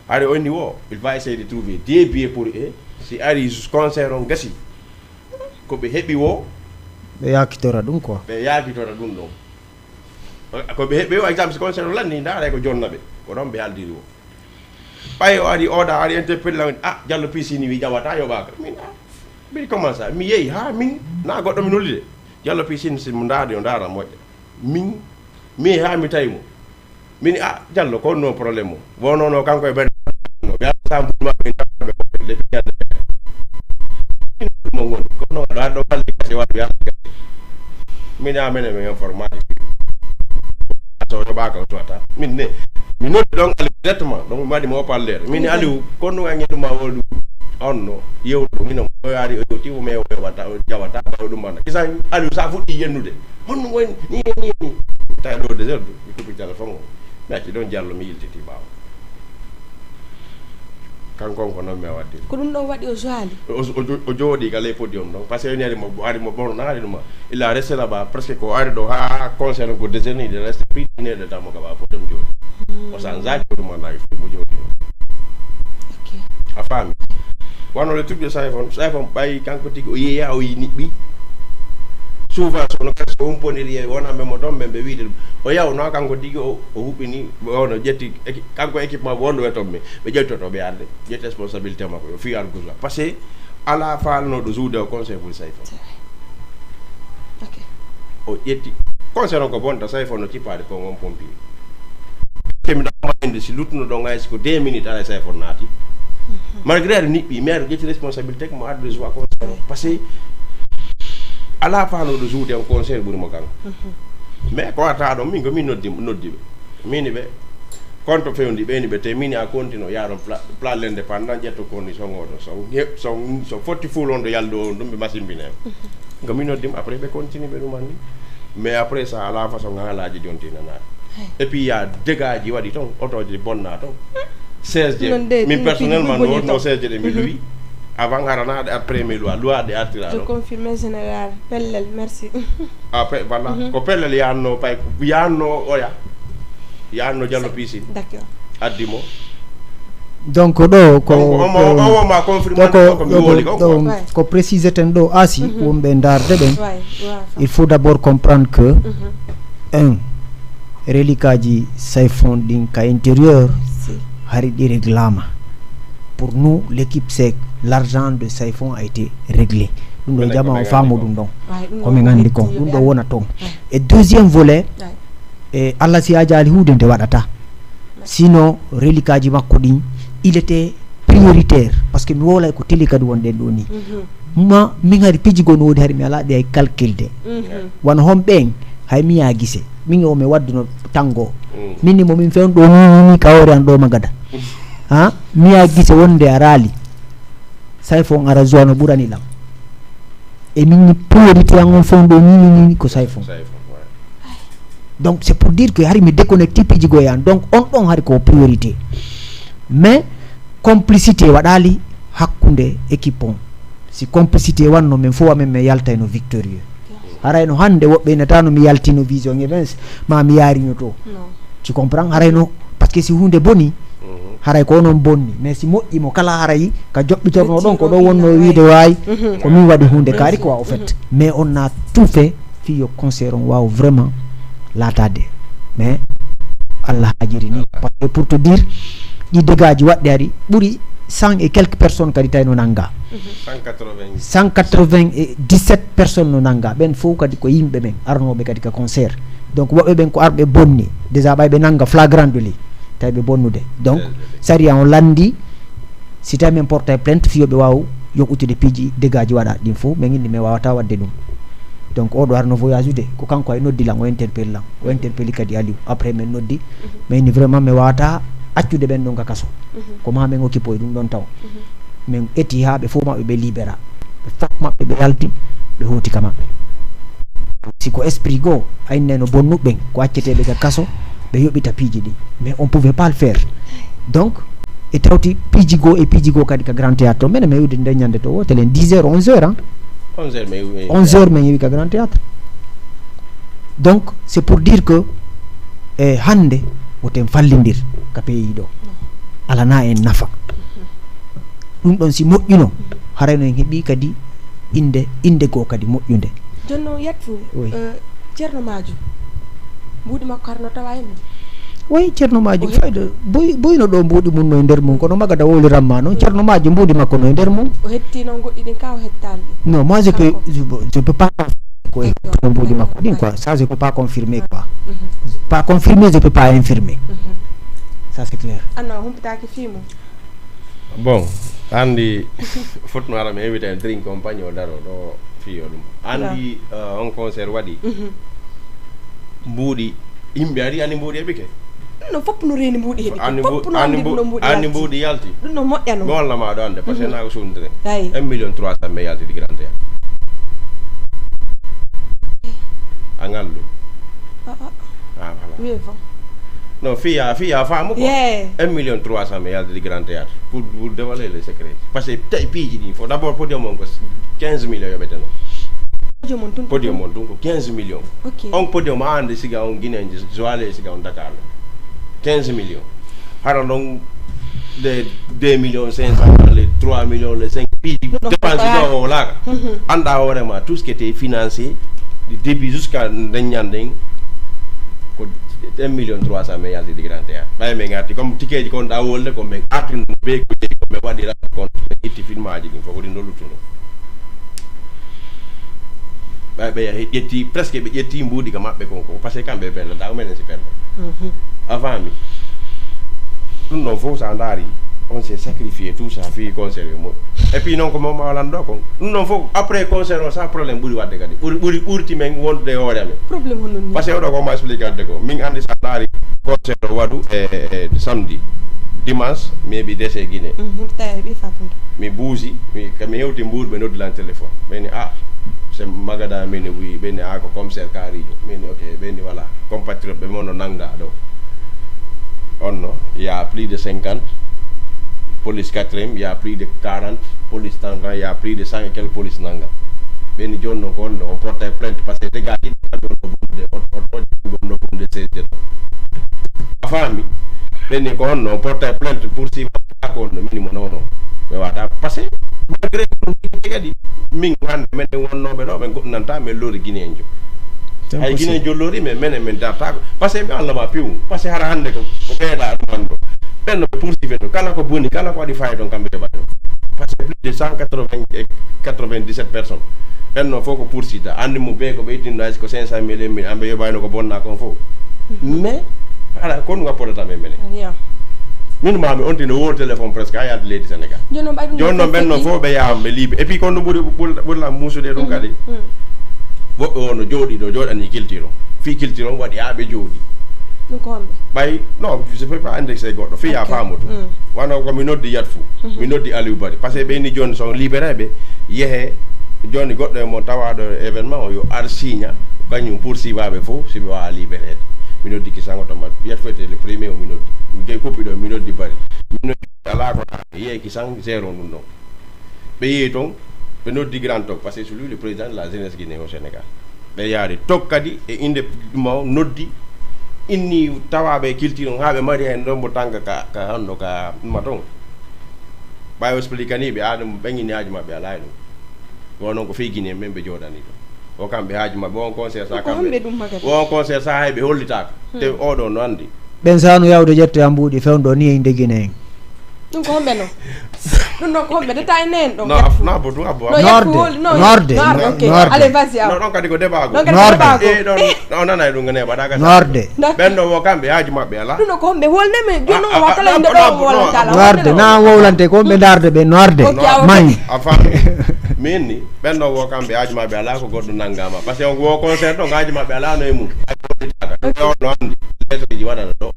Hari o inni wo, il va essayer de trouver des billets pour eux. Si ari concert on gasi, ko ɓe heɓi wo. Ɓe yakitora ɗum quoi. Ɓe yakitora ɗum ɗon. Ko ɓe heɓi wo, exemple, si concert on lanni, ndaara ko jonna ɓe. Ko ɗon ɓe haldiri wo. Ɓay o ari, oɗa ari interpellé lan, ah, Diallo Piscine wi ƴawata yoɓaaka. Min, ah, min comment ça? Mi yehi, ha, min, na goɗɗo mi nulide. Diallo Piscine si mo ndaari, o ndaara moƴƴa. Min, mi yehi ha mi tawi mo. Min, ah, Diallo, ko no problème mo? Wo nono kanko e ɓen, no, ɓe alaa mbuɗi maɓɓe, ɓe tawa ɓe ko le piñal. Min mo ngon, ko no, ɗo, ɗo, kalli, kasi, waɗi, waɗi, kasi. Min, a, menen, min informatique. So, ɗo ɓaaka, o suwata. Min ne, mi noddi ɗon Aliou directement, donc mi waɗi mo haut-parleur. Min, Aliou, ko no, ange ɗum, a, o ɗum, on no, yewtu, min, o yaari, o yewti, o me, o yewata, o jawata, o ɗum, bana. Kisan, Aliou, sa fuɗɗi yennude. Honno woni ni, ni, ni? Tawi ɗo désordre, mi tuɓi téléphone o. Mi acci ɗon Diallo, mi yiltiti ɓaawo. Kanko on ko non mi a waddiri. Ko ɗum ɗon waɗi o joali? O, o, o jooɗi ka ley podium ɗon. Parce que ni ari mo, ari mo ɓornaali ɗum. Il a resté là-bas, presque ko ari ɗo ha concert ko déjeuner, il reste plus d'une heure de temps mo ka ɓaawo podium jooɗi. O sanzaaki ko ɗum andaaki fof mo jooɗi. Ok. A faami? Wano le truc de Sayfon, Sayfon ɓay kanko tigi o yeeya o yi niɓɓi. Souvent so no kasi ko umponiri e wona men mo ɗon men ɓe wiide ɗum. O yaw no kanko tigi o, o huɓɓini, o no ƴetti eki-, kanko équipement wonɗo e ton men. Ɓe ƴettoto ɓe arde. Ƴetti responsabilité makko yo fi argusa. Parce que ala faalnoɗo joude o conseil pour Sayfon. C'est vrai. Ok. O ƴetti. Conseil on ko bonta Sayfon no cippaade pon on pompier. Te mi ɗaɓɓa inde si luttuno ɗon hay si ko deux minutes alay Sayfon naati. Malgré aɗa niɓɓi, mais aɗa ƴetti responsabilité ko mo arde joie concert. Parce que ala faalnoɗo joude on concert ɓuri mo kanko. Mais ko wata ɗon min ko min noddi, noddi ɓe. Mini ɓe, konto fewndi ɓeyni ɓe, te mini a continue, yaron pla-, pla l'indépendant, ƴetto condition oɗo. So, so, so fotti fuul on ɗo yaldo on ɗum, ɓe masimbine. Ko min noddim, après ɓe continue ɓe ɗum anni. Mais après ça, ala façon haalaaji jonti nanaade. Et puis, il y a dégâts ji waɗi ton, otoji bonna ton. Seize je, min personnellement, no wonno seize je ɗe mi luwi. Avant haranaade, après mi luwa, luwaade artira ɗo. Je confirme général, pellel, merci. Ah, pe-, voilà. Ko pellel yaanno pay, yaanno oya. Yaanno Diallo Pisin. D'accord. Addi mo. Donc ɗo ko, donc, omo, ko, omo ma confirme donc, ko mi donc, woni ko, donc, quoi. Ouais. Ko précisé ten ɗo, Asi, wonɓe ndaarde ɗen. Ouais, ouais. Il faut d'abord comprendre que, un, reliqueaji Sayfon ɗin ka intérieur, si, hari ɗi réglama. Pour nous, l'équipe, c'est l'argent de Sayfon a été réglé. Ɗum ɗo jama on faamu ɗum ɗon. Ouais, ɗum ko min anndi kon. Ɗum ɗo wona ton. Ouais. Et deuxième volet, ouais, e Allah si a jaali huude nde waɗata. Sinon, reliqueaji makko ɗin, il était prioritaire. Parce que mi wowlay ko télé kadi wonɗen ɗo ni. Ma, min hari piiji goo no woodi hari mi alaa ɗi hay calculde. Wano hon ɓen, hay mi yaa gise. Min o mi wadduno tango. Min ni mo min fewndo ɗo ni, ni, ni ka hoore an ɗo magada. Ha? Mi ya gise wonde a raali. Sayfo on ara zuwa no ɓurani lan. E min ni priorité an on fewndo ni, ni, ni, ni ko Sayfo. Donc c'est pour dire que hari mi déconnecté piiji go e an. Donc on ɗon hari ko priorité. Mais complicité waɗali hakkunde équipe on. Si complicité wanno, min fof amen min yaltayno victorieux. Harayno hannde woɓɓe ina tano mi yaltino Vision Events, ma mi yaarino to. Tu comprends? Harayno, parce que si huunde boni, haray ko onon bonni. Mais si moƴƴi mo kala haray ka joɓɓitorno ɗon ko ɗo wonno wiide waay, ko min waɗi huunde kaari quoi, au fait. Mais on a tout fait fii yo concert on waaw vraiment laataade. Mais Allah haajiri ni. Parce que pour te dire, ɗi dégâts ji waɗɗi hari ɓuri cent et quelques personnes kadi tawi no nannga. Cent quatre-vingt-dix-sept personnes no nannga. Ɓen fof kadi ko yimɓe ɓen arnooɓe kadi ka concert. Donc woɓɓe ɓen ko arɓe bonni. Déjà ɓay ɓe nannga flagrant délit. Tawi ɓe bonnude. Donc sariya on lanndi, si tawi min portay plainte, fii yo ɓe waaw yoɓutude piiji dégâts ji waɗa ɗin fof, min inni min waawata waɗde ɗum. Donc oɗo arno voyage ude, ko kanko ay noddi lan, o interpelle lan. O interpelle kadi Aliou. Après min noddi, min inni vraiment min waawata accude ɓen ɗon ka kaso. Ko ma min occupé e ɗum ɗon taw. Min eti haa ɓe fof maɓɓe ɓe libéra. Ɓe fof maɓɓe ɓe yalti, ɓe hooti ka maɓɓe. Si ko esprit goo, a innay no bonnuɓe ɓen, ko acceteeɓe ka kaso, ɓe yoɓita piiji ɗin. Mais on pouvait pas le faire. Donc, e tawti piiji goo e piiji goo kadi ka Grand Théâtre to. Minen min iwde nden ñande to wootere, dix heures, onze heures, hein? Onze heures min iwi. Onze heures min iwi ka Grand Théâtre. Donc, c'est pour dire que, e hannde, woten fallindir ka pays ɗo. Alana en nafa. Ɗum ɗon si moƴƴuno, harayno en heɓi kadi innde, innde goo kadi moƴƴunde. Jooni noon, Yatfu, oui, eh, Ceerno Maajo, mbuuɗi makko hara no tawa e mum? Way, Ceerno Maajo, o het- fayda, boy-, boyno ɗo mbuuɗi mum no e nder mum, kono magada wowliran ma noon, Ceerno Maajo mbuuɗi makko no e nder mum. O hetti noon goɗɗi ɗin ka, o hettaali ɗi? Non, moi, je peux, kanko, je peux, je peux pas confirmer ko e hettuno mbuuɗi makko ɗin, quoi. Ça, je peux pas confirmer, quoi. Mhm. Pas confirmer, je peux pas infirmer. Mhm. Ça, c'est clair. Anno, a humpitaaki fii mum? Bon, anndi fotno ara mi invite en drink compagnie o daro ɗo fiyo ɗum. Anndi, eh, on concert waɗi. Mhm. Mbuuɗi, yimɓe ari, anndi mbuuɗi heɓike. Ɗum no fof no reeni mbuuɗi heɓike. Anndi mbuuɗi yalti. Ɗum no moƴƴa noon. Mi walla ma ɗo annde, parce que naa ko suunndiren. Un million trois cent mille yaltidi Grand Théâtre. A ngal ɗum. Ah, ah. Ah, voilà. Wiye fof. Non, fiya, fiya faamu quoi. Yeah. Un million trois cent mille yaltidi Grand Théâtre. Pour, pour dévoiler les secrets. Parce que tawi piiji ɗin fof. D'abord, podium on ko quinze millions yoɓeteno. Podium on tun ko quinze millions. Ok. On podium a ande siga on Guinée, Joal e siga on Dakar. Quinze millions. Hara ɗon de deux millions cinq cent, le trois millions, le cinq, piiji dépense ɗo o wolaaka. Annda hoore ma, tout ce qui était financé, du début jusqu'à ndeññan ɗen, ko un million trois cent mille yaltidi Grand Théâtre. Ɓay min arti, comme tikeeji kon ɗa wolde, ko min artuno be ko jeyi, ko min waɗira kon, min itti filmaaji ɗin, fof ko ɗin ɗo luttuno. Ɓay ɓe yahi ƴetti, presque ɓe ƴetti mbuuɗi ka maɓɓe kon, ko parce que kamɓe ɓe perdata, ko menen si perdata. Mhm. A faami? Ɗum ɗon fof, so a ndaari, on s'est sacrifié, tout ça, fii concert yo moƴƴu. Et puis noon ko mo mawalan ɗo kon. Ɗum ɗon fof, après concert o, sa problème ɓuri waɗde kadi. Ɓuri, ɓuri ɓurti men wondude e hoore amen. Problème hono ni? Parce que oɗo ko ma expliqué adde ko. Min anndi so a ndaari concert o waɗu e, e, e samedi. Dimanche, mi heɓi décès Guinée. Mhm, tawi a heɓi fatunde. Mi buusi, mi, ka mi hewti Mbuur, ɓe noddi lan téléphone. Ɓe ni, ah, c'est Magada, min wi, ɓe ni, ah, ko commissaire Kaarijo. Min ni, ok, ɓe ni, voilà, compatriote ɓe mon no nannga ɗo. On no, il y a plus de cinquante, police quatrième, il y a plus de quarante, police trente, il y a plus de cent et quelques police nannga. Ɓe ni, jooni noon ko on no, on portay plainte, parce que dégâts ɗiɗi kamɓe on no bonnude, on, on, on, on no bonnude seize de. A faami? Ɓe ni ko on no, on portay plainte pour si ko on no, min mo non, non. Ɓe wata, parce que malgré ko ɗum tigi kadi, min hannde menen wonnooɓe ɗo, ɓe goɗɗinanta men lori Guinéen jo. Hay Guinéen jo lori men, menen men dartaako. Parce que mi Allah ma piwu, parce que hara hannde ko, ko ɓeeɗa ɗum hannde. Ɓen no ɓe poursuive ɗo, kala ko boni, kala ko waɗi fayda on kamɓe yoɓa ɗum. Parce que plus de cent quatre-vingts et quatre-vingt-dix-sept personnes. Ɓen no fof ko poursuite. Anndi mo be ko ɓe ittinno hay si ko cinq cent mille, un million, amɓe yoɓayno ko bonna kon fof. Mais, ala, kon wappodata men menen. Rien. Min ma mi on tino woo téléphone presque a yaade leydi Sénégal. Jooni noon ɓay ɗum jooni noon ɓen no fof ɓe yaama ɓe liibe. Et puis kon no ɓuri, ɓuri, ɓuri la muusude ɗum kadi. Mm. Woɓɓe o no jooɗi ɗo, jooɗani culture o. Fii culture on waɗi haa ɓe jooɗi. Ɗum ko homɓe? Ɓay, non, je peux pas indexer goɗɗo. Fii yaa faamoto. Wano ko mi noddi Yat Fou. Mi noddi Aliou Bari. Parce que ɓe ni jooni son libéré ɓe. Yehe, jooni goɗɗo e mon tawaaɗo événement o yo ar signa. Kañum poursuivre ɓe fof, si ɓe waawa libéré. Mi noddi Kisango to Mali. Yat Fou était le premier o mi noddi. Mi jeyi koppi ɗo, mi noddi Bari. Mi noddi alaa ko yehi Kisang zéro ɗum ɗon. Ɓe yehi toon, ɓe noddi Grand Tok, parce que c'est lui le président de la jeunesse guinéenne au Sénégal. Ɓe yaari Tok kadi e innde mo noddi, inni tawaaɓe e culture on, haa ɓe mari heen ɗon mo tanga ka, ka honno ka ɗuma toon. Ɓay o expliqué ni ɓe, aɗum ɓeŋini haaji maɓɓe alaa e ɗum. Wo noon ko fii Guinée men ɓe jooɗani ɗum. Wo kamɓe haaji maɓɓe, wo on concert sa kamɓe. Wo on concert sa hay ɓe hollitaaka. Te oɗo no anndi. Ɓen sanu yawde ƴettoya mbuuɗi fewndo ni e ndegine en. Ɗum ko homɓe no? Ɗum ɗo ko homɓe de tawi nen ɗon? Non, af- non, bo ɗum abbo. No, Noorde, yaftu wol- no, noorde, noorde, ok. Noorde. Allez, vas-y, aw. Non, ɗon kadi ko débat go. Ɗon kadi ko débat go. Eh, ɗon, ɗon nana e ɗum ne waɗa ka. Noorde. Ɓen ɗo wo kamɓe haaji maɓɓe ala. Ɗum ɗo ko homɓe wolde men, ɗum ɗo Ah, ah, watala ah, inde non, ɗo non, wala non, tala. Noorde, na wowlante ko ɓe darde ɓe noorde. Ok, aw. Mayi. A faami. Min ni, ɓen ɗo wo kamɓe haaji maɓɓe ala ko goɗɗo nangama. Parce que on wo concert ɗon haaji maɓɓe ala no e mum. Ay ko ɗitaka. Ɗo no andi. Lettre ji waɗana ɗo.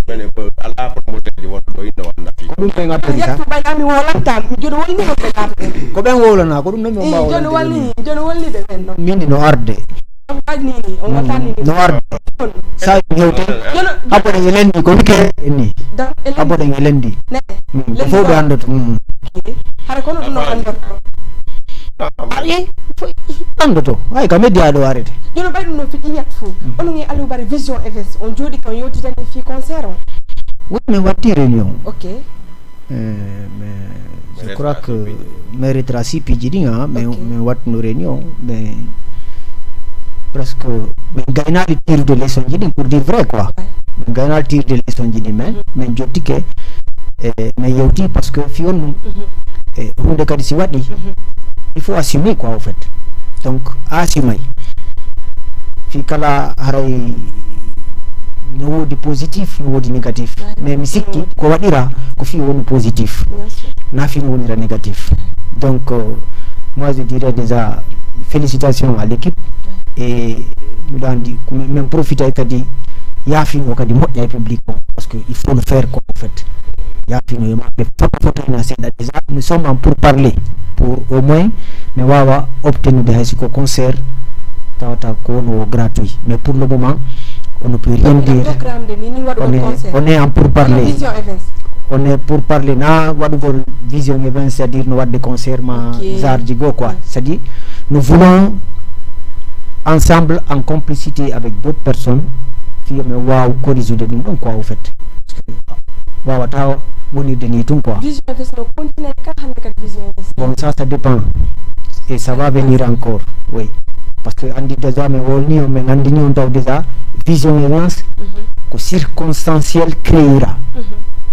Mene ko ala promoteur ji wonɗo ɗo inno wanda fi. Ko ɗum ɓe ngattata. Yettu ɓay ami wolanta, mi jono wolni on ɓe ngattata. Ko ɓen wowlana, ko ɗum non mi Eh, mbawa jono wolni, jono wolni ɓe ɓen non. Min no arde. On kadi ni, on wata ni. No arde. Sa hewte. Jono Abbo ɗen e lendi ko wike ni. Dan e lendi. Abbo ɗen e lendi. Ne. Mm, ko Lendi fof ɓe ba. Andoto. Mm. Hara kono ɗum no andorto. Ayi, fof andoto. Ay ka media ɗo arete. Jono ɓay ɗum no fiɗi yat fof. Onon e Aliou Bari Vision Events on jooɗi kon yewtitani fi concert on. Oui, min watti réunion. Ok. Eh, mais je crois que mais retra si piiji ɗin ha mais Ok. Min wattuno réunion mais presque min gaynaali tirude leçon ji ɗin pour dire vrai quoi. Ouais. Min gaynaali tirude leçon ji ɗin mais Mhm. Min jottike e min yewti parce que fi on ɗum Mhm. E hunde kadi si waɗi Mhm. Il faut assumer quoi au fait. Donc a assumay fi kala haray no woodi positif no woodi négatif. Ouais. Mais mi sikki ko waɗira ko fi woni positif. Bien sûr. Na fi no wonira négatif. Donc euh, moi je dirais déjà félicitations à l'équipe. Ouais. Et miɗo andi ko min profite kadi yaafino kadi moƴƴa e public on parce que il faut le faire quoi au fait. Yaafino e maɓɓe foto foto ina seeɗa déjà nous sommes en pour parler pour au moins mi wawa obtenude hay siko concert tawata ko no gratuit mais pour le moment on ne peut rien dire. On est, on est en pour parler. On est pour parler na waɗugol Vision Events c'est à dire no waɗde concert ma Okay. Zarji go quoi c'est à dire nous voulons ensemble en complicité avec d'autres personnes fiyo mi wawa corrigude ɗum ɗon quoi au fait wawata wonirde ni tun quoi. Vision Events no continue ka hande kadi Vision Events. Bon ça ça dépend et ça va venir encore. Oui. Parce que andi déjà mi wolni on min andini on taw déjà Vision Events Mhm. Ko circonstanciel créera Mhm.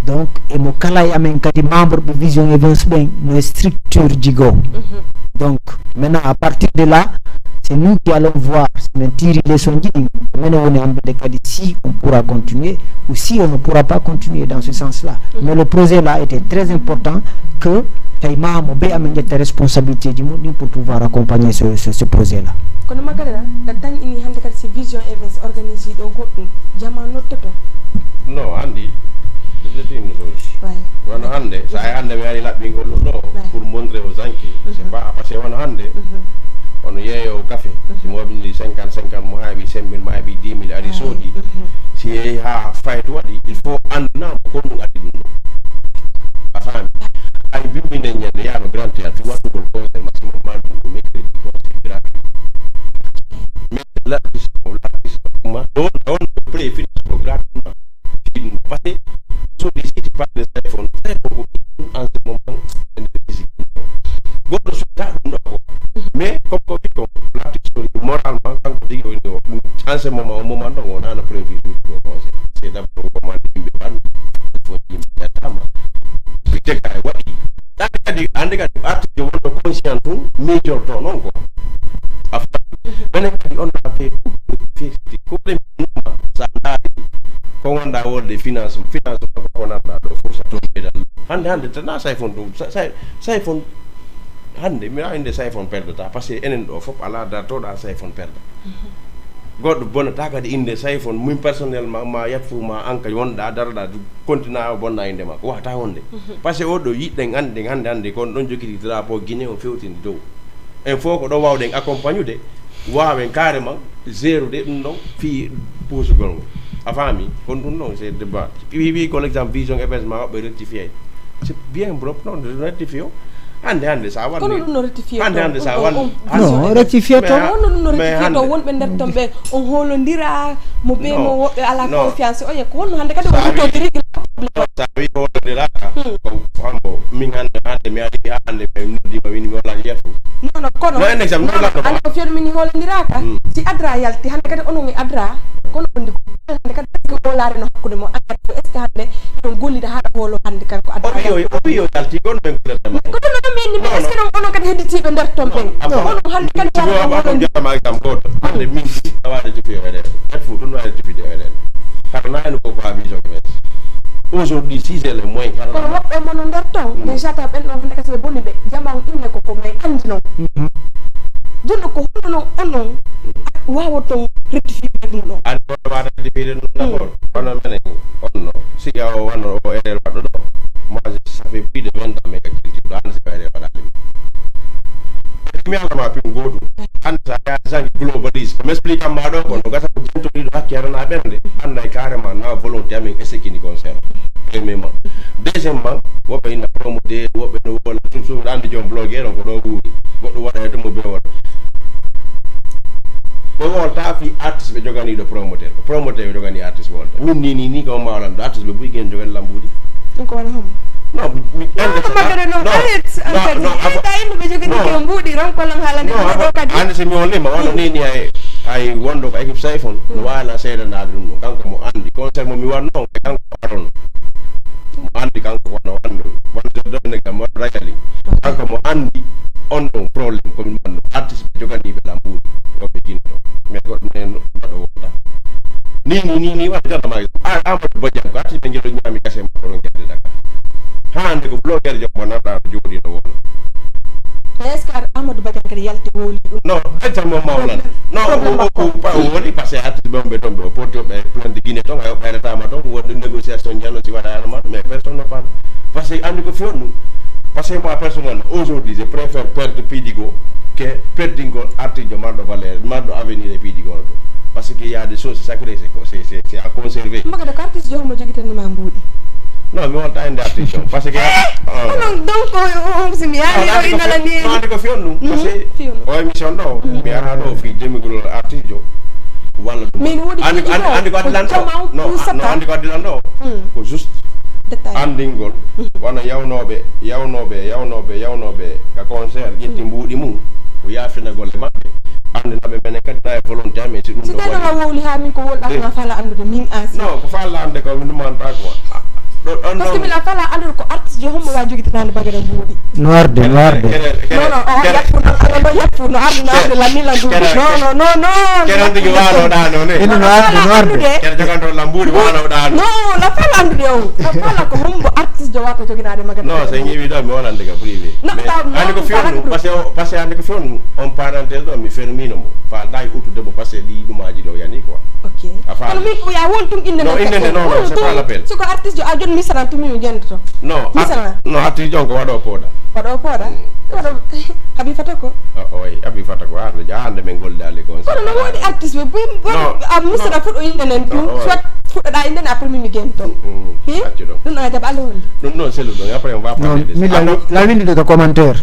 Donc emo kala e amen kadi membre ɓe Vision Events ɓen no e structure ji goo Mhm. Donc maintenant à partir de là c'est nous qui allons voir si min tiri leçon ji ɗin minen woni anndude kadi si on pourra continuer ou si on ne pourra pas continuer dans ce sens là Mhm. Mais le projet là était très important que tawi ma mo ɓe amin ƴetta responsabilité ji muɗɗin pour pouvoir accompagner ce, ce, ce projet là. Kono makadara da tan ini hande kadi si Vision Events organisi ɗo goɗɗum jama nottoto. Non andi ɗeɗetino soji Ouais. Wano hande sa e hande mi ari laɓɓingol ɗum ɗo Ouais. Pour montre aux anki c'est Mhm. Pas parce que wano hande Mhm. Ono yeeyo café si Mhm. Mo waɓindi cinquante cinquante mo haɓi cinq mille mo haɓi dix mille ari Ouais. Soodi Mhm. Si yeehi ha fayto waɗi il faut andinamo ko ɗum addi ɗum ɗo. A faami? Ay bimbi nden ñande yaano grand théâtre waɗugol concert maximum mardi ou mercredi concert gratuit. Mais l'artiste o l'artiste ma ɗon ɗon ko pré finance ko gratuitement. Parce que aujourd'hui si tu parles de téléphone téléphone ko en ce moment ende musique goɗɗo sutta ɗum ɗo ko mais comme ko wi ko l'artiste o moralement kanko tigi o inde o en ce moment o moment ɗon o nana prévu ɗum ko conseil c'est d'abord o commande yimɓe ɓandu il faut yimɓe yettama wi dégât e waɗi ande kadi ande kadi artiste wonɗo conscient ɗum miijorto noon ko a faami menen kadi on a fait tout fixti ko ɓe minuma sa ndaari ko wonɗa wolde finance finance ko ko nanɗa ɗo fof sa toon ɓeydan hande hande tana say fon ɗum say fon hande mi inde say fon perdata parce que enen ɗo fof ala dartoɗa say fon perda Goɗɗo bonata kadi innde Sayfon, min personnellement, ma yat fuu ma an ka wonɗa, daroɗa, continent o bonna innde ma. Ko wata wonde. Parce que oɗo yiɗɗen annden hannde, hannde kon ɗon jogiti drapeau Guinée o fewtini dow. En fof ko ɗo wawɗen accompagnude, wawen carrément gérude ɗum ɗon fii puusugol ngol. A faami? Kon ɗum ɗon, c'est débat. Wi, wi, ko l'exemple Vision Events ma woɓɓe rectifié. C'est bien propre, non, non, rectifié o. Hannde, hannde, sa wanni. Kono ɗum no rectifié hannde, to, hannde, sa wanni. Non, rectifié to. Kono ɗum no rectifié to, wonɓe nder ton ɓe, on hoolondira, mo be mo woɓɓe ala confiance, oye, ko honno hannde kadi on huttodiri gila problème? Sa wi hoolondiraka, ko hambo, min hannde, hannde mi ari, hannde mi noddi ma, wini mi wala yatu. Non, non, kono. Non, un exemple, non, non, hannde ko fiyoɗo min hoolondiraka. Si adra yalti, hannde kadi onon e adra, kono on ndi ko hannde kadi est-ce que o laarino hakkunde mo, est-ce que hannde eɗon gollida haa ɗo hoolo hannde kanko adda? O wi o, o wi o yalti, kono min kullata ma. Ko ɗum ɗo min, mais est-ce que ɗon onon kadi hedditiiɓe nder ton ɓen? Onon hannde kadi wara ko hoolo ndi. Jama kam gooto. Hannde min tigi a waɗa tifi o eɗen. Ɓen fof ɗum waɗa tifi de o eɗen. Hara naani ko ko a Vision Events. Aujourd'hui, si j'ai les moyens, hara kono woɓɓe mon nder ton, déjà taw ɓen ɗon hannde kasi ɓe boni ɓe. Jama on inne ko ko may anndi non. Jooni ko honno non onon waawoton rectifier ɗum ɗon? An ko wata rectifier ɗum d'abord. Kono menen, on no, si a o wano o erreur waɗɗo ɗo, moi, ça fait plus de vingt ans, mais culture, ɗo hannde si ko erreur waɗaali. Mi alama pim gootum. Hannde sa yaha zangi globalise, ko mi explique ma ɗo, kono gasa ko jentoriɗo hakke yarana ɓernde, annday carrément na volonté amen, échec ni concert. Premièrement. Deuxièmement, woɓɓe ina promoteur, woɓɓe no wona, surtout anndi joom blogueur on ko ɗo wuuri. Goɗɗo waɗa e to mo be wona. Ɓe wolta fii artiste ɓe joganiiɗo promoteur. Ko promoteur ɓe joganii artiste wolta. Min ni, ni, ni ko mawlan ɗo artiste ɓe buy gen jogani lambuuɗi. Ɗum ko wona hombo? Non, mi, mi, non, hannde ko magana non, non, arrête, non, ankadi. Non, eh, afa- tawi no ɓe jogani non. Ko mbuuɗi, ron ko lan haalani non, ɗo afa- kadi. Hannde so mi on lima, wano ni, ni ay, ay wonɗo ko équipe Sayfon, no waawi lan seedanaade ɗum ɗum. Kanko mo anndi. Concert mo mi waɗno, kanko waɗono. Mo anndi kanko wano wano, wano ɗo ne kam, wano rajali. Kanko mo anndi on ɗon problème ko min wanno. Artiste ɓe joganiiɓe lambuuɗi, woɓɓe jinno. Mais goɗɗo men waɗo wonta. Ni, ni, ni, ni, wano jannata ma, a, Amadou Badiane, ko artiste ɓe jelo ñaami kase makko ɗon jadde Dakar. Haa hannde ko blogueur joom mo nanɗa no jooɗi no wona. Mais est-ce que Amadou Badiane kadi yalti wowli ɗum? Non, exemple mo mawlan. Non, o, o, o, pa-, o woni parce que artiste ɓe on ɓe toon ɓe o porti o ɓe plainte Guinée toon, hay o ɓayrataama toon, wonde négociation jano si waɗa ma, mais personne ne parle. Parce que anndi ko fiyon ɗum. Parce que moi, personnellement, aujourd'hui, je préfère perdre piiji goo que perdingol artiste marɗo valeur, marɗo avenir e piiji goo no ɗum. Parce que il y a des choses sacrées, c'est, c'est, c'est, c'est à conserver. Mbagada ko artiste joom mo jogitanni ma mbuuɗi. Non, mi wonta e nder artiste on. Parce que, ah. Onon, donc, o, o, si mi yaani ɗo, ina la ni. Ko anndi ko fiyon ɗum. Parce que o émission ɗo, mi ara ɗo fii demigol artiste jo. Walla ɗum. Min woodi anndi, anndi, anndi ko addi lan ɗo. Non, non, anndi ko addi lan ɗo. Ko juste anndingol. Wano yawnooɓe, yawnooɓe, yawnooɓe, yawnooɓe ka concert, ƴetti mbuuɗi mum. Ko yaafinagol e maɓɓe. Anndinaaɓe menen kadi na e volonté amen, si ɗum si ɗo tawi waɗi. A wowli haa min ko wolɗa, eh, ma faala anndude min an si. Non, ko faala annde ko min ɗum annda quoi. Ɗo, ɗon, parce que ɗon. Min a faala anndude ko artiste je hombo wa jogitanaande bagere mbuuɗi. No arde, no arde. Kere, kere, non, non, o kere, yattu, no, no, no, yattu, no arde, no arde, la mila ndu. Kere, non, non, non, non. Kere on tigi waano ɗa no ne. Ino no arde, no arde. Kere joganto la mbuuɗi waano ɗa no. Non, la faala anndude o. La faala ko hombo artiste je wata joginaade magana. Non, so en ƴeewi ɗo, mi wonande ka privé. Non, mais taw anndi ko fiyon ɗum, parce que o, parce que anndi ko fiyon ɗum, on parenthèse ɗo, mi fermino mo. Faalɗa e uttude mo, parce que ɗi ɗumaaji ɗo yani quoi. Ok. A faami? Kono min ko ya won tun innde non, non, innde non, non, c'est pas l'appel. Siko artiste jo a joni misran tun min mi jenndoto. Non, misran. Non, artiste jo on ko waɗo pooɗa. Waɗo pooɗa? Mm. Waɗo, Abi Fata ko? O, oy, Abi Fata ko hande, ja hande min gollidaali kon. Kono no woni artiste ɓe, buy, buy, non, a misra non. Fuɗo innde nen tun, soit fuɗɗoɗa innde nen, après min mi gento. Mm, mm. Hi? Accu ɗon. Ɗum ɗon a jaɓa Allah holli. Ɗum ɗon sellu ɗon, après on va parler de ça. Non, mi lawi-, lawinde ko commentaire.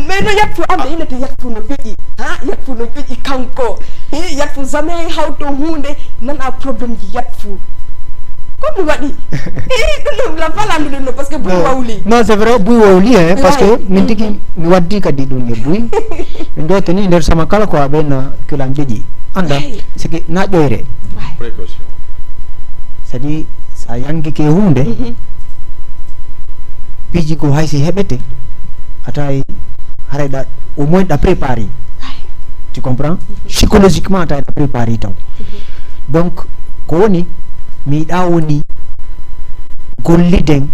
Mais no Yatfu, ande innete Yatfu no ƴoƴi. Ha, Yatfu no ƴoƴi kanko. Hi, Yatfu jamais hawto hunde, nana problème ji Yatfu. Ko mi waɗi? Hi, ɗum ɗum la falandu ɗum no, parce que buy wawli. Non, c'est vrai, buy wawli, hein, parce que min tigi mi waddi kadi ɗum e buy. Min ɗo teni nder sama kala ko aɓe na kilan ƴoƴi. Anda, siki na ƴoyre. Précaution. C'est-à-dire, sa yangike hunde, piiji ko hay si heɓete, a tawi haray ɗa, au moins ɗa préparé. Tu comprends? Psychologiquement, a tawi ɗa préparé taw. Donc, ko woni, mi yiɗa woni golliden,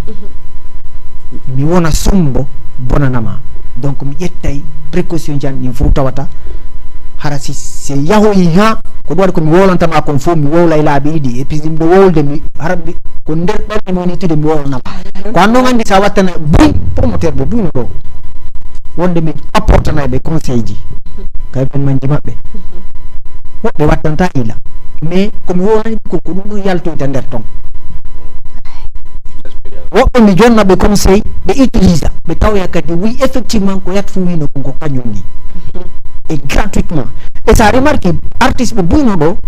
mi wona sombo bonanama. Donc, mi ƴettay précaution ji an ɗin fof tawata. Hara si, si yahoyi ha, ko ɗum waɗi ko mi wowlantama kon fof, mi wowla e laabi ɗiɗi. Et puis, mbiɗo wowlde, mi, hara mbi-, ko nder ɓerɗe mi woni tude, mi wowlanama. Ko an noon anndi sa wattana buy, promoteur ɓe buyno ɗo. Wonde min apportana ɓe conseil ji. Kay pen manji maɓɓe. Woɓɓe wattanta ila. Mais ko mi wowlani ko, ko ɗum ɗum yaltoyta nder ton. Woɓɓe mi jonna ɓe conseil, ɓe utilisa, ɓe tawoya kadi, oui, effectivement, ko Yat Fou wino kon ko kañum ni. Et gratuitement. Et ça remarque, artiste ɓe buyno ɗo,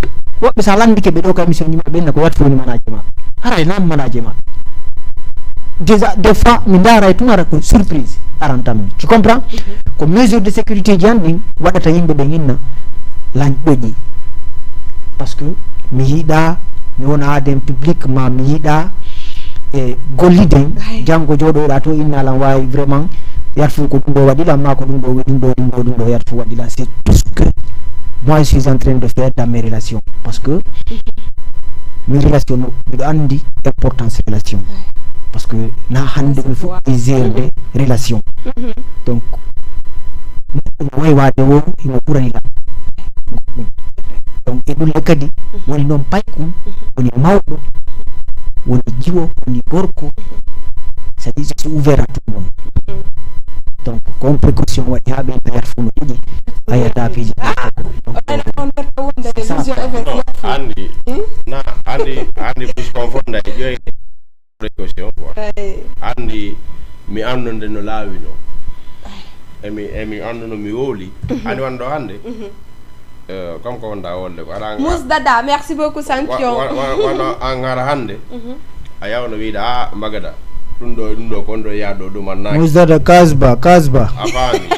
woɓɓe sa landike ɓe ɗo ka émission ji maɓɓe, ɓenna ko Yat Fou woni manager maɓɓe. Haray nan manager maɓɓe. Déjà, des fois, mi ndaara e tun ara ko surprise arantam mi. Tu comprends? Ko mesure de sécurité ji an ɗin waɗata yimɓe ɓen inna lañ ɓoƴi. Parce que mi yiɗa mi wona aden public ma mi yiɗa e golliden. Ay. Janngo jooɗoyɗa to inna lan wawi vraiment Yat Fou ko ɗum ɗo waɗi lan ma ko ɗum ɗo ɗum ɗo ɗum ɗo ɗum ɗo Yat Fou waɗi lan. C'est tout ce que moi je suis en train de faire dans mes relations. Parce que mes relations no, mbiɗo anndi importance relation. Ay. Parce que na hannde mi fuɗɗi gérde relation. Donc, neɗɗo no waywade o himo ɓurani lan. Donc, e ɗum le kadi, woni noon paykun, woni mawɗo, woni jiwo, woni gorko. C'est-à-dire, je suis ouvert à tout le monde. Donc, ko on précaution waɗi haa ɓe mbayata fof no ɗiɗi, a yiyata piiji ɗi koko. Donc, c'est ça. Non, anndi, na, anndi, anndi, puisqu'on fonda e ƴoyde. Précaution quoi. Anndi mi anndude no laawino. Emi, emi annduno mi wowli. Anndi wonɗo hannde? Eh, comme ko wonda wolde ko ara. Musdada, merci beaucoup, Sanction. Wano an ara hannde. A yawno wiide, "Ah, Magada, ɗum ɗo, ɗum ɗo, ko on ɗo yaha ɗo, ɗum annaaki." Musdada, Kasba, Kasba. A faami?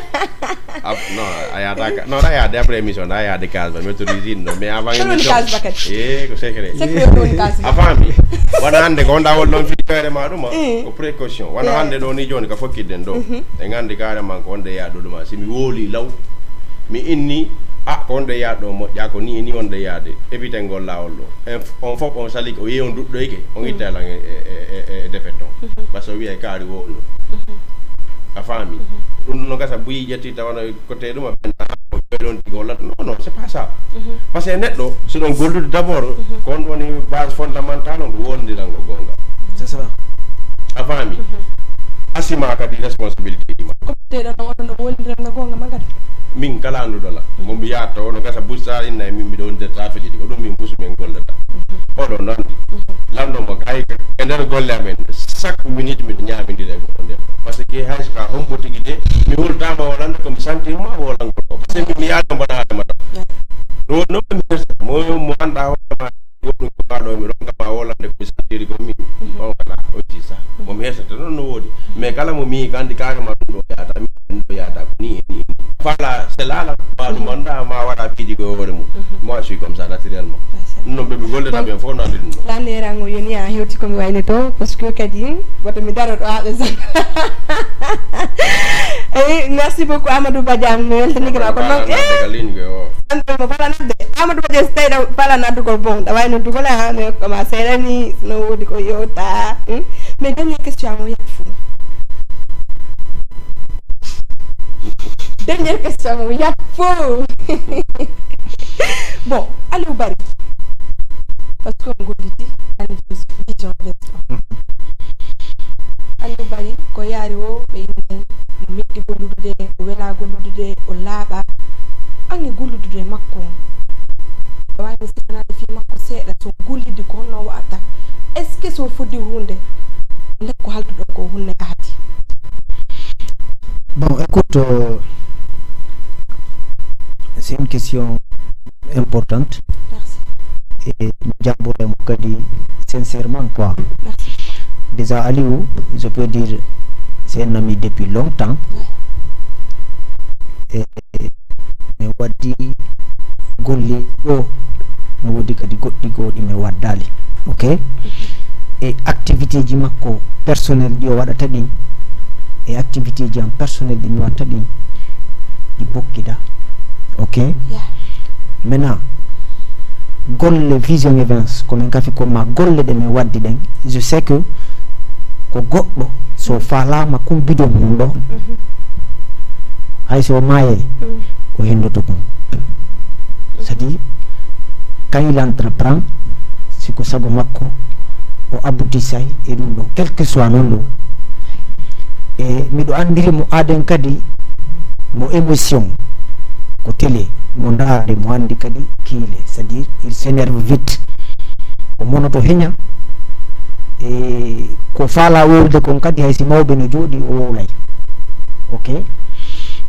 Ap-, non, a yahata ka-, non, a yahde après émission, a yahde Kasba, mi autorise ɗum ɗo. Mais avant émission. Kasba kadi. Eh, ko secret. Secret woni Kasba. A faami? Wano hannde ko wonda wol ɗon fii hoore ma ɗum, ah, ko précaution. Wano hannde ɗo ni jooni ka fokkitɗen ɗo. En anndi carrément ko wonde yaha ɗo ɗum, ah, si mi wowli law, mi inni, "Ah, ko wonde yaha ɗo moƴƴa, ko ni e ni wonde yahde." Évitengol laawol ɗo. En f-, on fof on sali ko yehi on duɗɗoyke, on itta lan e, e, e, e, e defet on. Parce que o wiya e kaari wowno. A faami? Ɗum no gasa buyi ƴetti tawa no ko te ɗum a ɓen, ah, ko joylon tigi walla non, non, c'est pas ça. Parce que neɗɗo, si ɗon gollude d'abord, ko on woni base fondamentale on ko wondirango goonga. C'est ça. A faami? Asima kadi responsabilité ji ma. Ko te ɗon on ɗo wondirango goonga magata. Min kala annduɗo la. Mo mbiya to no gasa busta inna e min mbiɗo wonde trafic ji ko ɗum min pusu min gollata. Oɗo no anndi. Lanndo mo kay e nder golle amen, chaque minute miɗo ñaamindira e goɗɗo nder. Parce que hay so ka hombo tigi de, mi hultama wolande ko mi sentir ma wolangol ko. Parce que mi, mi yaada mbaɗa e mata. Ɗo no mi hersata, mo, mo annda hoore ma, goɗɗum ko baɗo mi ronka ma wolande ko mi sentiri ko min. On kala, o ci sa. Mo mi hersata, non no woodi. Mais kala mo mi kandi kaare ma ɗum ɗo yaata, min ɗum ɗo yaata, ko ni e ni e ni. Fala, c'est là, là, ma ɗum annda, ma waɗa piiji ko e hoore mum. Moi, je suis comme ça, naturellement. Non, ɓe ɓe gollata ɓen fof no anndi ɗum ɗo. Landerango yoni a hewti ko mi wayni to, parce que kadi, woto mi daro ɗo haa ɓe zan. Eh, merci beaucoup, Amadou Badiane, mi weltanike ma, kono noon, eh, an ɗo mo fala nadde. Amadou Badiane, so tawi ɗa fala nadde ko bon, ɗa wayno dugola, ha, mais koma seeɗa ni, no woodi ko yewta, hmm? Mais dernière question, mo Yat Fou. Dernière question, mo Yat Fou. Bon, Aliou Barry. Parce que on golliti, on vision vingt ans. Aliou Barry, ko yaari o, ɓe yimɓe, no meɗɗi gollude, o wela gollude, o laaɓa. An e gollude makko on. Ɗo waawi mi sikanaade fii makko seeɗa, so gollidi ko honno o wa'ata. Est-ce que so fodde huunde, nde ko halduɗo ko hunne aadi? Bon, écoute, euh, c'est une question importante. Merci. Et mi jaɓɓoto mo kadi sincèrement, quoi. Merci. Déjà, Aliou, je peux dire, c'est un ami depuis longtemps. Ouais. Et mi waddi golle ɗo, mi woodi kadi goɗɗi goo ɗi mi waddaali. Ok? E activité ji makko personnel ɗi o waɗata ɗin, e activité ji am personnel ɗi mi waɗata ɗin, ɗi bokkida. Ok? Yeah. Maintenant, golle Vision Events, ko min kafi ko ma golle ɗe min waddi ɗen, je sais que ko goɗɗo, so faalaama kumbido mum ɗo, hay so maayay, ko henndoto kon. C'est-à-dire, quand il entreprend, si ko sago makko, o aboutisay e ɗum ɗon, quel que soit non ɗum. E miɗo anndiri mo aaden kadi, mo émotion, ko télé, mo ndaarde, mo anndi kadi kiile, c'est-à-dire, il s'énerve vite. O monoto heña, e ko faala wowlde kon kadi, hay si mawɓe no jooɗi, o wowlay. Ok?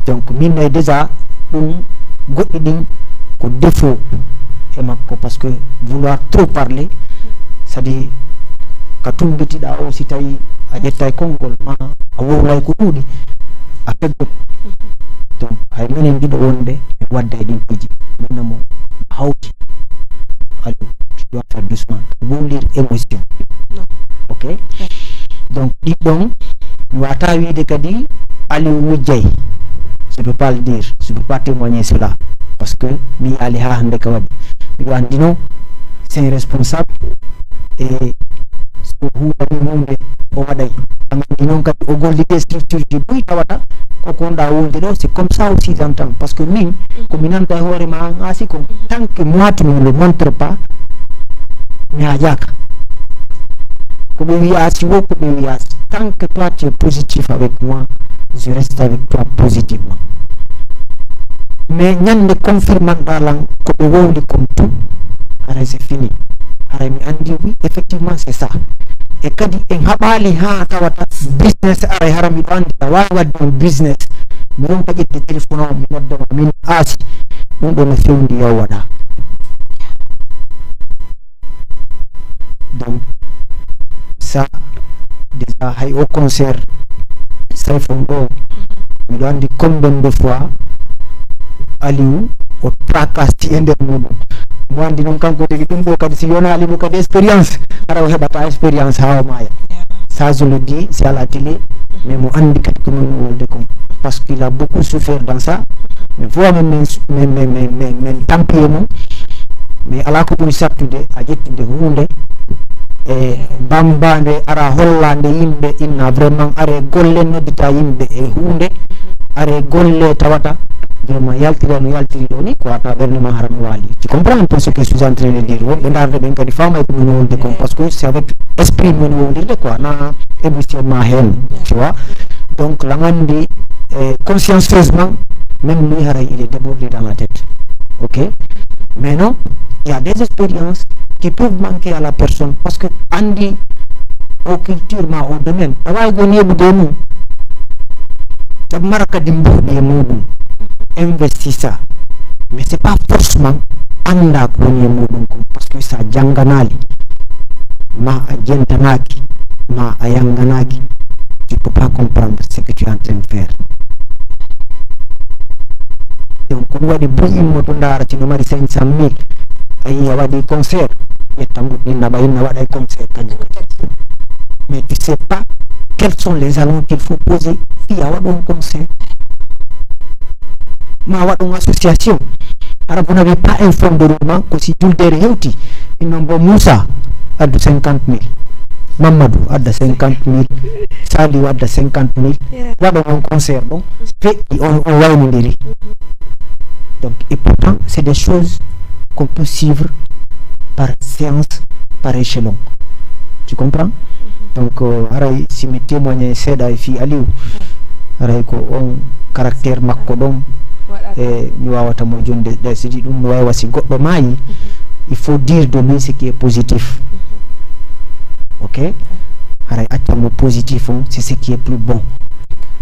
Donc, min nay déjà ɗum, goɗɗi ɗin ko défaut e makko, parce que vouloir trop parler, c'est-à-dire ka tumbitiɗa o, si tawi a ƴettay konngol ma, a wowlay ko ɗuuɗi, a feggoto. Donc, hay minen ɗiɗo wonde e wadde e ɗin piiji, min namo hawti. Aliou, tu dois faire doucement. Wowlir émotion. Non. Ok? Donc, ɗin ɗon, mi wata wiide kadi Aliou wujjay. Je peux pas le dire. Je peux pas témoigner cela. Parce que mi yaali ha hannde ka waɗi. Miɗo anndi non, c'est un responsable. E so huuɗani hunde o waɗay. An anndi non kadi o golli des structures ɗi buy tawata ko konɗa wonde ɗo, c'est comme ça aussi j'entends. Parce que min, ko mi nanta e hoore ma an Asi kon. Tant que moi tu ne le montres pas, mi haajaka. Ko ɓe wiya si wo ko ɓe wiya, tant que toi tu es positif avec moi, je reste avec toi positivement. Mais ñande confirmanɗa lan ko ɓe wowli kon tout, haray c'est fini. Haray mi anndi, oui, effectivement, c'est ça. E kadi en haɓaali ha tawata business aray, hara miɗo anndi a waawi waɗde on business. Mi ronka ƴettude téléphone o, mi nodda ma, min Asi. Ɗum ɗo no fewndi, yo waɗa. Donc, ça, déjà, hay o concert, Sayfon ɗo, miɗo anndi combien de fois Aliou o tracasse e nder muɗum. Mo anndi noon kanko tigi ɗum ɗo kadi, si yona Aliou kadi expérience, hara o heɓata expérience ha o maaya. Ça, je le dis, c'est à la télé, mais mo anndi kadi ko min wolde kon. Parce qu'il a beaucoup souffert dans ça. Mais faut même, min, min, min, min, min, min tampi e mum. Mais alaa ko ɓuri sattude a ƴettude huunde e bambaande, ara hollaande yimɓe, inna vraiment are golle, noddita yimɓe e huunde, are golle tawata vraiment yaltira no yaltiri ɗo ni, ko ata ɓernde ma hara no waali. Tu comprends un peu ce que je suis en train de dire? Wonɓe ndaarde ɓen kadi faama e ko min wolde kon, parce que c'est avec esprit min wowlirde quoi, na émotion ma heen, tu vois. Donc, la anndi, eh, consciencieusement, même lui, haray, il est débordé dans la tête. Ok? Mais non, il y a des expériences qui peuvent manquer à la personne parce que anndi o culture ma o domaine, a waawi ko neeɓude e mum. Sabu mara kadi mbuuɗi e muɗum, investissa. Mais c'est pas forcément annda ko woni e muɗum kon, parce que sa jannganaali, ma a jentanaaki, ma a yannganaaki, tu peux pas comprendre ce que tu es en train de faire. Donc, ko ɗum waɗi buy immoto ndaara, si no mari cinq cent mille, a yii a waɗi concert, ƴetta mbuɗɗinna ɓa inna waɗay concert kañum kadi. Mais tu sais pas quels sont les jalons qu'il faut poser fii a waɗon concert. Ma waɗon association. Hara vous n'avez pas un fonds de roulement, ko si juldeere hewti. Innon bo Moussa, addu cinquante mille. Mamadou, adda cinquante mille. Saliou, adda cinquante mille. Yeah. Waɗon on concert ɗon. Feƴƴi on, on waynodiri. Donc, et pourtant, c'est des choses qu'on peut suivre par séance, par échelon. Tu comprends? Donc, euh, haray si mi témoigne seeɗa e fii Aliou, haray ko on caractère makko ɗon, waɗata, e mi waawata mo jonde, ɗe, si ɗum no wayi wa si goɗɗo maayi, il faut dire de lui ce qui est positif. Ok? Haray acca mo positif on, c'est ce qui est plus bon.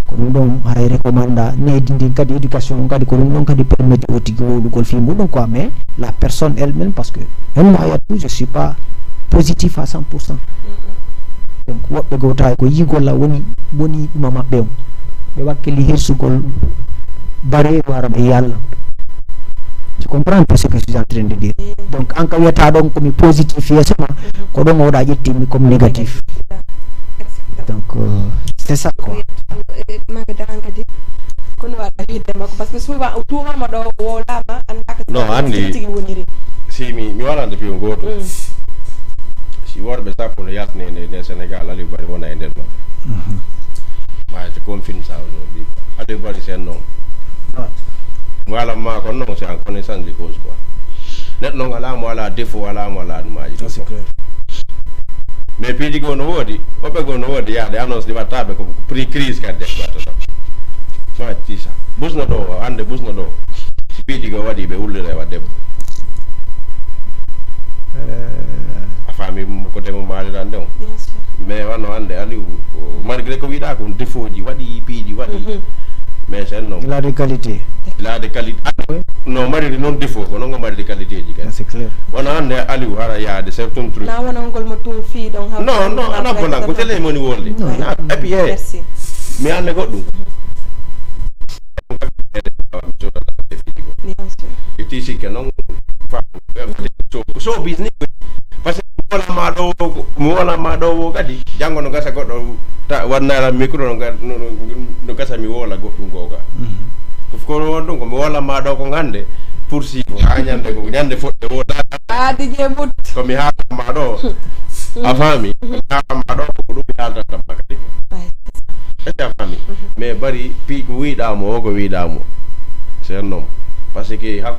Ko ɗum ɗon haray recommanda needi ndin kadi, éducation on kadi, ko ɗum ɗon kadi permettre o tigi wowlugol fii muɗum quoi, mais la personne elle-même, parce que même moi, il y a tout, je suis pas positif à cent pour cent. Donc, woɓɓe gowta ko yiigol la woni, woni ɗuma maɓɓe on. Ɓe wakkili hirsugol bareeru hara ɓe yalla. Tu comprends un peu ce que je suis en train de dire? Donc, an ka wiyata ɗon ko mi positif yeeso ma, ko ɗon oɗa ƴetti mi comme négatif. Donc, euh, c'est ça quoi. Maga daran kadi. Kono wala hidde makko, parce que souvent o tuumama ɗo, o wowlama, annda ko. Non, anndi tigi woniri. Si mi, mi walande piyo gooto. Mm. Si worɓe sappo no yaltine e nder, nder Sénégal, Aliou Barry wona e nder maɓɓe. Mhm. Ma te confirme ça aujourd'hui. Aliou Barry c'est un homme. Non. Voilà, ma ko non, c'est en connaissance de cause quoi. Neɗɗo noon alaa mo alaa défaut, alaa mo alaa ɗumaaji. Ça, c'est clair. Mais piiji goo no woodi, woɓɓe goo no woodi yaade annonce ɗi wattaɓe ko prix crise kadi de watta tan. Ma tisa. Busno ɗo, hannde busno ɗo. Si piiji goo waɗi ɓe ullira wa debbo. Eh, a faami ko demo maaliran de on. Bien sûr. Mais wano hannde Aliou, malgré ko wiɗa ko défaut ji waɗi, piiji waɗi. Mhm. Mais c'est non. Il a des qualités. Il a des qualités. Oui. No mariri noon défaut, ko noon ko mariri qualité ji kadi. Ah, c'est clair. Wona hannde Aliou hara yaade certains trucs. Na wona ngol mo tun fii ɗon. Non, non, ana bonan, ko télé moni wolde. Non. Ah, et puis, eh, merci. Mi hannde goɗɗum. Bien sûr. Itti sikke noon, fa-, so, so business. Parce que mi woola ma ɗo, mi woola ma ɗo wo kadi, janngo no gasa goɗɗo ta-, wannara micro no ga-, no, no, no gasa mi woola goɗɗum googa. Mhm. Ko, ko won ɗum ko mi woola ma ɗo ko hannde, poursuivre, haa ñande ko, ñande foɗde wooda. Ah, D J Boot. Ko mi haala ma ɗo, a faami? Mhm. Mi haala ma ɗo ko ɗum mi haaltanta ma kadi. Ay. Est-ce que a faami? Mhm. Mais bari, pi-, ko wiɗa mo, o ko wiɗa mo. C'est un homme. Parce que hak-,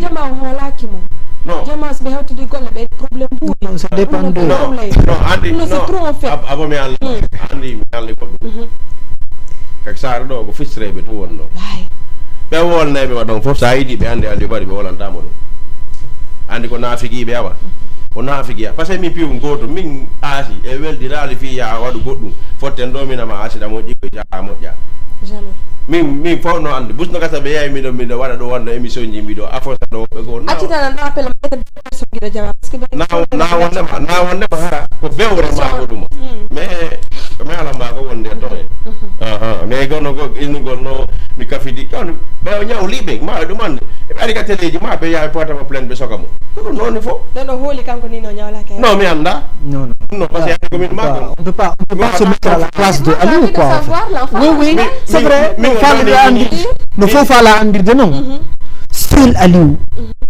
Jama o hoolaaki mo. Non. Jama so ɓe hawtidi golle, ɓe problème ɓuuɓi. Non, ça dépend de. Non, non, andi, non, c'est trop en fait. Ab-, abo mi Allah. Hmm. Andi, mi Allah ko ɗum. Mhm. Kak Saare ɗo, ko fistireeɓe tun woni ɗo. Ay. Ɓe wolnayɓe wa ɗon fof, so a yiɗi ɓe andi Aliou Bari, ɓe wolantamo ɗum. Andi ko naafigiiɓe awa. Ko naafigiya. Parce que min piiw gooto, min aasi, e weldiraali fii ya waɗu goɗɗum. Fotten ɗo, min ama aasi ɗa moƴƴi, ko ja moƴƴa. Jamais. Min, min fof no andi. Bus no gasa ɓe yawi miɗo, miɗo waɗa ɗo, wanno émission ji, miɗo afosa ɗo, ɓe go. Acci tan an appel, ma ɓeyda deux personnes giɗo jama. Parce que ɓe na, na wonde ma, na wonde ma hara ko bewre ma ko ɗuma. Mm. Mais, mais ala ma ko wonde to e. Mhm. Aha, mais gono ko innugol no mi kafidi. Ɗon, ɓe o ñaw liɓe, ma ɗum ande. E ɓe ari ka teleji ma, ɓe yaha portable plainte, ɓe soka mo. Ko ɗum noon fof. Ɗon o hooli kanko ni no ñawlaka. Non, mi anda. Non, non. Non, parce que ko min ma ko. On peut pas, on peut pas se mettre à la place de Aliou, quoi, en fait. Oui, oui, c'est vrai. No faalɗo andirde. No fof faala andirde noon. Mhm. Seul Aliou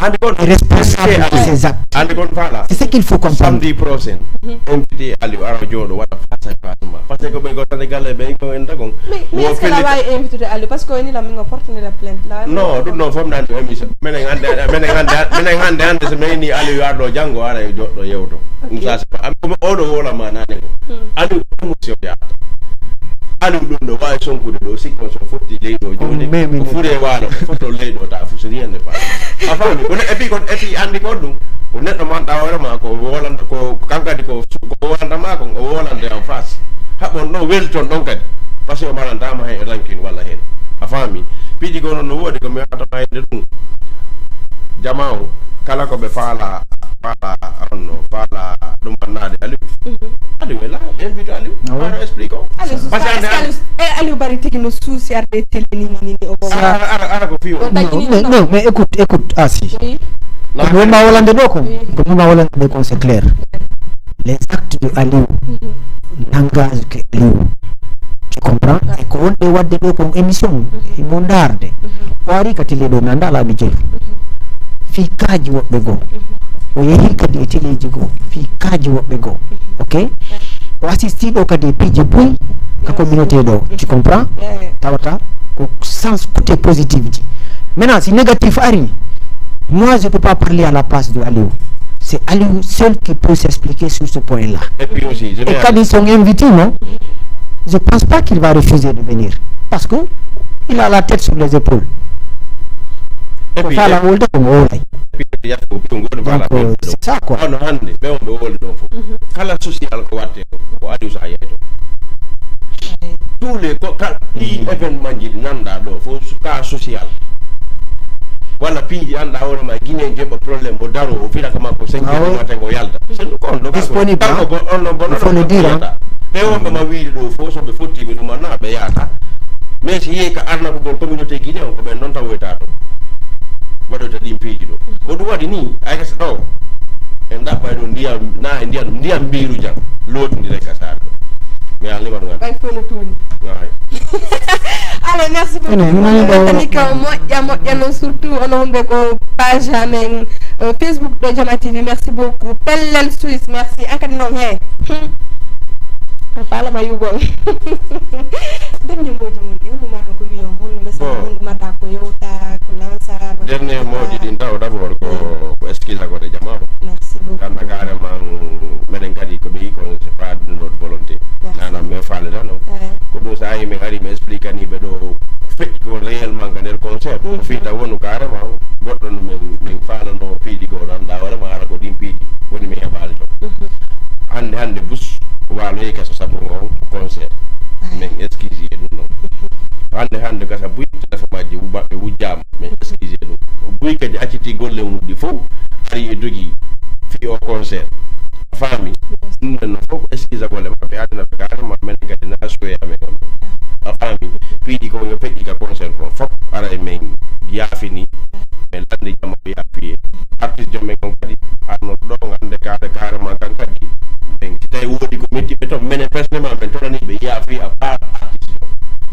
est responsable de ses actes. Andi kon faala. C'est ce qu'il faut comprendre. Samedi prochain, invité Aliou ara jooɗo waɗa face à face ma. Parce que ɓe ko Sénégalais ɓe ko en dagon. Mais, mais est-ce que la wawi invité Aliou? Parce que ni la min porte ni la plainte la. Non, ɗum ɗon fof nani ko émission. Minen hannde, minen hannde, minen hannde, hannde so mi ini Aliou arɗo janngo ara e joɗɗo yewto. Ok. Ɗum sa, am ko oɗo wola ma nane ko. Hmm. Aliou ko émission yahata. Aliou ɗum ɗo wawi sonkude ɗo, sikko so fotti leydi o joni. Mais, mais, ko fure wano, ko foto leydi o ta, fof so rien ne passe. A faami? Kono et puis, kono et puis, andi ko ɗum, ko neɗɗo manɗa hoore ma, ko wolanta, ko kankadi ko, ko wolanta ma, ko o wolanta en face. Haɓon ɗon, welton ɗon kadi. Parce que o marantama hen e rankin walla hen. A faami? Piiji goo noon no woodi ko mi wiyata ma e nder ɗum. Jama o, kala ko ɓe faala, faala, on no faala ɗum annade Aliou. Mhm. Aliou, wela, invite Aliou. Ah ouais. Ara explique o. Aliou, parce que est-ce que Aliou, eh, Aliou Bari tigi no suusi arde télé ni, ni, ni, ni, o ara, ara, ara ko fiyo. Non, mais, non, mais écoute, écoute, Asi. Oui. Ko mi wonma wolande ɗo kon, oui, ko mi wonma wolande ɗo kon, c'est clair. Les actes de Aliou, mhm, n'engagent que Aliou. Tu comprends? Ouais. E ko wonɓe waɗde ɗo kon émission, mhm, himo ndaarde. Mhm. O ari ka télé ɗo, mi annda laabi jeyi. Mhm. Fii kaaji woɓɓe goo. Mhm. O yehi kadi e téléji goo. Fii kaaji woɓɓe goo. Mhm. Ok? Ouais. O assisti ɗo kadi e piiji buy ka communauté ɗo. Mhm. Tu comprends? Ouais, ouais. Tawata ko sens côté positif ji. Maintenant, si négatif ari, moi, je peux pas parler à la place de Aliou. C'est Aliou seul qui peut s'expliquer sur ce point-là. Et puis aussi, je... Et vais kadi son invité, non, je pense pas qu'il va refuser de venir. Parce que il a la tête sur les épaules. Et puis, ko faala wolde ko mo wolay. Et puis, il y a ko ɗum woni faala. Donc, euh, c'est ça, quoi. Hono hannde, ɓe on ɓe woli ɗon fof. Mhm. Kala social ko watte ko, ko Aliou Sa yeyto. Tous les, ko kala ɗi événement ji ɗi nanɗa ɗo fof, ka social. Walla piiji annda hoore ma, Guinée joɓa problème, o daro, o fira ka makko, cinq heures du matin, o yalta. C'est ko on ɗo disponible, kanko, hein? Kanko bo-, on ɗon bonoɗo. Il faut le dire, hein? Ɓe wonɓe ma wiide ɗo fof, so ɓe fotti ɓe ɗum anna, ɓe yahata. Mais si yehi ka arnakugol communauté Guinée on, ko ɓen ɗon tawoyta to. Waɗoyta ɗin piiji ɗo. Ko ɗum waɗi ni, ay gasa ɗo. En ɗaɓɓay ɗo ndiyam, na e ndiyam, ndiyam mbiiru jam. Lootindire ka saare ɗo. Mi haalnima ɗum hannde. Ɓay fof no tuuni. Ay. Alors, merci beaucoup. Ene, mi nani ɗo. Tani ka moƴƴa, moƴƴa noon, surtout onon wonɓe ko page amen, euh, Facebook ɗo Jama T V. Merci beaucoup. Pellel Suisse, merci. An kadi noon, he. Hmm. A faalama yugol. Dernier mot ji mon, e honno ma ɗo ko wiyo, honno mbesa, bon, honno mata ko yewta, ko lansa. Dernier mot ji ɗin taw d'abord ko, ko excuse ko de jama o. Merci beaucoup. Kanda carrément menen kadi ko ɓe ko c'est pas de notre volonté. Merci. Nana me faale tan o. Eh. Ko ɗo sa yi min ari mi explique ni ɓe ɗo feƴƴi ko réellement ka nder concert. Ko fii taw wonu carrément goɗɗo no min, min faalano piiji goo ɗan, ɗa hoore ma ara ko ɗin piiji woni mi heɓaali to. Hannde, hannde bus waaloyi ka so sabu on concert. Min excuse e ɗum ɗon. Hannde, hannde gasa buy téléphone majji wu-, maɓɓe wujjaama. Min excuse e ɗum. Buy kadi acciti golle mum ɗi fof, ari e dogi fii o concert. A faami? Ɗum ɗon no fof ko excuse golle maɓɓe, aduna ɓe carrément, menen kadi na suwe amen on. A faami? Piiji ko yo feƴƴi ka concert kon fof, ara e men yaafini, men lanndi jama o yaafi e artiste jo men on kadi, arno ɗo ngannde kaare carrément kan kadi, men si tawi woodi ko metti ɓe toon, menen personnellement, men torani ɓe yaafi à part artiste jo.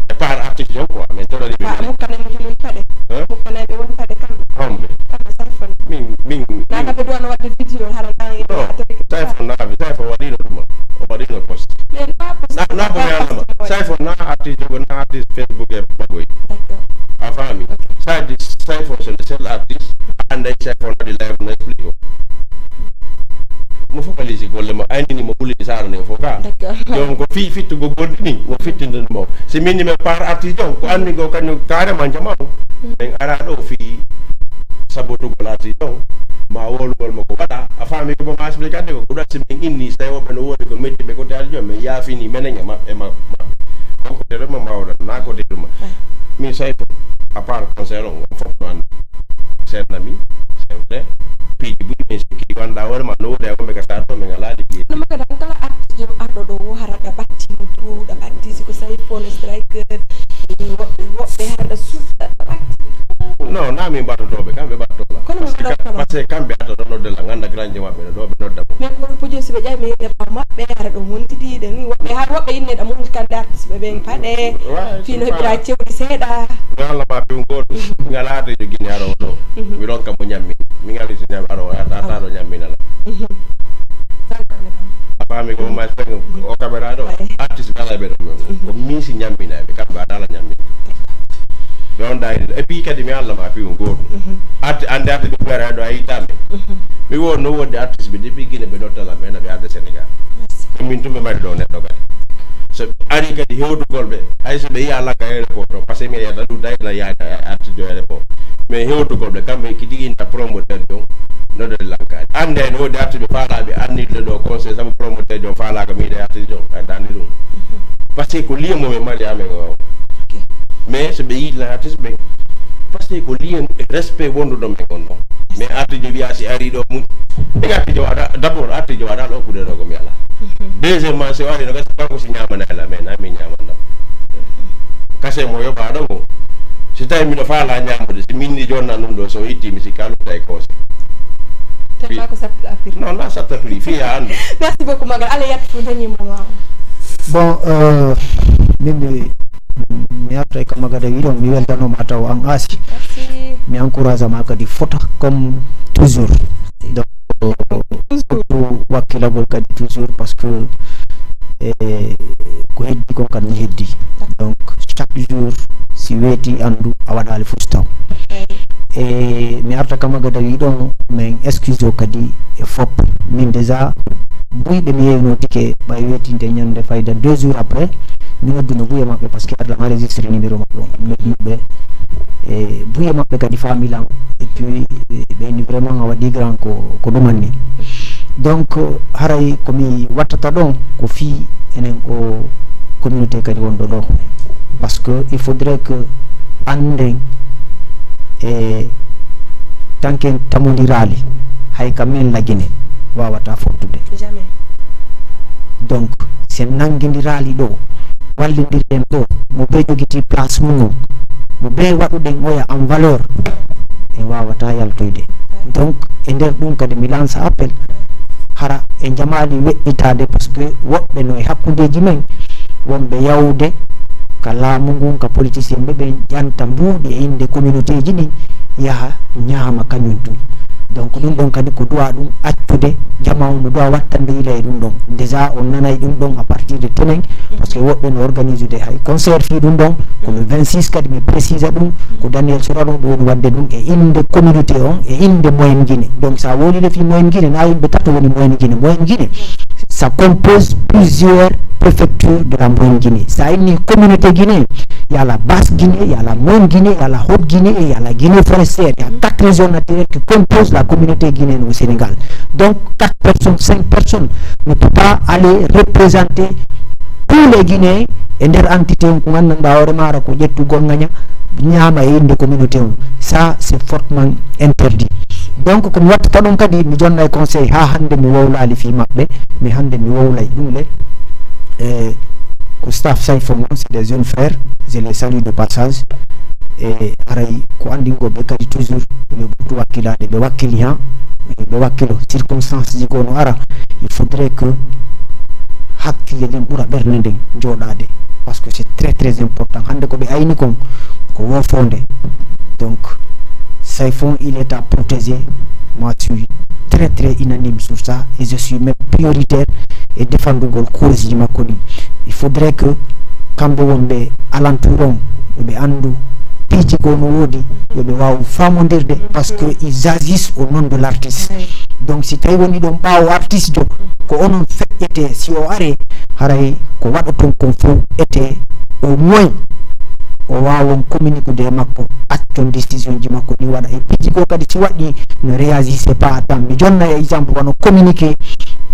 E part artiste jo quoi, men torani ɓe. Ah, menen. Mukkanay mo joom en paɗe. Hein? Mukkanay ɓe woni paɗe kamɓe. Homɓe? Kamɓe Sayfon. Min, min, na min. Kamɓe duwano waɗde vidéo hara na. Non, Sayfon na, Sayfon waɗino ɗum. O waɗino poste. Mais na poste. Na, na ko mi annama. Sayfon na artiste jogo, na artiste Facebook e magoy. D'accord. A faami? Ok. Sa di Sayfon c'est le seul artiste. Ande Sayfon waɗi live no explique o. Mo fof kalisi golle mo aynini mo ɓulli saara nden fof ka. D'accord. Donc ko fi fittugo goɗɗi ni mo fittinde mo. Si min ni men par artiste on ko anndi go kañum carrément jama o. Men ara ɗo fi sabotugol artiste on ma wolugol mo ko waɗa. A faami ko mo ma explique ande ko ko ɗa si men inni si tawi woɓɓe no woodi ko metti ɓe ko taali jom men yaafini menen e maɓɓe ma maɓɓe. Donc ko te ɗo mo mawɗa na ko te ɗuma. Min Sayfon à part concert on on fof no anndi. Seernami, c'est vrai. Piiji buy men sikki wanda hoore ma no woodi e wonɓe ka sato men alaa liggey. No maka dan kala artiste arɗo ɗo wo hara ɗa ɓatti mo duuɗa ɓatti si ko Sayfon striker woɓɓe woɓɓe hara ɗa suɗɗa ɗa ɓatti. Non, na min ɓattotoɓe kamɓe ɓattola. Kono parce que kamɓe attoto nodde la ganda grand je maɓɓe ɗo ɓe nodda mo. Mais ko pojo si ɓe ƴawi mi yedde ɓaw maɓɓe hara ɗo wontidi ɗe ni woɓɓe har woɓɓe inne ɗa mun kande artiste ɓe ɓen paɗe. Fino heɓira cewɗi seeɗa. Ngala ma piw goto. Ngala to jogini haro ɗo. Mi ronka mo ñammi. Mi ngari so ñam aro ata ɗo ñamminala. A faami ko ma o caméra ɗo artiste dala ɓe ɗo ko min si ñamminayɓe kamɓe a dala ñammina. Ɓe on dayri et puis kadi mi allah ma piw goto. Arte ande arte ɓe gara ɗo a yitami. Mi won no wodde artiste ɓe depuis Guinée ɓe nottala ɓe na ɓe arde Sénégal. Min tun ɓe mari ɗo neɗɗo kadi so ari kadi hewtugol ɓe hay so ɓe yiya lakka aéroport to parce que mi yiyata ɗum dayna yaade artude aéroport mais hewtugol ɓe kamɓe kidi inta promoteur jom nodere lankade annde hen wodi artude faalaɓe annirde ɗo conseil sabu promoteur jom faalaka miɗe artude jom a dandi ɗum parce que ko lien momin mari amen o mais so ɓe yiɗna artiste ɓe parce que ko lien e respect wonduɗo men on ɗon mais artude wiya si ari ɗo mum ɓe artude waɗa d'abord artude waɗa ɗo kuɗe ɗo ko mi ala deuxièmement si o ari no gasa kanko si ñamana hela mais na min ñamandam kase mo yoɓaɗo mo si tawi miɗo faala ñamude si minni jonna ɗum ɗo so itti mi sikka lutta e koose tellement ko satta prix non na satta prix fi ya andu merci beaucoup magal ala yat fu deni mama bon euh, min mi mi arta e kamma gada wiɗon mi weltanoma taw an asi mi encourage ma kadi fota comme toujours donc surtout wakkilagol kadi toujours parce que e ko heddi kon kadi no heddi donc chaque jour si weeti andu a waɗali fus taw e mi arta kamma gada wiɗon min excuse o kadi e fop min déjà buyɓe mi yeynotike ɓay weetinde ñande fayda deux jours après mi nodduno buye maɓɓe parce que arlam enregistré numéro maɓɓe on mi noddunoɓe e buye maɓɓe kadi familan et puis ɓeyni vraiment a waɗi grand ko ko ɗumanni donc haray komi wattata ɗon ko fii enen o communauté kadi wonɗo ɗo parce que il faudrait que annden e tanke tamondirali hay ka men lagine wawata fottude donc sen nangidirali ɗo wallidirɗen ɗo mo be jogiti place mum mo be waɗuɗen oya en valeur en wawata yaltoyde donc e nder ɗum kadi mi lansa appel hara e jamali weɗɗitade parce que woɓɓe no e hakkundeji men wonɓe yawde ka laamu ngun ka politicien ɓe ɓen ƴanta mbuuɗi e innde communauté ji ɗin yaha ñaama kañum tun donc ɗum ɗon kadi ko duwa ɗum accude jama on no duwa wattande yila e ɗum ɗon déjà on nanay ɗum ɗon à partir de tenen Parce que woɓɓe no organisude hay concert fii ɗum ɗon, ko le vingt-six kadi mi précisa ɗum, ko Daniel Sorano ɓe woni waɗde ɗum e innde communauté on, e innde Moyenne Guinée. Donc, so a wowlii le fii Moyenne Guinée, na yimɓe tato woni Moyenne Guinée. Moyenne Guinée, ça compose plusieurs préfectures de la Moyenne Guinée. So a inni communauté Guinée, il y a la Basse Guinée, il y a la Moyenne Guinée, il y a la Haute Guinée et il y a la Guinée forestière. Il y a quatre régions naturelles qui composent la communauté guinéenne au Sénégal. Donc, quatre personnes, cinq personnes ne peut pas aller représenter tous les Guinéens e nder entité on ko nganndanɗaa hoore maara ko ƴettugol ngaña, ñaama e innde communauté on. Ça, c'est fortement interdit. Donc, ko mi wattata ɗum kadi, mi jonna e conseil haa hannde mi wowlaali fii maɓɓe, mais hannde mi wowlay ɗum le. E ko staff Sayfon on, c'est des jeunes frères, je les salue de passage. E haray ko anndingol ɓe kadi toujours, ɓe ɓurtu wakkilaade, ɓe wakkili haa, ɓe wakkilo. Circonstance ji goo no ara, il faudrait que hakkille nden ɓura ɓernde nden jooɗaade, parce que c'est très, très important. Hannde ko ɓe ayni kon, ko woofoonde. Donc, Sayfon, il est à protéger. Moi, je suis très, très unanime sur ça et je suis même prioritaire e defandugol cause ji makko ɗin. Il faudrait que kamɓe wonɓe alentour on, yo ɓe anndu piiji goo no woodi, yo ɓe waaw faamondirde, parce que ils agissent au nom de l'artiste. Donc, si tawi woni ɗon ɓaawo artiste jo, ko onon feƴƴete, si o are, haray ko waɗoton kon fof ete au moins o waawon communiquude e makko, accon décision ji makko ɗi waɗa. E piiji goo kadi si waɗi, ne réagissez pas à temps. Mi jonna e exemple wano communiqué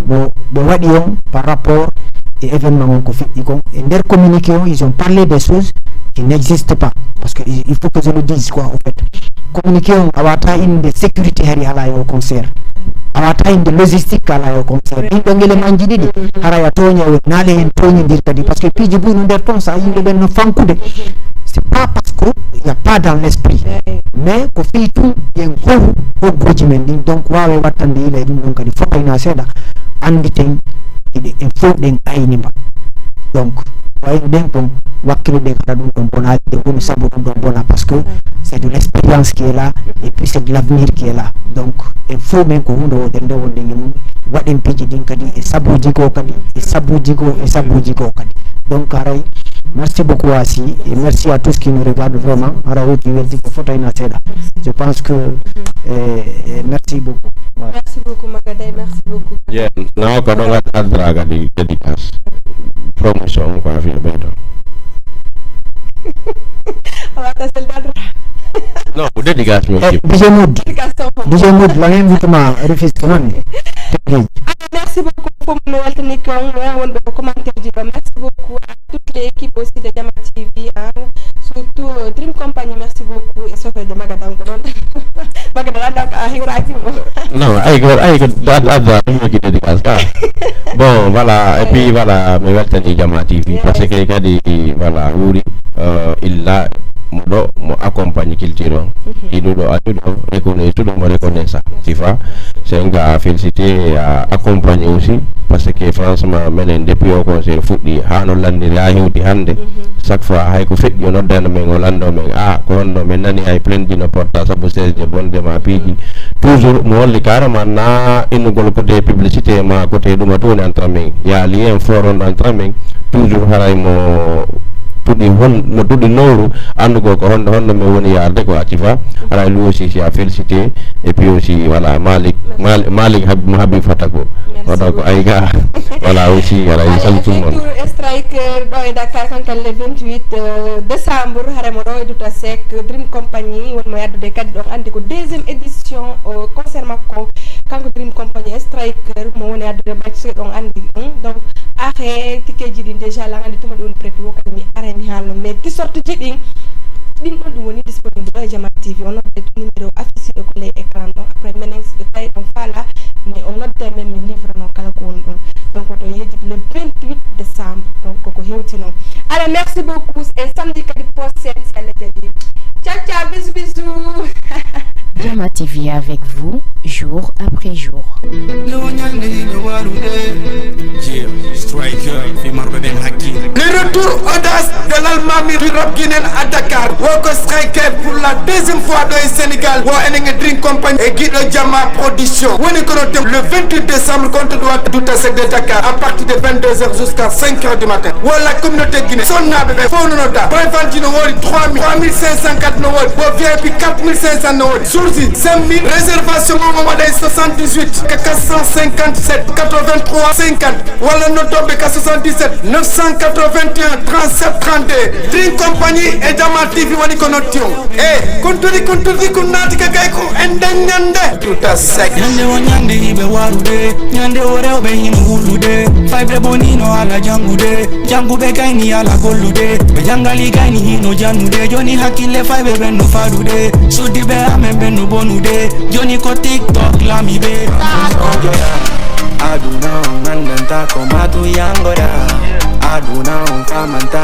mo ɓe waɗi on par rapport e événement on ko feƴƴi kon. E nder communiqué on, ils ont parlé des choses qui n'existent pas. Parce que il il faut que je le dise quoi, au fait. Communiqué on a wata inde sécurité hari ala yo concert. A wata inde logistique ala yo concert. Ɗin ɗon élément ji ɗiɗi. Haray a tooña o naale hen tooñondir kadi. Parce que piiji buy no nder ton sa yimɓe ɓen no fankude. C'est pas parce que il y a pas dans l'esprit. Mais ko fii tun yen horu hogguuji men ɗin. Donc waawe wattande yila e ɗum ɗon kadi fotayna seeɗa. Annditen hiɗe en fof ɗen ayni mba. Donc, wayno ɗen kon, wakkiloɗen hara ɗum ɗon bona, ɗen woni sabu ɗum ɗon bona, parce que c'est de l'expérience qui est là, et puis c'est de l'avenir qui est là. Donc, en fof men ko huunde wotere nde wonɗen e mum, waɗen piiji ɗin kadi, e sabuuji goo kadi, e sabuuji goo, e sabuuji goo kadi. Donc, haray, merci beaucoup Asi, et merci à tous qui nous regardent vraiment. Hara hoti welti ko fotayna seeɗa. Je pense que, eh, eh, merci beaucoup. Voilà. Merci beaucoup, Magaday. Merci beaucoup. Yeah, no, ko ɗon ad-, adra kadi dédicace. Promotion ko affaire ɓeydo. A wata sel dadra. Non, ko dédicace mi. Eh, D J Mood. Dédicace to. D J Mood, la invite ma refuse ko non. Ah, merci beaucoup pour mo weltani ko on, eh, wonɓe ko commentaire ji ɗo. Merci beaucoup à toute l'équipe aussi de Jama T V, hein. Surtout, euh, Dream Company, merci beaucoup. Et sauf de Magadan, ko non. Magadan, donc, ah, hiwraki mo. Non, ay ko, ay ko, da, da, da, ɗum ko dédicace ka. Bon, voilà, et puis, voilà, mi weltani Jama T V, parce que kadi, voilà, wuuri, euh, illa mo ɗo, mo accompagne culture on. Mhm. Iɗo ɗo, aɗo ɗo, reconnaître ɗum, mo reconnaître ça. Sifa, c'est un gars à féliciter, à accompagner aussi, parce que franchement, menen, depuis au concert fuɗɗi, haa no lanndiri, haa hewti hannde, mhm, chaque fois, hay ko feƴƴi, o noddano men, o lanndo men, ah, ko honno, men nani hay plainte ji no porta, sabu seize de bonde ma piiji. Toujours, mo holli carrément, na innugol côté publicité ma, côté ɗuma tun entre men, ya lien fort on entre men, toujours haray mo tuɗi hon, mo tuɗi nowru, anndugol ko honno, honno men woni yarde ko acci fa, haray lui aussi, si a félicité, et puis aussi, voilà, Malik, Malik, Malik Hab-, mo Habib Fatako. Merci beaucoup. Voilà, aussi, voilà, il salue tout le monde. Allez, retour Striker, ɗo e Dakar, kanko le vingt-huit, euh, décembre, hare mo ɗo e Douta Seck, Dream Company, woni mo yaddude kadi, ɗon anndi ko deuxième édition, euh, concert makko, kanko Dream Company e Striker, mo woni yaddude match, ɗon anndi, hmm? Donc, axe, tikeji ɗin déjà, la anndi tuma ɗi woni prêt, wo kadi mi ara mi haalno, mais ti sorte ji ɗin, ɗin ɗon ɗum woni disponible ɗo e Jama T V, on nodde to numéro affiché ɗo ko ley écran ɗon, après menen si ɓe tawi ɗon faala, mais on nodde men, mi livre non kala ko woni ɗon. Donc, on ɗo yejjiti le vingt-huit décembre, donc ko hewti non. Alors, merci beaucoup, et samedi kadi prochain, si Allah jaɓi. Ciao, ciao, bisous, bisous. Jama T V avec vous, jour après jour. Yeah, Striker, fi marɓe ɓen hakkille. Le retour audace de l'Almaami du rap guinéen à Dakar. Oko Striker pour la deuxième fois ɗo e Sénégal, wo enen e Dream Company e Guiɗo Jama Production. Woni kono tem le vingt-huit décembre contre Duta Sec de Dakar à partir de vingt-deux heures jusqu'à cinq heures du matin. Wo la communauté Guinée, sonnaaɓe ɓe fof no nodda. Point vente no woodi trois mille, trois mille cinq cent quatre no woodi. Wo V I P quatre mille cinq cent no woodi. Sursi cinq mille, réservation mo waɗa e soixante-dix-huit quatre cent cinquante-sept quatre-vingt-trois cinquante. Walla noddoɓe ka soixante-dix-sept neuf cent quatre-vingt-un trente-sept trente-deux. Dream Company e Jama T V waɗi ko notti on. E kuntudi kuntudi kun naati ka gay ko en nden ñande. Duta Sec. Ñande o ñande hiɓe warude, ñande o rewɓe hino wullude. Fayɓe bonino ala jangude, janguɓe gayni ala gollude. Ɓe jangali gayni hino jannude, joni hakkille fayɓe ɓen no faɗude. Suddiɓe amen ɓen no bonude, joni ko TikTok laami ɓe. Aduna on andanta ko matu yangoda. Aduna on famanta